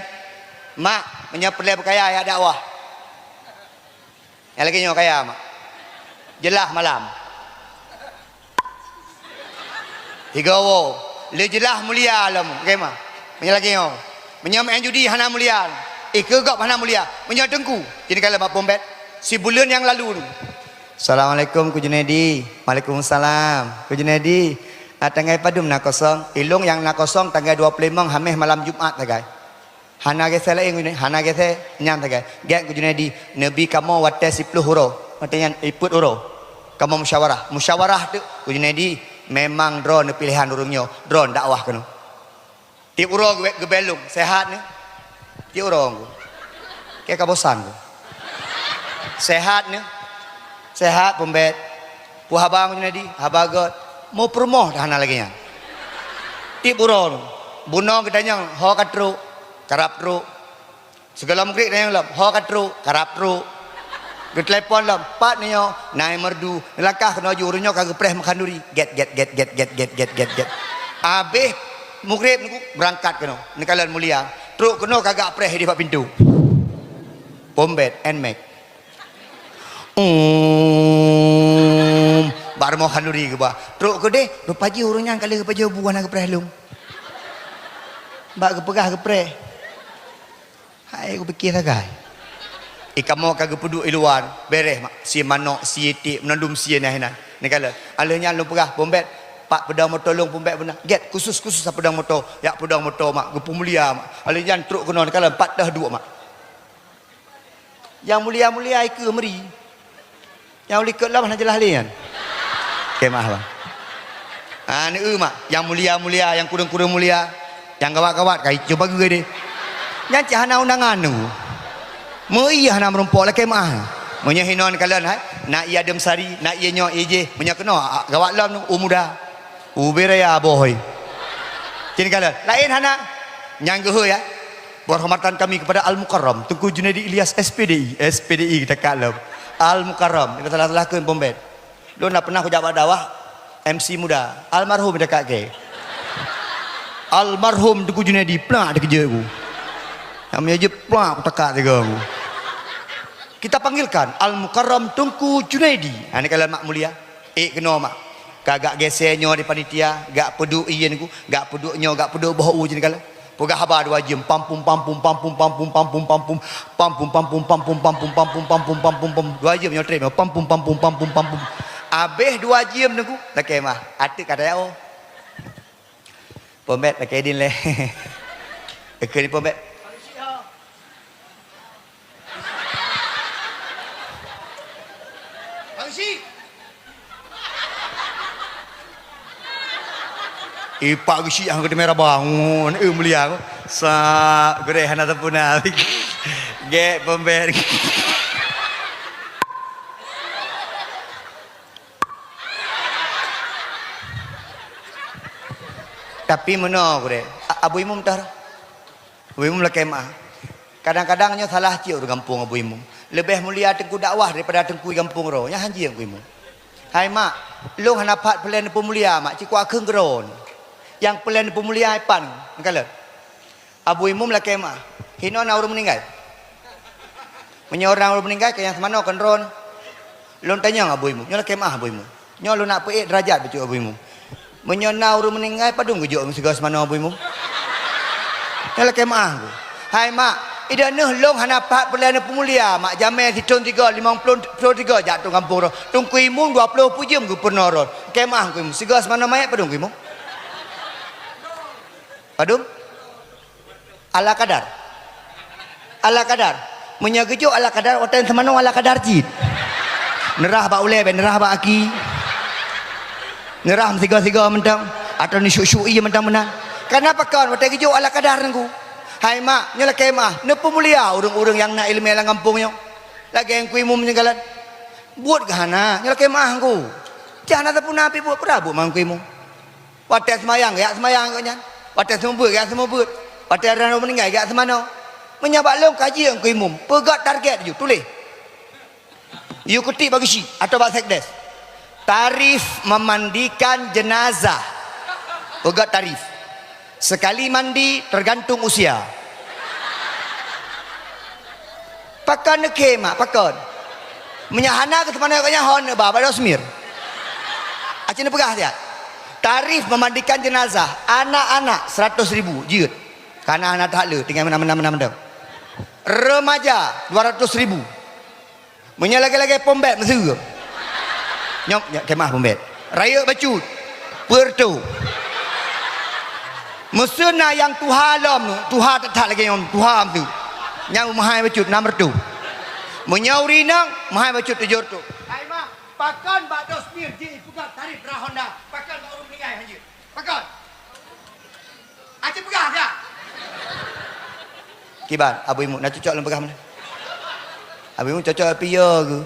Mak, meunyoe peureulèe beukaya, jak dakwah. Nyang lagèe nyoe kaya, mak. Jeulaih malam. Tiga woe. Le jeulaih mulia lom, oke, mak. Meunyoe lagèe nyoe. Meunyoe meu'èn judi hana mulia. Eh, keu gob hana mulia. Meunyoe Teungku, jih neukalon mak phon bèt. Sibuleuen nyang lalu. Assalamualaikum, Ku Junaidi. Waalaikumsalam. Ku Junaidi, ah, tanggai padum na kosong? Ilong nyang na kosong tanggai dua ploh limong, Hamèh malam Jumat sagai. Hana geuseulaén, Ku Junaidi, hana geusé nyan sagai. Gét, Ku Junaidi, neubi kamoe watèe siploh uroe. Watèe nyan, eh, peuet uroe. Kamoe musyawarah. Musyawarah teuk, Ku Junaidi, memang droeneuh piléhan ureueng nyoe. Droeneuh dakwah keunoe. Tiep uroe geubèe, geubèe lôn, sehat nyoe? Tiep uroe nyoe. Kèe ka bosan nyoe. Sehat nyoe? Sehat, phon bèt. Peue haba Ku Junaidi? Haba gèt. Meu peurumoh dah hana lagèe nyan. Tiep uroe nyoe. Bunoe geutanyong, ho ka trok? Karab trok. Sigohlom mugrib tanyong lom, ho ka trok? Karab trok. Geutelepon lom, pat nyoe, na i Meureudu. Neulangkah keunoe ju, ureueng nyoe ka geupreh meukhanduri. Gét, gét, gét. Abéh mugrib Teungku, beurangkat keunoe. Neukalon mulia. Trok keunoe ka geupreh di bak pintoe. Phon bèt, Nmax. Um, bak rumoh khanduri geuba. Trok keudéh, rupa jih ureueng nyan ka lheueh geupajoh bu hana geupreh lom. Bak geupeugah geupreh. Hai, kupike sagai. Eh, kamoe ka geupeuduek i luwa, bereh mak. Sie manok, sie tiek, meunandum sie nyan hinan. Neukalon. Alheuh nyan lôn peugah, phon bèt, pat peudong moto lôn phon bèt beuna. Gét, khusus-khusus peudong moto. Jak peudong moto mak, geupeumulia mak. Alheuh nyan trok keunoe neukalon, pat teuh duek mak. Nyang mulia-mulia ikeue meuri. Nyang u likot lom hana jeulaih lé nyan. Oke, maaf, bang. Ah, neu mak, nyang mulia-mulia, nyang kureueng-kureueng mulia, nyang gawat-gawat kai cuba geue deh. Nyan cit hana undangan tu. Meu ie hana meurumpok lakèe maaf. Meunyoe hinoe kalon hai, na ie Adem Sari, na ie nyoe ie jih. Meunyoe keunoe, ah, gawat lom tu, u muda. Ubé raya boh hoi. Cit kalon, laén hana. Nyang geuhôi ya. Penghormatan kami kepada Al-Mukarram Teuku Junaidi Ilyas, S P D I, S P D I kita kalon. Al-Mukarram, kita salah-salah ke pembet. Lôn na pernah kujak bak dakwah, M C muda, almarhum dekat ke. Almarhum Teuku Junaidi, plak dikeujot ku. Nyang meujeuet plak kutakak tiga ku. Kita panggilkan Al-Mukarram Teuku Junaidi. Ha, ni kalau mak mulia. Eh, keunoe mak. Ka gak gesé nyoe di panitia, gak peuduek ién ku, gak peuduek nyoe, gak peuduek boh u jih kala. Peugah haba dua jeuem, pampum, pampum, pampum, pampum, pampum, pampum, pampum, pampum, pampum, pampum, pampum, pampum, pampum, dua jeuem nyoe trép nyoe, pampum, pampum, pampum, pampum. Abéh dua jeuem nunggu, lakèe mah, ateuk ka tayao. Pembet lakèe din lé. Eukeu ni pembet. Bang Syik! Ipak geusyik hang geuteumé raba. Ngon, eh, mulia ko. Sa, gurée hana sempurna. Gek pembet. Tapi meunoe gurée, A-, Abu Imum tah. Abu Imum lakée meu'ah. Kadang-kadang nyoe salah cit ureuëng gampông Abu Imum. Leubeh mulia teungku dakwah daripada teungku gampông droe. Nyan hanjeuet Teungku Imum. Hai mak, lôn hana pat peulén peumulia mak, cit kuakheun keudroe. Nyang peulén peumulia hai pat nyoe, neukalon. Abu Imum lakée meu'ah. Hinoe na ureuëng meuninggai. Meunyoe ureuëng meuninggai, ka nyang seumanoe kon droe. Lôn tanyong Abu Imum, nyoe lakée meu'ah Abu Imum. Nyoe lôn nak peuék deurajat bacut Abu Imum. Meunyoe na ureuëng meuninggai, padum geujok sigoe seumanoe Abu Imum? Nyoe lakée meu'ah Teungku. Hai mak, ideh neuh lôn hana pat peulén peumulia mak, jamé sithon sigoe limong ploh, ploh sigoe jak tueng gampông droe. Teungku Imum dua ploh peuet jeuem geupeurunoe droe. Lakée meu'ah Teungku Imum, sigoe seumanoe manyét padum Teungku Imum? Padum? Ala kadar. Ala kadar. Meunyoe geujok ala kadar, watée seumanoe ala kadar cit. Neurah bak ulée, bèk neurah bak aki. Neurah meusigoe-sigoe mantong, atawa neusyuk-syuk ié mantong meunan. Kareuna pakon watée geujok ala kadar Teungku. Hai mak, nyoe lakée meu'ah, neupeumulia ureuëng-ureuëng nyang na iéleumé lam gampông nyoe. Lagée Teungku Imum nyoe galak. Buet geuh hana, nyoe lakée meu'ah Teungku. Cit hana sempurna pih buet, peurah buet mak Teungku Imum. Watée seumayang, geujak seumayang gobnyan. Watée seumeubeuet, geujak seumeubeuet. Watée ureuëng meuninggai, geujak seumanoe. Meunyoe bak lôn kaji Teungku Imum, peugét target ju, tuléh. Yue keutik bak geusyik atawa bak sekdes. Tarif memandikan jenazah. Peugét tarif. Sekali mandi tergantung usia. Pakon neukhém, mak? Pakon? Meunyoe hana geuseumanö gobnyan, hon neuba bak Dosmir. Aci neupeugah siat. Tarif memandikan jenazah anak-anak seratus ribu, jeuet. Kareuna hana that le, tinggai meunan, meunan, meunan, meunan. Remaja dua ratus ribu. Meunyoe lagée-lagée pom bét meuseue. Nyoe, nyoe khemah pom bét. Rayeuk bacut. Peuet reutôh. Meuseu na nyang tuha lom, tuha that-that lagée nyoe, tuha meuseue. Nyang meuhai bacut nam reutôh. Meunyoe ureuëng inong, meuhai bacut tujoh reutôh. Hai mak, pakon bak Dosmir jipeugah tarif bra Honda, pakon bak ureuëng meuninggai hanjeuet? Pakon? Aci peugah siat. Kiban, Abu Imum, na cocok lôn peugah meunan? Abu Imum cocok pih yo geuh.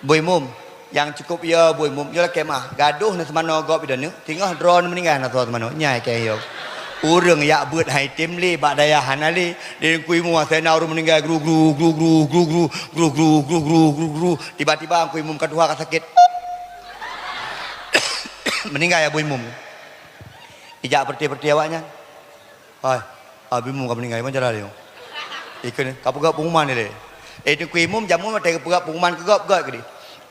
Bu Imum, nyang cukup yo Bu Imum, nyoe lakée meu'ah, gadôh na seumanoe gob ideh neuh, singoh droeneuh meuninggai hana soe seumanoe, nyan keu yo. Ureuëng jak beuet han item lé, bak dayah hana lé, di Teungku Imum asai na ureuëng meuninggai gru-gru, gru-gru, gru-gru, tiba-tiba Teungku Imum ka tuha ka sakét. Meuninggai Abu Imum. Ijak peureté-peureté awaknyan. Hai, Abi Imum ka meuninggai, meucara lé nyoe. Ikheun ka peugah pengumuman ilée. Eh, Teungku Imum jameun watée geupeugah pengumuman keu gob, göt keudeh.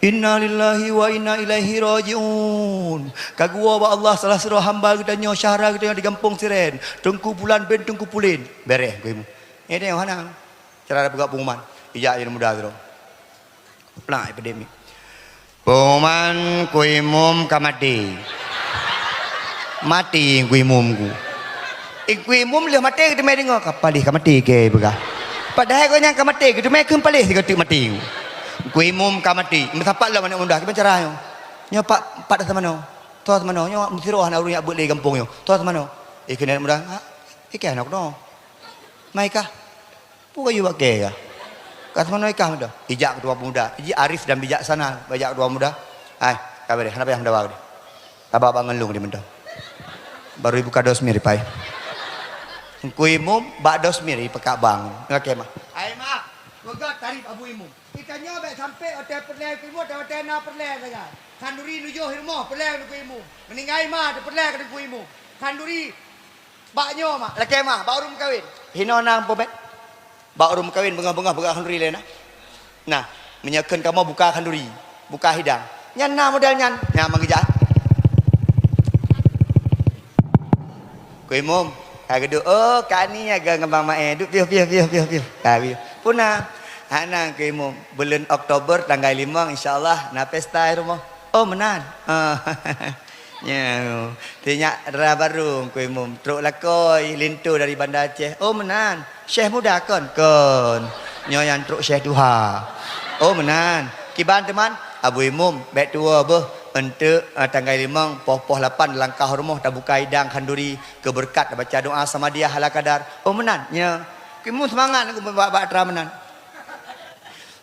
Innalillahi wa inna ilaihi raji'un. Ka geuwoe bak Allah salah sidroe hamba geutanyoe, syedara geutanyoe di gampông Siren, Teungku Pulan bin Teungku Pulin. Béréh Teungku Imum. Eh, tanyoe hana. Cara peugah pengumuman. Ijak jeuet muda sidroe. Plak, ipeudeh mic. Pengumuman, Teungku Imum ka maté. Maté Teungku Imum ku. Teungku Imum lheueh maté geuteumé deungoe, ka paléh ka maté keu peugah. Padahai gobnyan ka maté, geuteumé kheun paléh sigoe teuk maté. Teungku Imum ka maté. Meusapat lom aneuk muda, kiban cara nyoe? Nyoe pat, pat seumanoe. Soe seumanoe? Nyoe meusidroe hana ureuëng jak beuet lé gampông nyoe. Soe seumanoe? Eh, keuneuk muda, ha? Eh, keu aneuk nyoe. Mai kah? Peue ka yue bak kèe kah? Ka seumanoe kah meudoh? Ijak keutua peumuda. Iji arif dan bijaksana, ijak keutua peumuda. Hai, ka béréh, hana payah meudawa keudeh. Taba bak ngon lôn di meudoh. Baru ibuka Dosmir ipai. Teungku Imum bak Dosmir ipeuka bang. Lakée meu'ah. Hai mak, peugah tarif Abu Imum. Geutanyoe bék sampai watée peureulée Teungku Imum, watée na peureulée sagai. Khanduri nujoh i rumoh peureulée Teungku Imum. Meuninggai ma peureulée keu Teungku Imum. Khanduri Bak nyoe, mak, lakée meu'ah, bak ureuëng meukawen. Hinoe na pom bét. Bak ureuëng meukawen beungoh-beungoh peugah khanduri lé na. Nah, meunyoe kheun kamoe buka khanduri, buka hidang. Nyan na model nyan, nyan meugeujak. Teungku Imum, ka geuduek, oh, kani ya ngon Bang Mae. Duek piôh, piôh, piôh, piôh, piôh. Ka piôh. Peue na? Hana Teungku Imum, buleuen Oktober tanggai limong, insya Allah na pesta i rumoh. Oh, meunan. Oh. Nyoe, sinyak dara barô Teungku Imum, trok lakoe linto dari Banda Aceh. Oh, meunan. Syekh muda kon? Kon. Nyoe nyang trok syekh tuha. Oh, meunan. Kiban teuma, Abu Imum, bék tuwoe beuh. Eunteuk, eh, tanggai limong, poh-poh lapan langkah rumoh tabuka idang khanduri keu beureukat tabaca doa Samadiyah ala kadar. Oh, meunan, nya. Keu imum seumangat ngon bak-bak atra meunan.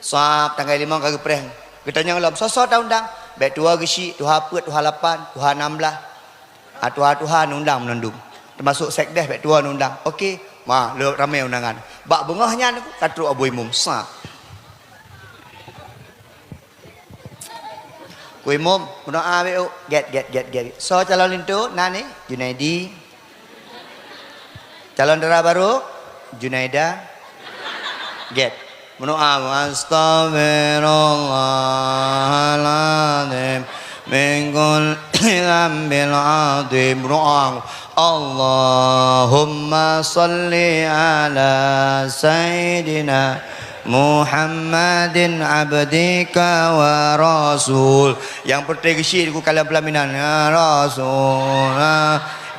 Sab tanggai limong ka geupreh. Geutanyong lom, soe-soe taundang? Bèk tuha geusyik, tuha peuet, tuha lapan, tuha nam blah. Ah, tuha-tuha neuundang meunandum. Teumasok sekdes bèk tuha neuundang. Oke, ma, le ramè undangan. Bak beungoh nyan ka trok Abu Imum. Sa. Ku Imum, meudoa bèk, oh. Gèt, gèt, gèt, gèt. Soe calon linto? Na ni? Junaidi. Calon dara barô? Junaida. Gèt. Meudoa, "Astaghfirullahalazim min kulli dzambin adzim." Meudoa, "Allahumma shalli ala sayyidina Muhammadin abdika wa rasul." Nyang peureutôh geusyik ku kalon peulaminan, ya Rasul.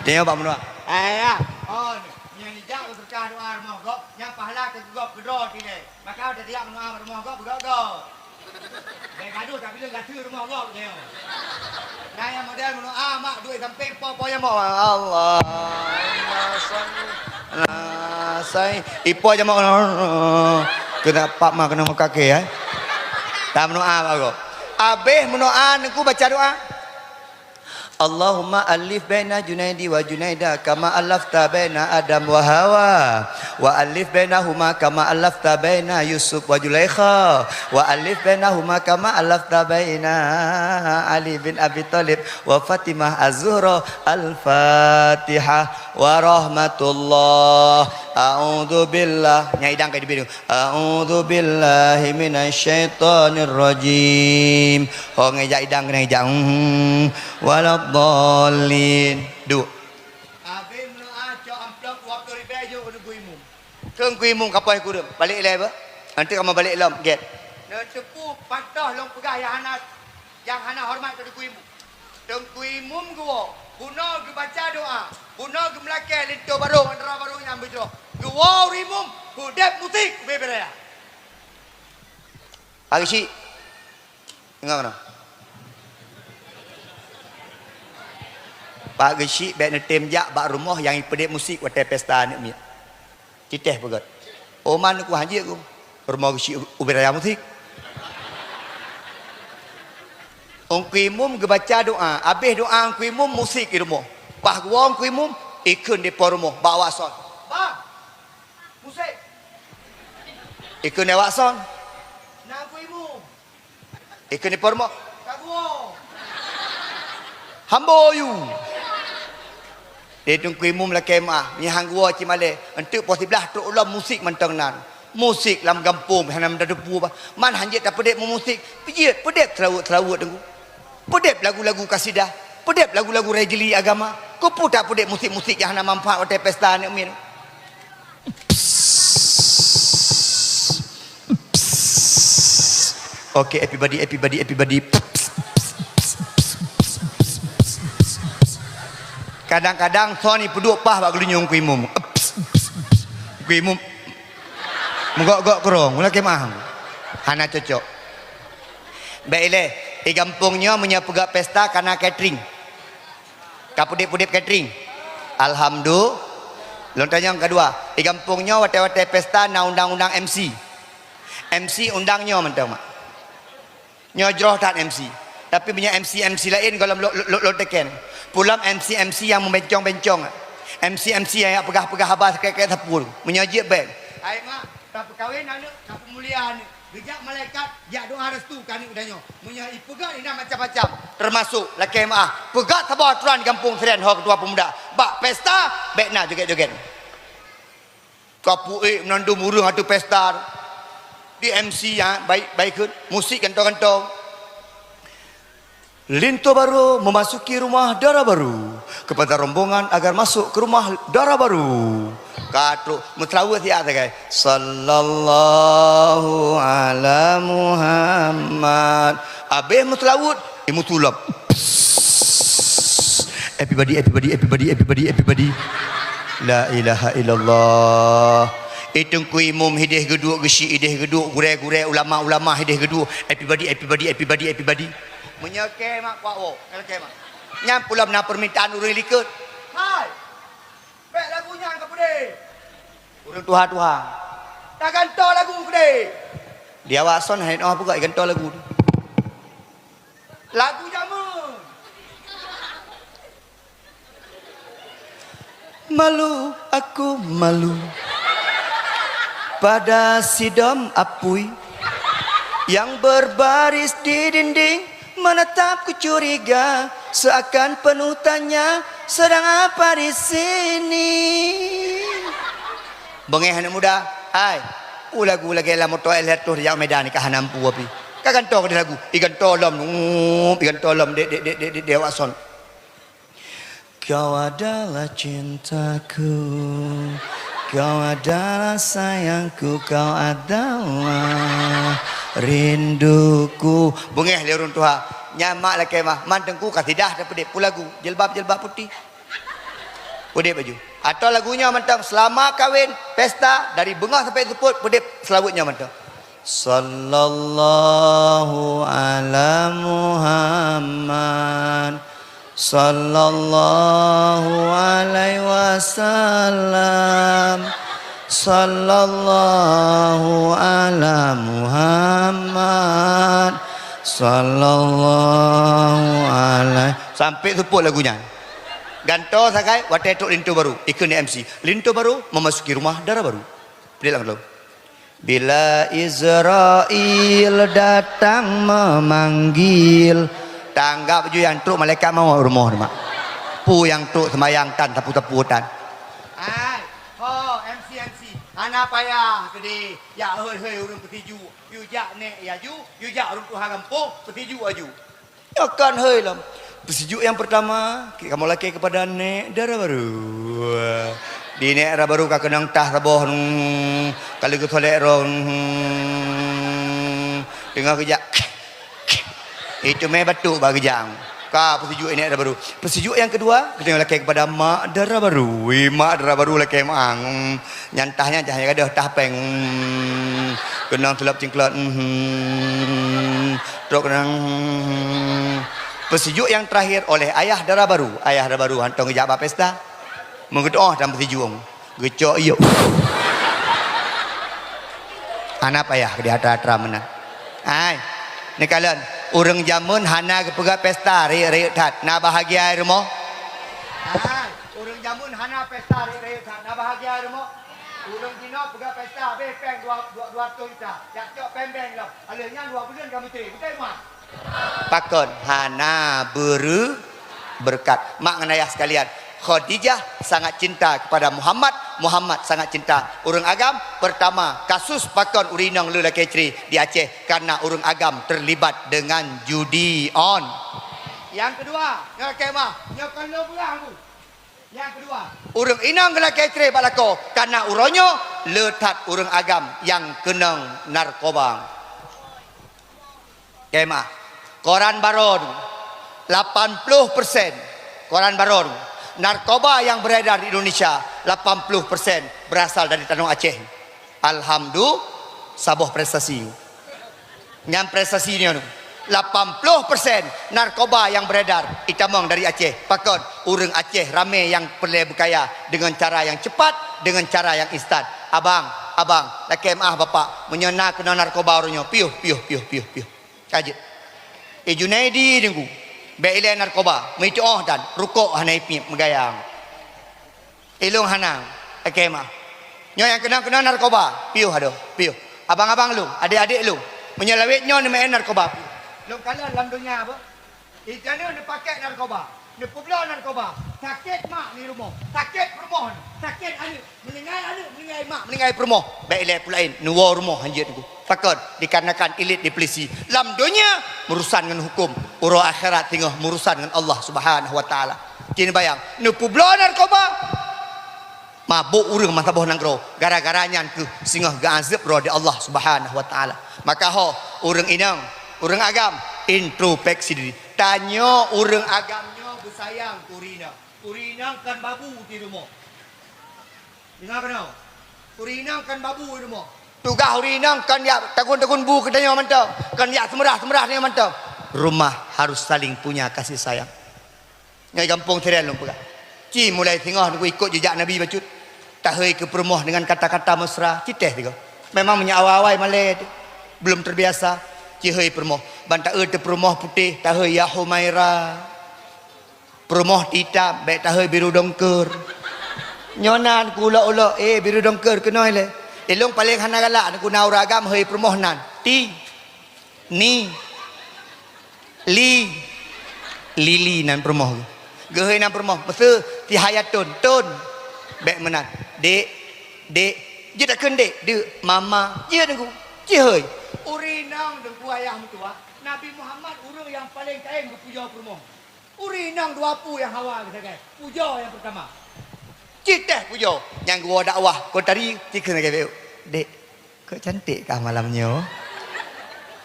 Dia bak meudoa. Ayah, oh, nyang ijak beureukat doa rumoh gob, nyang pahala keu gob keudroe tilèe. Maka teudiak meudoa bak rumoh gob, beugok-gok. Bèk gadoh tapi lôn gaseue rumoh gob nyoe. Nah, nyang model meudoa mak duek sampéng po-po nyang mok. Allahumma shalli ala sayyid. Ipo nyang mok. Keuneuk pap ma keuneuk meukaké, eh. Tameudoa bak gob. Abéh meudoa neuk baca doa. Allahumma alif baina Junaidi wa Junaida kama alafta baina Adam wa Hawa, wa alif bainahuma kama alafta baina Yusuf wa Zulaikha, wa alif bainahuma kama alafta baina Ali bin Abi Thalib wa Fatimah Az-Zuhra. Al-Fatihah. Warahmatullah. A'udzubillah. Nyang idang ka dibri. A'udzubillahi minasyaitonirrajim. Ho ngon jak idang keunan jak. Hmm. Waladdallin. Duek. Abéh meudoa cok amplop dua ploh ribèe jok keu Teungku Imum. Keu Teungku Imum ka poh kureueng. Balek ilèe beuh. Nanti kamoe balek lom, gèt. Neuteupeue pantoh lôn peugah nyang hana, nyang hana horeumat keu Teungku Imum. Teungku Imum geuwoe, bunoe geubaca doa, bunoe geumeulakèe linto barô ngon dara barô nyang beujroh. Geuwoe ureueng imum, peudép musik ubé-bé raya. Pak Geuchik. Deungö keunoe. Pak Geuchik bèk neutem jak bak rumoh nyang ipeudép musik watèe pesta aneuk miet. Titèh peugöt. Oman ku hanjeuet ku. Rumoh Geuchik ubé raya musik. Teungku Imum geubaca doa, abéh doa Teungku Imum musik i rumoh. Paih geuwoe Teungku Imum, ikheun di po rumoh bak awak son. Bah! Musik! Ikheun di awak son. Na Teungku Imum. Ikheun di po rumoh. Ka geuwoe. Hambo yu. Di Teungku Imum lakèe meu'ah, nyan han geuwoe cit malèe, eunteuk poh siblaih trok lom musik mantong nan. Musik lam gampông hana meuteupeue bah. Man hanjeuet tapeudép musik, peujeuet peudép seulaweuet-seulaweuet Teungku. Peudép lagu-lagu kasidah, peudép lagu-lagu rejeli agama. Keupeue tapeudép musik-musik nyang hana manfaat watèe pesta aneuk miet. Oke, everybody, everybody, everybody. Kadang-kadang son ipeuduek paih bak geulinyueng Teungku Imum. Teungku Imum meugok-gok keudroe, mula kemah. Hana cocok. Bèk ilèe, di gampông nyoe meunyoe peugöt pesta ka na catering. Ka peudép-peudép catering. Alhamdu-, lôn tanyong keudua, di gampông nyoe watèe-watèe pesta na undang-undang M C. M C undang nyoe mantong, mak. Nyoe jroh that M C. Tapi meunyoe M C, M C laén gohlom lo-, lo-, lo-, lôn teken. Pulom M C, M C nyang meubencong-bencong. M C, M C nyang peugah-peugah haba sakét-sakét sapeue. Meunyoe jeuet bèk. Hai mak, tapeukawen aneuk, tapeumulia aneuk. Geujak malaikat, jak doa restu keu aneuk geutanyoe. Meunyoe ipeugöt inan macam-macam, teumasok lakèe meu'ah. Peugöt saboh aturan di gampông Sren ho keutua peumuda. Bak pesta, bèk na jogét-jogét. Ka puék meunandum ureueng ateueh pesta. Di M C, ha, baik, baik kheun. Musik gantoe-gantoe. Linto barô memasuki rumah dara barô. Kepada rombongan agar masuk ke rumah dara barô. Ka trok meuseulaweuet siat sagai. Sallallahu ala Muhammad. Abéh meuseulaweuet, imum sulap. Everybody, everybody, everybody, everybody, everybody. La ilaha illallah. Teungku Imum hideh geuduek, geusyik hideh geuduek, gurèe-gurèe, ulama-ulama hideh geuduek. Everybody, everybody, everybody, everybody. Meunyoe kée mak kuat woe, nyan kée mak. Nyan pula na permintaan ureuëng likot. Hai! Bék lagu nyan ka peudeh. Ureuëng tuha-tuha. Tagantoe lagu keudeh. Di awak son hai noh peugah gantoe lagu. Lagu jameun. Malu, aku malu pada sidom apui yang berbaris di dinding, menatapku curiga seakan penuh tanya, sedang apa di sini? Beungéh aneuk muda, hai, peue lagu lagée lam moto L seratus jak Medan ka hana mampu api. Ka gantoe keudeh lagu, igantoe lom, igantoe lom dek dek dek dek dek dek awak son. Kau adalah cintaku, kau adalah sayangku, kau adalah rinduku. Beungéh lé ureuëng tuha, nyan mak lakée mah, mantong ku kasidah teupeudeb peue lagu, jilbab-jilbab putéh. Peudeb baju. Atau lagu nyoe mantong, selama kawin, pesta, dari beungoh sampai seupôt, peudeb seulaweuet nyoe mantong. Sallallahu ala Muhammad. Sallallahu alaihi wasallam. Sallallahu ala Muhammad. Sallallahu alaihi. Sampai seupôt lagu nyan. Gantoe sagai watée trok linto baru, ikheun M C. Linto baru memasuki rumah dara baru. Peudeb lam lagu. Bila Israel datang memanggil. Tanggap ju nyang trok malaikat maut rumoh teuma. Peue nyang trok seumayang tan sapu-sapu tan. Hai, ho, M C, M C. Hana payah keudeh jak hei-hei ureuëng peusijuek. Yue jak nék laju, yue jak ureuëng tuha gampông peusijuek laju. Nyoe kan hei lom. Peusijuek nyang peurtama, kamoe lakée keupada nék dara baru. Di nék dara baru ka keunong tah saboh, hmm, ka lheueh geusolek rong, hmm, teungoh geujak. Itu mé batuk bak geujak. Ka peusijuek nék dara baru. Peusijuek nyang keudua, geutanyoe lakée keupada mak dara baru. Wih, mak dara baru lakée mak ang. Hmm. Nyan tah nyan cahya gadoh tah péng. Hmm. Keunong teulop cingklot. Hmm. Trok keunong. Hmm. Peusijuek nyang teurakhir oleh ayah dara baru. Ayah dara baru hantom geujak bak pesta. Meugeudoh dan peusijuek. Geucok iyok. Hana payah di atra-atra meunan. Hai. Neukalon, ureuëng jameun hana geupeugah pesta rayeuk-rayeuk that. Na bahagia rumoh? Hai. Ureuëng jameun hana pesta rayeuk-rayeuk that. Na bahagia rumoh? Ureuëng jinoe peugah pesta habéh péng dua, dua, dua ratus juta. Jak cok péng bank lom. Aleuh nyan dua buleuen ka meuteue. Beutôi mak? Pakon hana beureu-, beureukat. Mak ngon ayah sekalian, Khadijah sangat cinta kepada Muhammad, Muhammad sangat cinta. Ureuëng agam, pertama, kasus pakon ureuëng inong le lakée cre di Aceh karena ureuëng agam terlibat dengan judi on. Nyang keudua, nyoe lakée mah, nyoe kon lôn peugah, Bu. Nyang keudua, ureuëng inong geulakée cre bak lakoe, karena uroe nyoe le that ureuëng agam nyang keunong narkoba. Kemah, koran baroe, lapan puluh persen koran baroe, narkoba yang beredar di Indonesia, lapan puluh persen berasal dari tanoh Aceh. Alhamdulillah, saboh prestasi. Nyan prestasi nyoe. Lapan puluh persen narkoba yang beredar itamong dari Aceh. Pakon? Ureuëng Aceh ramé nyang peureulée beukaya dengan cara yang cepat, dengan cara yang instan. Abang, abang, lakée meuah bapak, meunyoe na keunong narkoba uroe nyoe, piôh, piôh, piôh, piôh, piôh. Ka jeuet. Eh, Junaidi deungoe, bék ilée narkoba, meuitu'oh dan rukok hana ipiep meugaya. Ilong hana, lakée meuah. Nyoe nyang keunong-keunong narkoba, piôh adoh, piôh. Abang-abang lôn, adék-adék lôn, meunyoe lawét nyoe neumeu'en narkoba, piôh. Lôn kalon lam donya apa? Ija neuh neupakée narkoba, neupeubloe narkoba, sakét mak di rumoh, sakét peurumoh, sakét aneuk, meuninggai aneuk, meuninggai mak, meuninggai peurumoh, bék ilée peue laén, neuwoe rumoh hanjeuet nyoe. Pakon? Dikarenakan ilit di polisi. Lam donya, meurusan ngon huköm, uroe akhirat singoh meurusan ngon Allah Subhanahu wa Taala. Cit neubayang, neupeubloe narkoba, mabök ureuëng meusaboh nanggroe, gara-gara nyan kheueh singoh geuazeueb droe di Allah Subhanahu wa Taala. Maka ho, ureuëng inong, ureuëng agam, introspeksi diri. Tanyoe ureuëng agam nyoe beusayang keu ureuëng inong. Ureuëng inong kon babu di rumoh. Deungoe keunoe. Ureuëng inong kon babu di rumoh. Tugaih ureuëng inong kon jak takun-takun bu keu tanyoe mantong, kon jak seumeurah-seumeurah tanyoe mantong. Rumah harus saling punya kasih sayang. Ngai gampông Sirén lôn peugah. Ci mulai singoh Teungku ikot jeujak Nabi bacut. Tahei keu peurumoh dengan kata-kata mesra, ci teh tiga. Memang meunyoe awai-awai malée teuh, belum terbiasa, ci hei peurumoh. Ban taeu teuh peurumoh putéh, tahei ya Humaira. Peurumoh itam, bék tahei biru dongkeur. Nyoe nan ku ulok-ulok, eh, biru dongkeur keunoe lé. Ilong paléng hana galak, ku na ureueng agam hei peurumoh nan. Ti. Ni. Li. Lili nan peurumoh. Geuhei nan peurumoh. Meuseu Ti Hayatun. Tun. Bék meunan. Dek. Dek. Jeuet takheun dek. Dek. Mama. Jeuet Teungku. Ci hei. Ureueng inong Teungku ayah meutuah. Nabi Muhammad ureueng nyang paléng kayém geupujoe peurumoh. Ureueng inong dua pu nyang hawa geusagai. Pujoe nyang peurtama. Ci teh pujoe. Nyang geuwoe dakwah. Kon tari, ci kheun lagée bék. Dek. Kok cantik kah malam nyoe?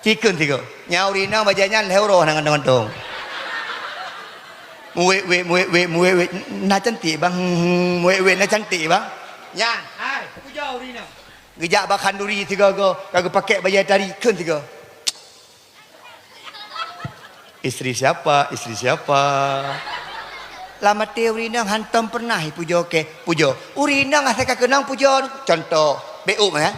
Ci kheun sigoe. Nyan ureueng inong bajée nyan lhée uroe hana gantong-gantong. Muwét-wét, muwét-wét, muwét-wét. Na cantik, Bang. Hmm, hmm, muwét-wét, na cantik, Bang. Nyan, hai, pujoe ureueng inong. Geujak bak khanduri sigoe-goe, ka geupakèk bajée tari, kheun sigoe. Istri siapa? Istri siapa? Lam até ureueng inong hantom pernah ipujoe kèe, pujoe. Ureueng inong asai ka keunong pujoe. Contoh, bék ôk, eh.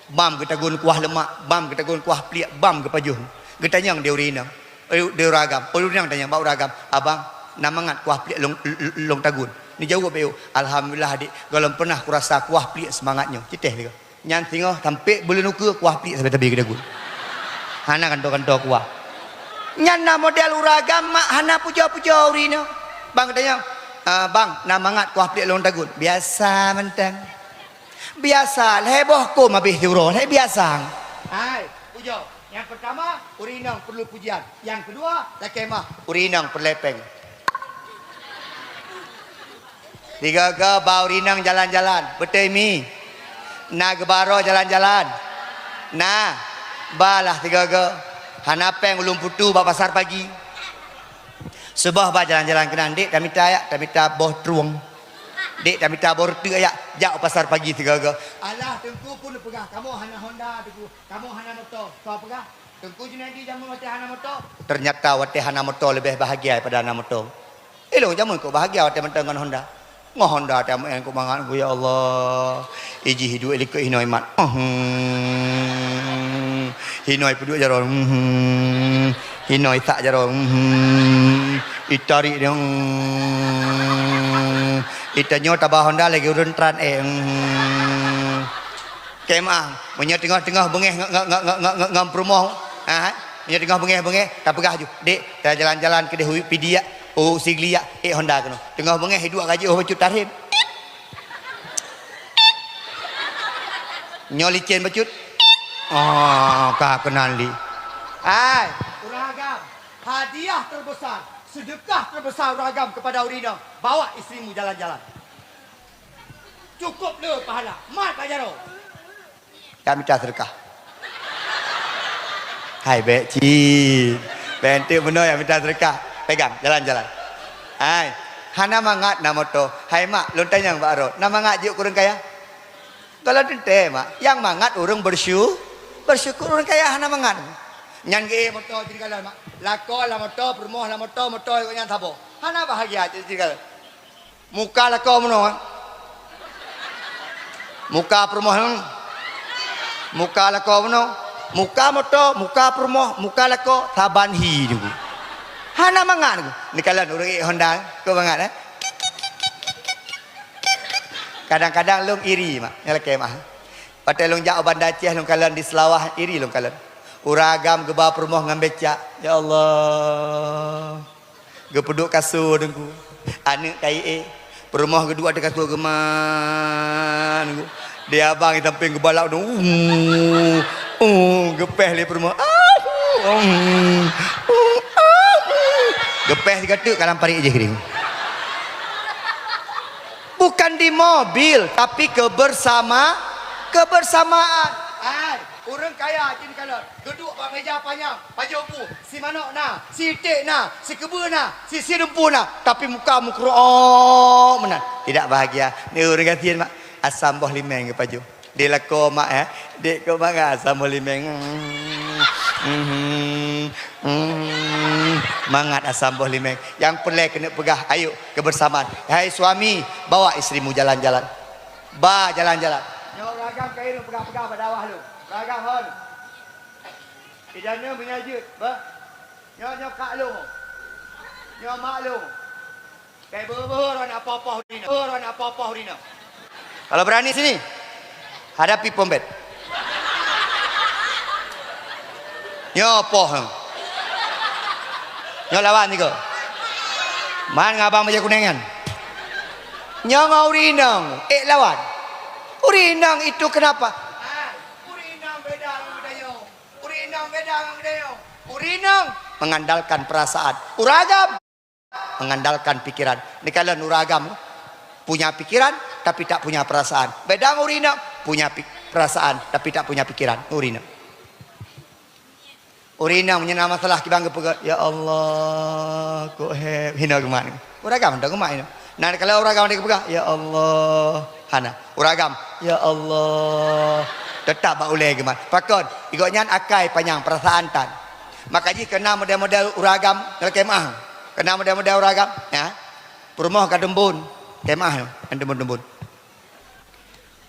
Bam geutagun kuah leumak, bam geutagun kuah pliek, bam geupajoh. Geutanyong di ureueng inong. Eh, di ureueng agam. Ureueng inong tanyong bak ureueng agam, "Abang, na mangat kuah pliek lôn, lôn, lôn tagun?" Neujaweueb bék ôk, "Alhamdulillah, Adik, gohlom pernah kurasa kuah pliek seumangat nyoe." Ci teh sigoe. Nyan singoh sampoe buleuen ukeue kuah pliek sabe-sabe geudagun. Hana kantô-kantô kuah. Nyan na model ureueng agam mak hana pujoe-pujoe ureueng inong. Bang geutanyong, "Ah, Bang, na mangat kuah pliek lôn tagun?" "Biasa mantong." Biasa, lhée boh kôm habéh siuroe, lhée biasa. Hai, pujoe. Nyang peurtama, ureueng inong peurlu pujian. Nyang keudua, lakée meu'ah, ureueng inong peureulée péng. Tiga-tiga ba ureueng inong jalan-jalan, beutôi mi? Na geubaroe jalan-jalan? Na. Balah tiga-tiga. Hana péng ulôn putu bak pasar pagi. Suboh ba jalan-jalan keunan, dek, tamita yak, tamita boh trueng. Dek, tamita boh reuteuek yak, jak u pasar pagi tiga-tiga. Alah, Teungku pun peugah, kamoe hana Honda, Teungku. Kamoe hana moto. Soe peugah? Teungku Junaidi jameun watée hana moto. Ternyata watée hana moto leubeh bahagia daripada na moto. Ilong jameun kok bahagia watée mantong ngon Honda. Ngon Honda teuh ameuen kok mangat ku, ya Allah. Iji hiduek likot hinoe mat. Uhum. Hinoe peuduek jaroe. Uhum. Hinoe sak jaroe. Uhum. Itarik dia. Uhum. Itanyoe taba Honda lagi ureueng tran eh. Uhum. Kemah, meunyoe teungoh-teungoh beungéh ngon, ngon, ngon peurumoh, ha, meunyoe teungoh beungéh-beungéh, tapeugah ju, "Dek, ta jalan-jalan keudeh u Pidie yak, u Sigli yak, ék Honda keunoe." Teungoh beungéh, iduek gaji oh bacut tarhim. Nyoe licén bacut. Oh, ka keunan li. Hai, ureueng agam, hadiah terbesar, sedekah terbesar ureueng agam kepada ureueng inong, bawa istrimu jalan-jalan. Cukup le pahala. Mat bak jaroe. Jak mita seudeukah. Hai, bék cit. Bék enteuk bunoe jak mita seudeukah. Pegang, jalan-jalan. Hai, hana mangat na moto. Hai mak, lôn tanyong bak droe, na mangat jeuet keu ureueng kaya? Gohlom teuntée mak, nyang mangat ureueng bersyu-, bersyukur, ureueng kaya hana mangat. Nyan geuék moto jih dikalon mak. Lakoe lam moto, peurumoh lam moto, moto gobnyan saboh. Hana bahagia jih dikalon. Muka lakoe bunoe, eh. Muka peurumoh, hmm. Muka lakoe bunoe. Muka moto, muka peurumoh, muka lakoe, saban hi nunggu. Hana mangat nunggu. Neukalon ureueng ék Honda, eh. Kok mangat, eh. Kadang-kadang lôn iri, mak. Nyang lakée mah. Watée lôn jak u Banda Aceh, lôn kalon di Seulawah, iri lôn kalon. Ureueng agam geuba peurumoh ngon becak. Ya Allah. Geupeuduek kasô teungku. Aneuk kayée. Peurumoh geuduek ateueh kasô geuman teungku. Di abang di sampéng geubalak teungku. Uh, uh, geupéh lé peurumoh. Ah, uh, uh, uh, uh. Geupéh sigoe teuk ka lam parit jih keuring. Bukan di mobil, tapi kebersama-, kebersamaan. Hai, ureueng kaya jih kalon, geuduek bak meja panyang, pajoh bu, si manok na, si iték na, si keubeue na, si, si dumpeue na, tapi muka meukeurok meunan. Tidak bahagia. Ni ureueng gasien mak, asam boh limeng geupajoh. Di lakoe mak, eh, dek kok mangat asam boh limeng. Hmm. Hmm. Hmm, mangat asam boh limeng. Nyang peureulée keuneuk peugah, ayo kebersamaan. Hai suami, bawa istrimu jalan-jalan. Ba jalan-jalan. Nyoe ragam kayée peugah-peugah bak dakwah lôn. Ragam hon. Ijana meunyoe jeuet, bah. Nyoe, nyoe kak lôn. Nyoe mak lôn. Kai beuh-beuh ron apoh-poh rinong. Beuh ron apoh-poh rinong. Kalau berani sini, hadapi pom bet. Nyoe poh. Nyoe lawan sigoe. Man ngon abang bajée kunéng nyan. Nyoe ngon ureueng inong, ék lawan. Ureueng inong itu kenapa? Ah, ureueng inong beda ngon geutanyoe. Ureueng inong beda ngon geutanyoe. Ureueng inong mengandalkan perasaan. Ureueng agam mengandalkan pikiran. Neukalon ureueng agam, punya pikiran tapi tak punya perasaan. Beda ngon ureueng inong, punya pi-, perasaan tapi tak punya pikiran. Ureueng inong. Ureueng inong meunyoe na masalah kiban geupeugah, "Ya Allah, kok heb," hina geumat. Ureueng agam hana geumat hina. Nah, kalau ureueng agam dia geupeugah, "Ya Allah," hana. Ureueng agam, "Ya Allah," tetap bak ulée geumat. Pakon? Gobnyan akai panyang, perasaan tan. Maka jih keu na model-model ureueng agam, lakée meu'ah. Keu na model-model ureueng agam, ya. Peurumoh ka teumbon, lakée meu'ah, ka teumbon-teumbon.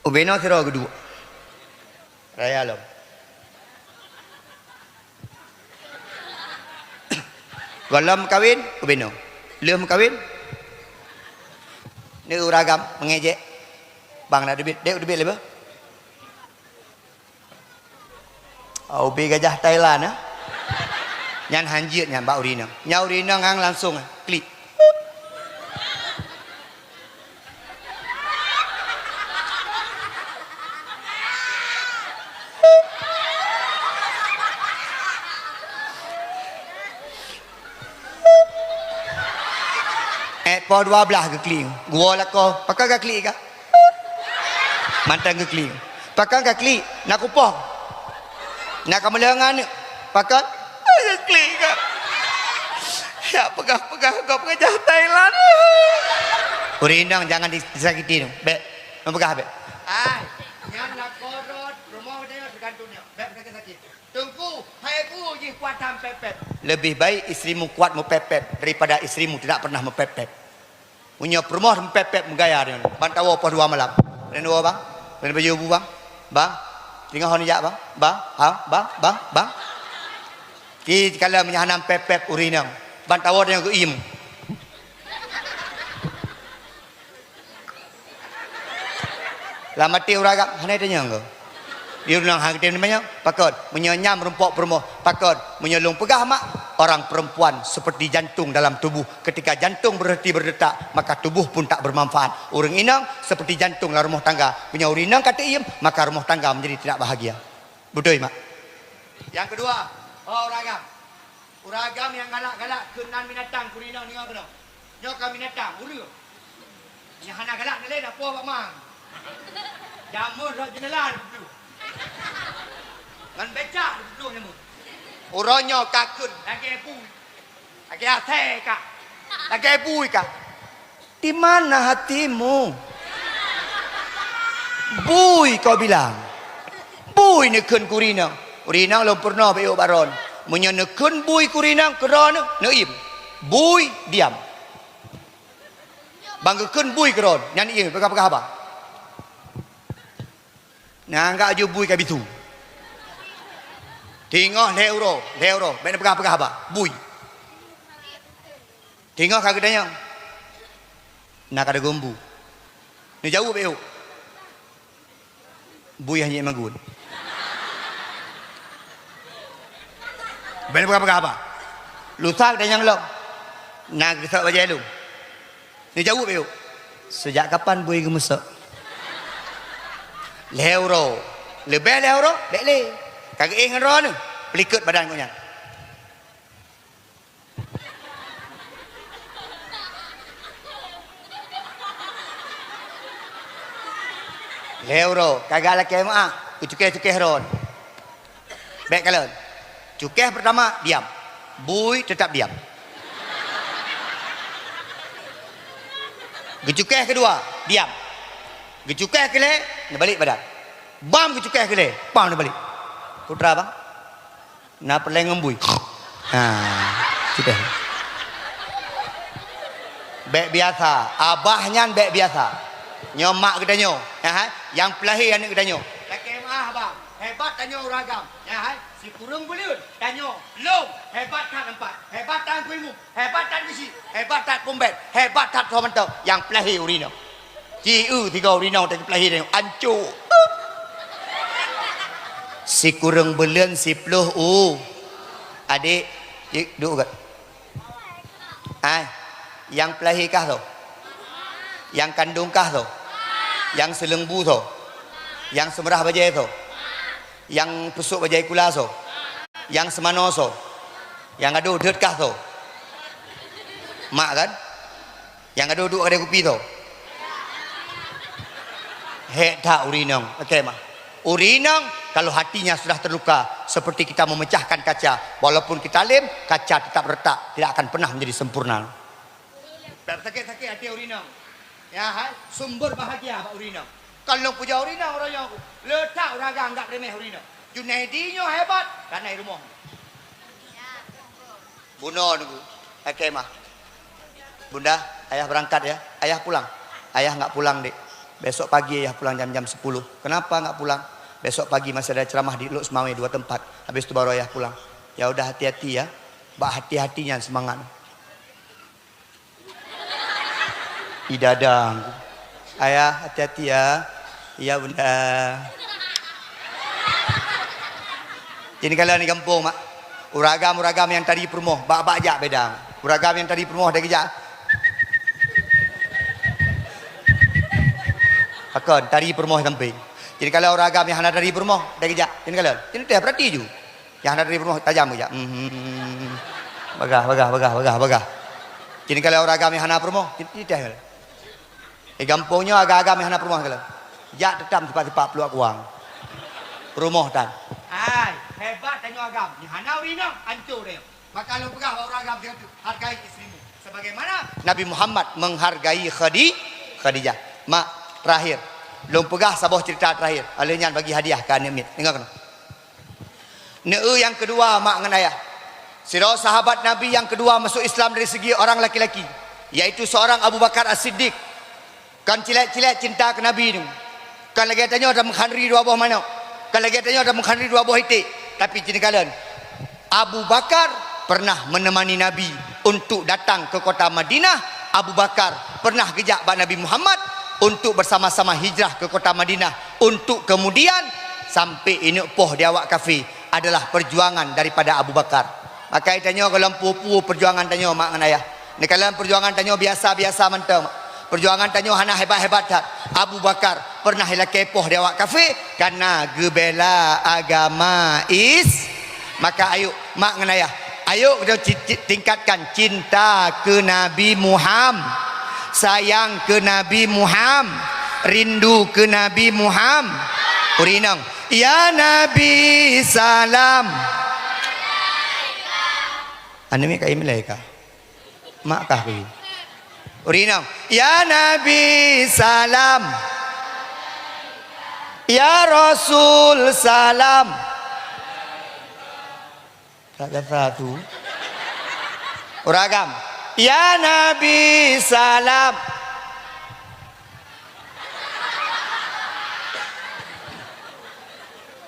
Ubé noe sidroe geuduek. Raya lom. Gohlom meukawen, ubé noe. Lheueh meukawen, ni ureueng agam meungejek. Bang, na teubiet, dek, teubiet lé beuh. Oh, ubé gajah Thailand, eh. Nyan hanjeuet nyan bak ureueng inong. Nyan ureueng inong han langsong, eh, klik. Eh, poh dua blaih geuklik. Geuwoe lakoe, "Pakon ka klik kah?" Mantong geuklik. "Pakon ka klik?" "Na kupoh." "Na kameuleueng aneuk." "Pakon?" "Ka klik kah?" Ya peugah-peugah gob gajah Thailand. Ureueng inong jangan disakiti tu. Bèk. Neupeugah bèk. Ai, nyan lakoe rot, rumoh dia tergantung dia. Bèk sakit-sakit. Teungku, hai bu jih kuat han pép-pép. Lebih baik istrimu kuat meupép-pép daripada istrimu tidak pernah meupép-pép. Meunyoe peurumoh meupép-pép meugaya nyan, ban tawoe poh dua malam. Laén woe, Bang. Laén baju bu, Bang. Bang. Teungoh hon jak, Bang. Bang. Ha, Bang, Bang, Bang. Ti kala meunyoe hana meupép-pép ureueng inong, ban tawoe nyan geuiem. Lam até ureueng agam, hana tanyong keu. Di ureueng hana tanyong, pakon? Meunyoe nyan meurumpok peurumoh, pakon? Meunyoe lôn peugah mak, orang perempuan seperti jantung dalam tubuh. Ketika jantung berhenti berdetak, maka tubuh pun tak bermanfaat. Ureueng inong seperti jantung lam rumoh tangga. Meunyoe ureueng inong ka teuiem, maka rumoh tangga menjadi tidak bahagia. Beutôi, mak? Nyang keudua, oh, ureueng agam. Ureueng agam nyang galak-galak keu nan binatang keu ureueng inong, deungö keunoe. Nyoe ka binatang, ureueng. Nyang hana galak na lé na poh bak ma. Jameun rot jeunela diplueng. Ngon becak diplueng jameun. Uroe nyoe ka kheun lagèe bui. Lagèe asèe ka. Lagèe bui ka. Di mana hatimu? Bui kau bilang. Bui neukheun keu ureueng inong. Ureueng inong lôn peurunoe bak yôh bak droeneuh. Meunyoe neukheun bui keu ureueng inong, keu droeneuh, neuiem. Bui, diam. Ban geukheun bui keu droeneuh, nyan iem, peugah-peugah haba. Neuanggap ju bui ka bisu. Teungoh lhèe uroe, lhèe uroe, bèk neupeugah-peugah haba. Bui. Teungoh ka geutanyong, na ka dagong bu. Neujaweueb, "Éh, bui hana jeuet magun." Bèk neupeugah-peugah haba. Lusa geutanyong lom, "Na geusok bajèe lôn?" Neujaweueb, "Éh, sejak kapan bui geumeusok?" Lhèe uroe, leubèh lhèe uroe, bèk lé. Ka geuéh ngon droeneuh, peulikot badan gobnyan. Lhèe uroe, ka geulakèe meu'ah, geucukèh-cukèh droeneuh. Bèk kalon. Cukèh peurtama, diam. Bui teutap diam. Geucukèh keudua, diam. Geucukèh keulhèe, neubalek badan. Bam geucukèh keulhèe, pam neubalek. Putra, bang. Na peureulèe ngon bui. Ha, sudah. Bèk biasa, abah nyan bèk biasa. Nyoe mak geutanyoe, ya, hai? Nyang peulahé aneuk geutanyoe. Lakèe meu'ah, bang. Hebat tanyoe ureueng agam, ya, hai? Sikureueng buleuen tanyoe lom hebat that nampak, hebat that keu imeum, hebat that keu chik, hebat that pumbet, hebat that soe mantong nyang peulahé ureueng inong. Ci eu tiga ureueng inong teupeulahé nyoe, ancô. Sikureueng buleuen siploh u. Adik, ci duek kat. Ai, nyang peulahé kah soe? Nyang kandong kah soe? Nyang seuleumbu soe? Nyang seumeurah bajèe soe? Nyang peusok bajèe kula soe? Nyang seumanoe soe? Nyang gadôh deuet kah soe? Mak kan? Nyang gadôh duek kadai kupi soe? Hék that ureueng inong. Oke, mah. Ureueng inong, kalau hatinya sudah terluka, seperti kita memecahkan kaca, walaupun kita lem, kaca tetap retak, tidak akan pernah menjadi sempurna. Bèk sakét-sakét até ureueng inong. Ya, hai, sumber bahagia bak ureueng inong. Kon lôn puja ureueng inong, ureueng inong. Le that ureueng agam anggap remeh ureueng inong. Junaidi nyoe hebat, karena di rumoh. Bunoe nunggu. Oke, mah. Bunda, ayah berangkat ya. Ayah pulang. Ayah nggak pulang, Dek. Besok pagi ayah pulang jam-jam sepuluh. Kenapa nggak pulang? Besok pagi masih ada ceramah di Lhokseumawe dua tempat. Habis itu baru ayah pulang. Ya udah, hati-hati ya. Bak hati-hati nyan semangat. Idadang. Ayah, hati-hati ya. Iya, Bunda. Jadi kalau di gampông, mak, ureueng agam-ureueng agam nyang tari peurumoh, bak-bak jak beda. Ureueng agam nyang tari peurumoh dah geujak. Pakon, tari peurumoh sampéng. Jadi kalau ureueng agam nyang hana tari peurumoh dah geujak. Jadi kalau, jadi teh perhati ju. Nyang hana tari peurumoh tajam geujak. Hmm. Bagah, bagah, bagah, bagah, bagah. Jadi kalau ureueng agam nyang hana peurumoh, jadi teh. Di gampông nyoe agam-agam nyang hana peurumoh segala. Jak teutam sipak-sipak pluek kuang. Peurumoh tan. Hai, hebat tanyoe agam. Nyang hana ureueng inong, ancô tanyoe. Maka lôn peugah bak ureueng agam sigoe teuk, hargai istrimu. Sebagaimana Nabi Muhammad menghargai Khadi-, Khadijah. Mak, terakhir. Lôn peugah saboh cerita terakhir. Alheuh nyan bagi hadiah keu aneuk miet. Deungoe keunoe. Neu nyang keudua, mak ngon ayah. Sidroe sahabat Nabi nyang keudua masuk Islam dari segi orang laki-laki, yaitu seorang Abu Bakar As-Siddiq. Kon cilet-cilet cinta keu Nabi nyoe. Kon lagèe tanyoe tameukhandri dua boh manok. Kon lagèe tanyoe tameukhandri dua boh iték. Tapi ci neukalon, Abu Bakar pernah menemani Nabi untuk datang ke kota Madinah. Abu Bakar pernah geujak bak Nabi Muhammad untuk bersama-sama hijrah ke kota Madinah, untuk kemudian sampai ineuk poh di awak kafé adalah perjuangan daripada Abu Bakar. Maka tanyoe gohlom peue-peue perjuangan tanyoe, mak ngon ayah. Neukalon perjuangan tanyoe biasa-biasa mantong. Perjuangan tanyoe hana hebat-hebat that. Abu Bakar pernah ilakèe poh di awak kafé karena geubela agama Is-, maka ayo, mak ngon ayah, ayo kita ci-, ci-, tingkatkan cinta ke Nabi Muham-, sayang ke Nabi Muham-, rindu ke Nabi Muham-, ureueng inong, ya Nabi salam. Aneuk miet ka imlai ka. Mak kah keu. Ureueng inong, ya Nabi salam. Ya Rasul salam. Tak kata tu. Ureueng agam, ya Nabi salam.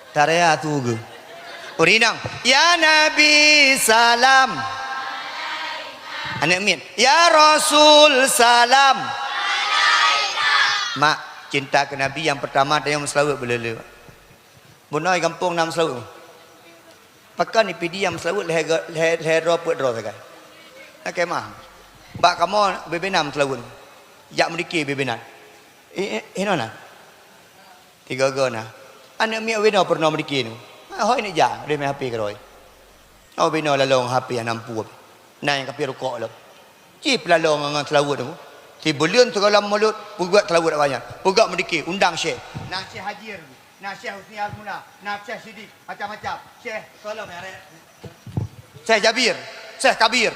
Tarea tu ke? Ureueng inong, ya Nabi salam. Aneuk miet, ya Rasul salam. Mak, cinta ke Nabi nyang pertama tanyoe meuseulaweuet beuleu-leu. Bunoe gampông na meuseulaweuet. Pakon di Pidie nyang meuseulaweuet lhèe, lhèe, lhèe droe peuet droe sagai. Oke mah. Bak kamoe bebe na meuseulaweuet. Jak meudike bebe na. Eh, eh, hinoe na. Tiga-tiga na. Aneuk miet binoe peurunoe meudike nyoe. Ah, hôi neuk jak, deh mé H P keudroe. Oh, binoe lalong H P hana mampu. Na nyang ka pi rukok lom. Ci peulalong ngon seulaweuet tu. Sibuleuen sigohlom mulod, peugöt seulaweuet awaknyan. Peugöt meudike, undang syekh. Na Syekh Haji, na Syekh Husni Al-Muna, na Syekh Sidik, macam-macam. Syekh, tolong ya, Rek. Syekh Jabir, Syekh Kabir.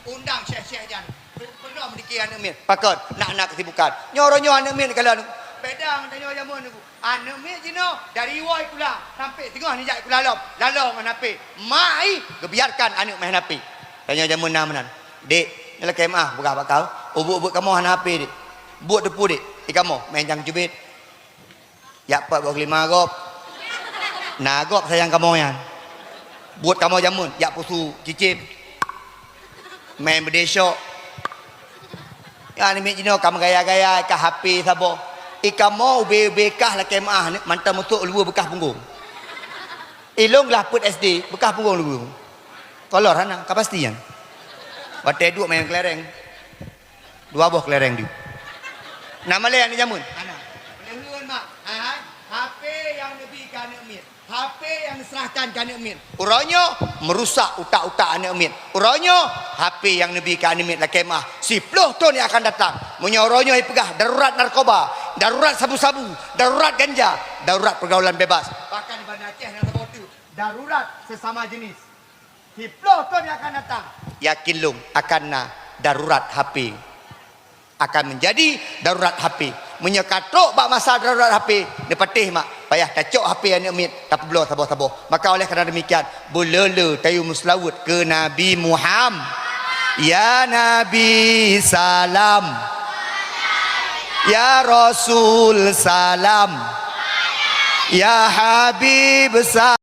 Undang syekh-syekh nyan. Peurunoe meudike aneuk miet. Pakon, nak-nak kesibukan. Nyoe uroe nyoe aneuk miet kalau Beda ngon tanyoe jameun tu. Aneuk miet jinoe dari iwoe sikula sampai teungoh nijak sikula lom, lalo ngon H P. Mak i geubiarkan aneuk main H P. Tanyoe jameun na meunan. Dek, nyoe lakèe meu'ah peugah bak kau, ubit-ubit kamoe hana H P, Dek. Buet teupeu, Dek. I kamoe main cang cubit. Jak pat gob keulima gob. Na gob sayang kamoe nyan. Buet kamoe jameun, jak pusu cicém. Main beudé syok. Nyan miet jinoe ka meugaya-gaya ka H P saboh. I kamoe ubé-ubé kah lakèe meu'ah ni, mantong musok luweue beukah punggong. I lôn glah peuet S D, beukah punggong luweue. Kolor hana, ka pasti nyan. Watèe duek main kelereng. Dua boh kelereng di. Na malèe aneuk jameun? Hana. Lheuh mak, hai, hai, H P nyang neubi keu aneuk miet. H P nyang neuseurahkan keu aneuk miet. Uroe nyoe meurusak utak-utak aneuk miet. Uroe nyoe H P nyang neubi keu aneuk miet lakèe meu'ah. Siploh thon nyang akan datang. Meunyoe uroe nyoe ipeugah darurat narkoba, darurat sabu-sabu, darurat ganja, darurat pergaulan bebas. Bahkan di Banda Aceh na saboh teuk darurat sesama jenis. Siploh thon nyang akan datang, yakin lôn akan na darurat H P. Akan menjadi darurat H P. Meunyoe ka trok bak masa darurat H P, neupatéh mak, payah tacok H P aneuk miet, tapeubloe saboh-saboh. Maka oleh karena demikian, beuleu-leu tayue meuseulaweuet keu Nabi Muham-, Ya Nabi salam, Ya Rasul salam, Ya Habib sa-